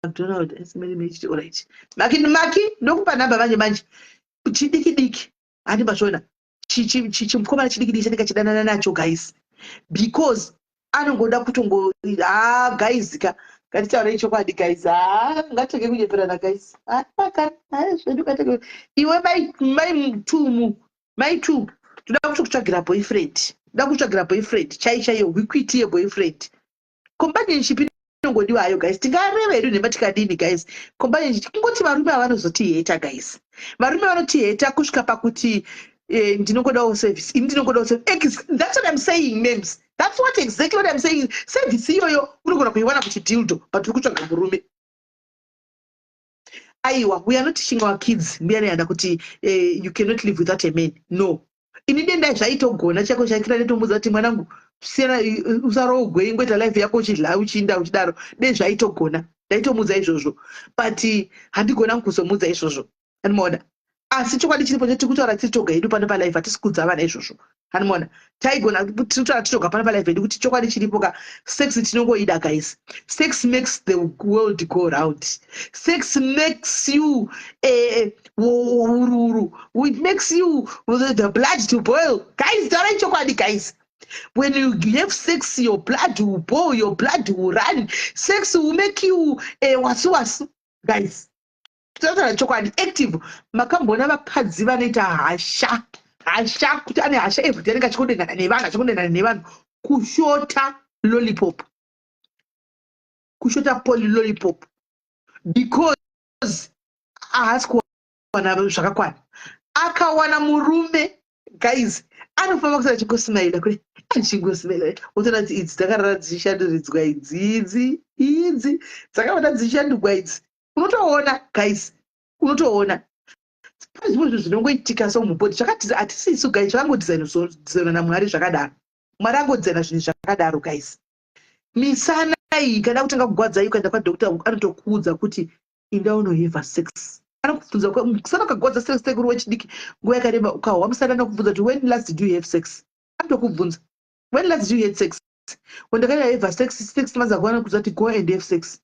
McDonald esimene, alright, Maki, Maki, ndokupa nhamba manje manje. Chidiki diki, handi mazviona? Chimukomana chidiki diki chanenge chidanana nacho, guys, because anongoda kutongo. Ha, guys ka, ngatitaurei chokwadi, guys. Ha, ngatitege kunyeperana, guys. Zvedu katege. Iwe mai tumu, mai tu, toda kutokutsvagira boyfriend, toda kutsvagira boyfriend chai chaiyo, hwikwiti yeboyfriend. Companionship inongodiwa hayo, guys. Tingareva hedu nhema tikadini, guys? Companionship, kungoti varume havanozotiheta, guys. Varume vanotiheta kusvika pakuti ndinongodawo service ini, ndinongodawo service. That's what I'm saying, mams. That's what exactly what I'm saying. Service iyoyo unogona kuiwana kuchidildo, but uri kutsvaga murume. Aiwa, we are not teaching our kids, mbuya neyanda, kuti you cannot live without a man. No, ini dendai zvaitogona chako chakira netomuudza kuti mwanangu, siyana, usarogwe, ingoita life yako uchidla, uchiinda, uchidaro. Dei zvaitogona ndaitomuudza izvozvo, but handigona kuzomuudza izvozvo, anomaona? Asi chokwadi chiripo chetiri kutaura tiri toga hedu pano palife, hatisi kudza vana izvozvo, anomaona? Taigona tinotaura tiri toga pano palife hedu kuti chokwadi chiripo ka, sex tinongoida, guys. Sex makes the world go round. Sex makes you ururu. It makes you the blood to boil, guys. Taurai chokwadi, guys. When you have sex, your blood will boil, your blood will run. Sex will make you wasu wasu, guys. Totaura chokwadi, active. Makamboona vakadzi vanoita hasha hasha, kuti ane hasha everyday, anenge achikudengana nevanhu, achikudengana nevanhu? Kushota lollipop, kushota poly lollipop, because haasi kuwana zvakakwana. Akawana murume, guys, anofamba kusara achingosimaila kule, achingosimaila, wotoona kuti idzi dzakarara dzichishanduridzwa, idzi, idzi, idzi dzakavata dzichishandurwa idzi. Unotoona, guys, unotoona pane zvimwe zvinhu zvinongoitika somubhodhi zvakati hatisi isu, guys. Zvakangodhizainwa naMwari zvakadaro. Mwari angodhizaina zvinhu zvakadaro, guys. Misana iyi kana kutanga kugwadzai, ukaenda kwadoctor anotokuudza kuti inda unoheva sex. Anokubvunza musana ukagwadza sex sekuru wechidiki nguva yakareba, ukahwa musana, anokubvunza kuti when last did you have sex? Anotokubvunza, when last did you have sex? When ndakaenda have sex 6 months ago, anokubvunza kuti go and have sex.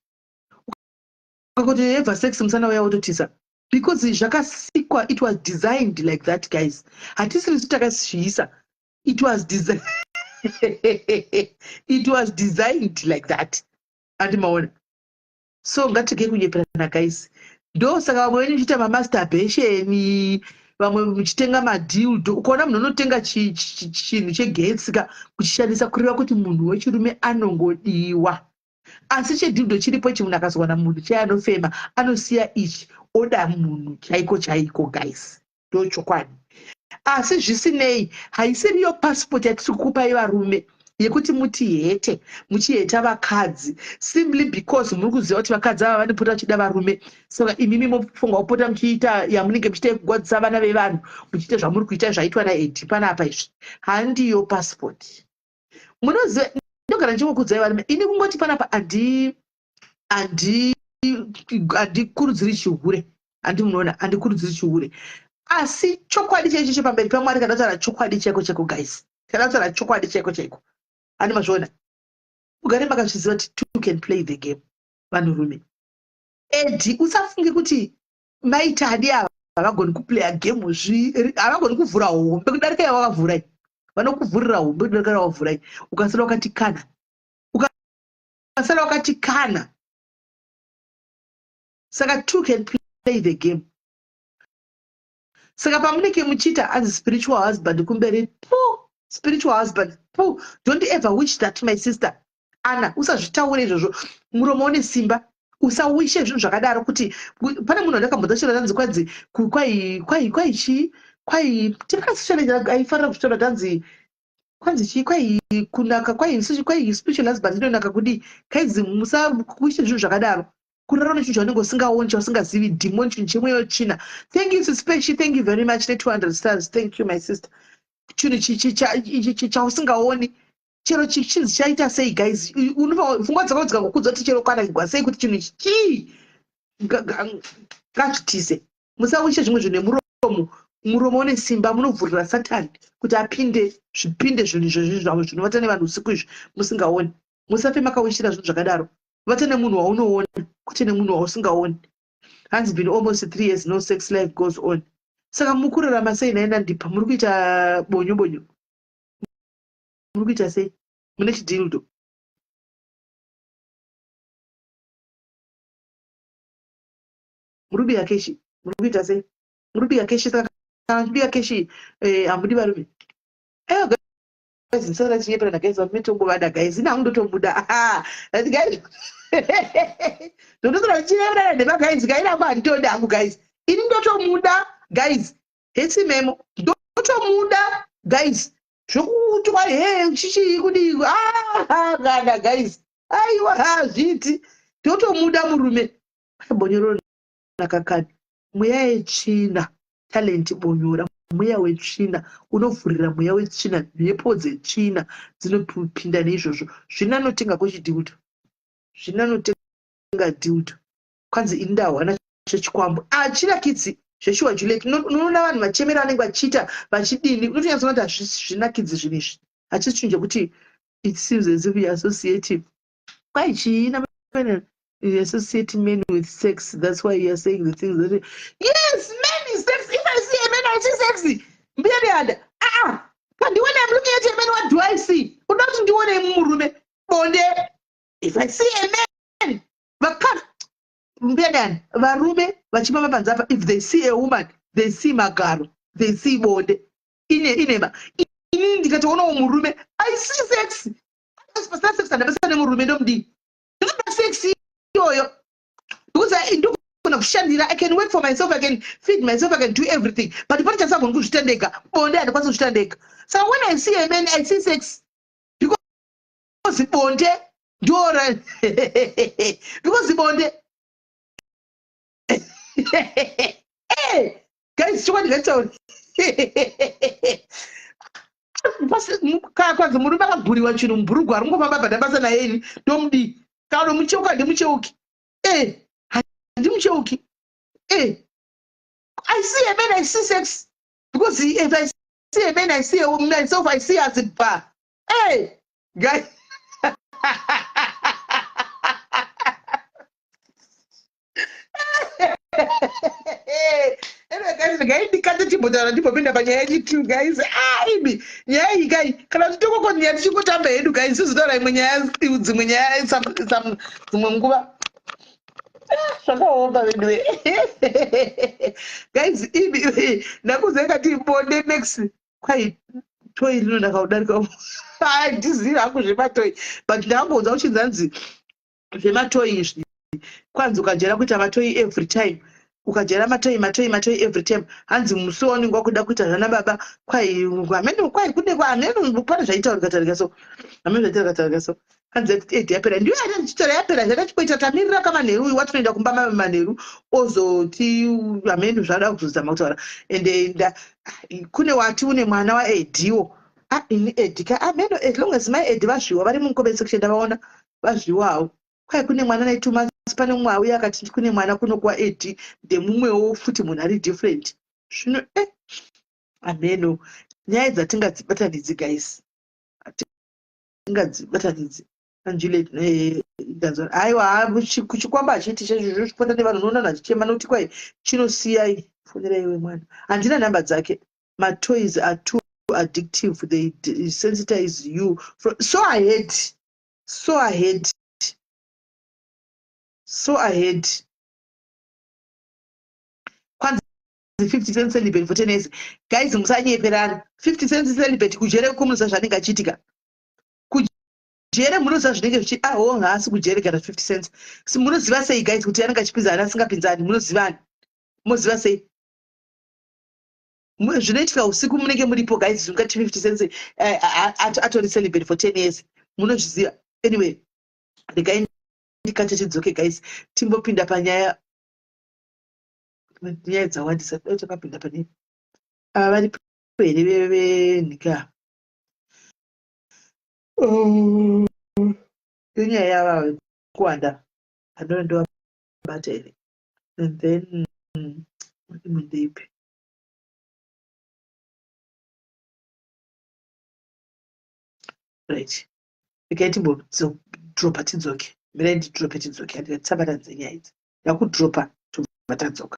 Ukangoti have sex, musana uya wototiza, because zvakasikwa. It was designed like that, guys. Hatisiri su takazviisa. It was designed like that, andimaona? So ngatirege kunyeperana, guys. Ndosaka vamwe venyu muchiita mamasturbation, vamwe muchitenga madildo. Ukaona munhu unotenga chinhu chegetsi ka kuchishandisa, kureva kuti munhu wechirume anongodiwa. Asi chedhildo chiripo ichi, munhu akazowana munhu chaiye anofema, anosiya ichi oda munhu chaiko chaiko guys. Ndochokwadi. Asi zvisinei, haisiriyo passport yatiri kukupai varume yekuti mutihete, muchiheta vakadzi simply because muri kuziva kuti vakadzi ava vanopota vachida varume. Saka imimi mofunga kupota muchiita yamunenge muchiita yekugwadzisa vana vevanhu, muchiita zvamuri kuita zvaitwa naEddy panapa izvi. Handiyo passport. Munoziva, ndogara ndichingokuudzai varume, ini kungoti panapa handi handi handikurudziri chihure, handi munoona, handikurudziri chihure, asi chokwadi chaicho chepamberi paMwari, kana kutaura chokwadi chaiko chaiko guys, kana kutaura chokwadi chaiko chaiko, handi mazviona, mugare makazviziva kuti two can play the game. Vanhurume, Edi, usafunge kuti maitadi ava havagoni kuplaya game, havagoni kuvhura hombe kudarika yavakavhura iyi. Vanokuvhurira hombe kudarika yavakavhura iyi. Ukasara wakati kana, ukasara wakati kana. Saka two can play the game. Saka pamunenge muchiita anzi spiritual husband kumberi pu, spiritual husband pu, don't ever wish that, my sister Ana, usazvitaure izvozvo. Muromo une simba, usawishe zvinhu zvakadaro. Kuti pane munhu andakambodza chero tanzi kwanzi kwai kwai kwai chii, kwai tipasishana aifarira kuzvitaura, tanzi kwanzi chii, kwai kunaka, kwai kwai spiritual husband inonaka kudii. Kaizi, musawishe zvinhu zvakadaro. Kurara nechinhu chaunenge usingaoni, chausingazivi, demon, chinhu chemweya wetsvina. Thank you, Sispeshi, thank you very much ne200 stars. Thank you, my sister. Chinhu chausingaoni, chero chichinzi chaita sei guys, pfungwa dzako dzikangokudza kuti chero kwanakigwa sei kuti chinhu ichi chii, ngazvitize. Musawishe zvimwe zvinhu nemuromo. Muromo une simba, munovhurira Satani kuti apinde, zvipinde zvinhu izvozvi zvavo zvinovata nevanhu usiku izvi musingaoni. Musafe makawishira zvinhu zvakadaro. Vata nemunhu waunoona, kwete nemunhu wausingaoni. Hanzi been almost 3 years, no sex, life goes on. Saka mukurarama sei naenda ndipa? Muri kuita bonyo bonyo, muri kuita sei? Mune chidhildo, muri kubika keshi, muri kuita sei? Muri kubika keshi. Saka kana muchibika keshi, hamudi varume? Aiwa guys, musara tinyepera guys, varume tongovada guys. Ini hangu ndotomuda guys, ndotosara tichinyepera nema guys. Kaini hangu handitodi hangu guys, ini ndotomuda guys. Hesi memo, ndotomuda guys. Zvokuti kwai he chichii kudii, kana guys, aiwa, hazviiti. Totomuda murume. Bonyoro nakakani mweya yetsvina. Talent Bonyora, mweya wetsvina unovhurira mweya wetsvina, mhepo dzetsvina dzinopinda neizvozvo. Zvinanotenga kwechidhildo, zvinanotenga dildo. Kwanzi ini ndahwana chechikwambo hachinakidzi zveshuwa. Juliet, unoona vanhu vachemera vanenge vachiita vachidini, unotonyatsoona kuti hazvinakidzi zvinhu izvi, hachisi chinhu chekuti. It seems as if you associate, kwai chii, you associate men with sex, that's why you are saying the things that. Yes, men is sex. If I see a man, I see sex. Mbiyadiyada, ah, kandione, I'm looking at a man, what do I see? Unoda kuti ndione murume bonde? If I see a man, vakadzi, mbiyadiyani, varume vachifamba panze apa, if they see a woman, they see magaro, they see bonde. Ine inema inini ndikatoonawo murume, I see sex. Pasina sex handabasa nemurume, ndomudii? Ndinoda sex iyoyo because ndogona kushandira. I can work for myself, I can feed myself, I can do everything, but pane chandisagoni kuzviita ndega, bonde handikwanisi kuzviita ndega. Saka when I see a man, I see sex because bonde ndora, because bonde. Hey, guys, chokwadi ngatauri. Kwanzi murume akaguriwa chinhu mubhurugwa, ari kungofamba bhadha basa naye, ini ndomudii? Kana mucheuka, handimucheuki. E, handimucheuki. E, I see a man, I see sex, because if I see a man, I see a woman, myself, I see as a bar. Hey guys. Anyway guys, regai ndikate timbotaura, ndimbopinda panyaya yechi2 guys. Ah, imi nyaya iyi kai, kana kuti tokokonyaya tichingotamba hedu guys, tizotaura imwe nyaya, dzimwe nyaya dzimwe nguva. Ah, zvakaoma veduwe guys. Imi ndakuzai kati bonde next. Kwai toy rinonaka kudarika, handizivi hangu zvematoy, but ndakangonzwa kuchinzanzi. Zvematoyi izvi, kwanzi ukajaira kuita matoyi every time, ukajaira matoyi, matoyi, matoyi every time, hanzi musi waunenge wakuda kuita zvana baba, kwai hameno, kwai kune hameno, pane zvaitaurika taurika so, hameno zvaitaurika taurika so. Hanzi edi yapera, ndiyo yati ndichitora yapera, zvatachipoita tamirira kamanheru uyu watinoenda kumba mave manheru, ozoti hameno zvada kuzozama kutaura. Ende kune wati une mwana waEdhiwo. Ah, ini Edi ka, ameno. As long as mai Edi vazviwa vari mucomment section, ndavaona vazviwawo. Kwai kune mwana ne 2 months, pane mumwe auya akati kune mwana kuno kwaEdi, ndemumwewo futi munhu ari different. Zvino ameno nyaya dzatingadzibatanidzi, guys, hatingadzibatanidzi. Anjuliet, ndanzwa. Aiwa, kuchikwamba hachiiti chaizvozvo, chipota nevanhu, unoona vanhu achichema nokuti kwai chinosiyai. Fonera iwe mwana, handina nhamba dzake. Matoys are too addictive, they desensitize you from, so I heard, so I heard, so I heard. Kwanzi 50 Cent celibate for 10 years. Guys, musanyeperana. 50 Cent celibate kujere kumunoziva zvanenge achiitika kujere, munoziva zvinenge zvichi aho, haasi kujere kana 50 Cents. Munoziva sei, guys, kuti anenge achipinzani, asingapinzani? Munozivani? Moziva sei zvinoitika usiku? Munenge muripo, guys. Zvingati 50 Cents atori celibate for 10 years, munozviziva? Anyway, regai ndikate tidzoke, guys, timbopinda panyaya. Nyaya dzawandisa, dai takapinda pane ava varipo here venhika. Oh, inyaya yava kuwanda, handona ndovabata here. And then imwe ndeipi? Right, regai timbodropa tidzoke. Mirai ndidrope tidzoke, handika tisabatanidze nyaya idzi. Ndakudropa, tobva tadzoka.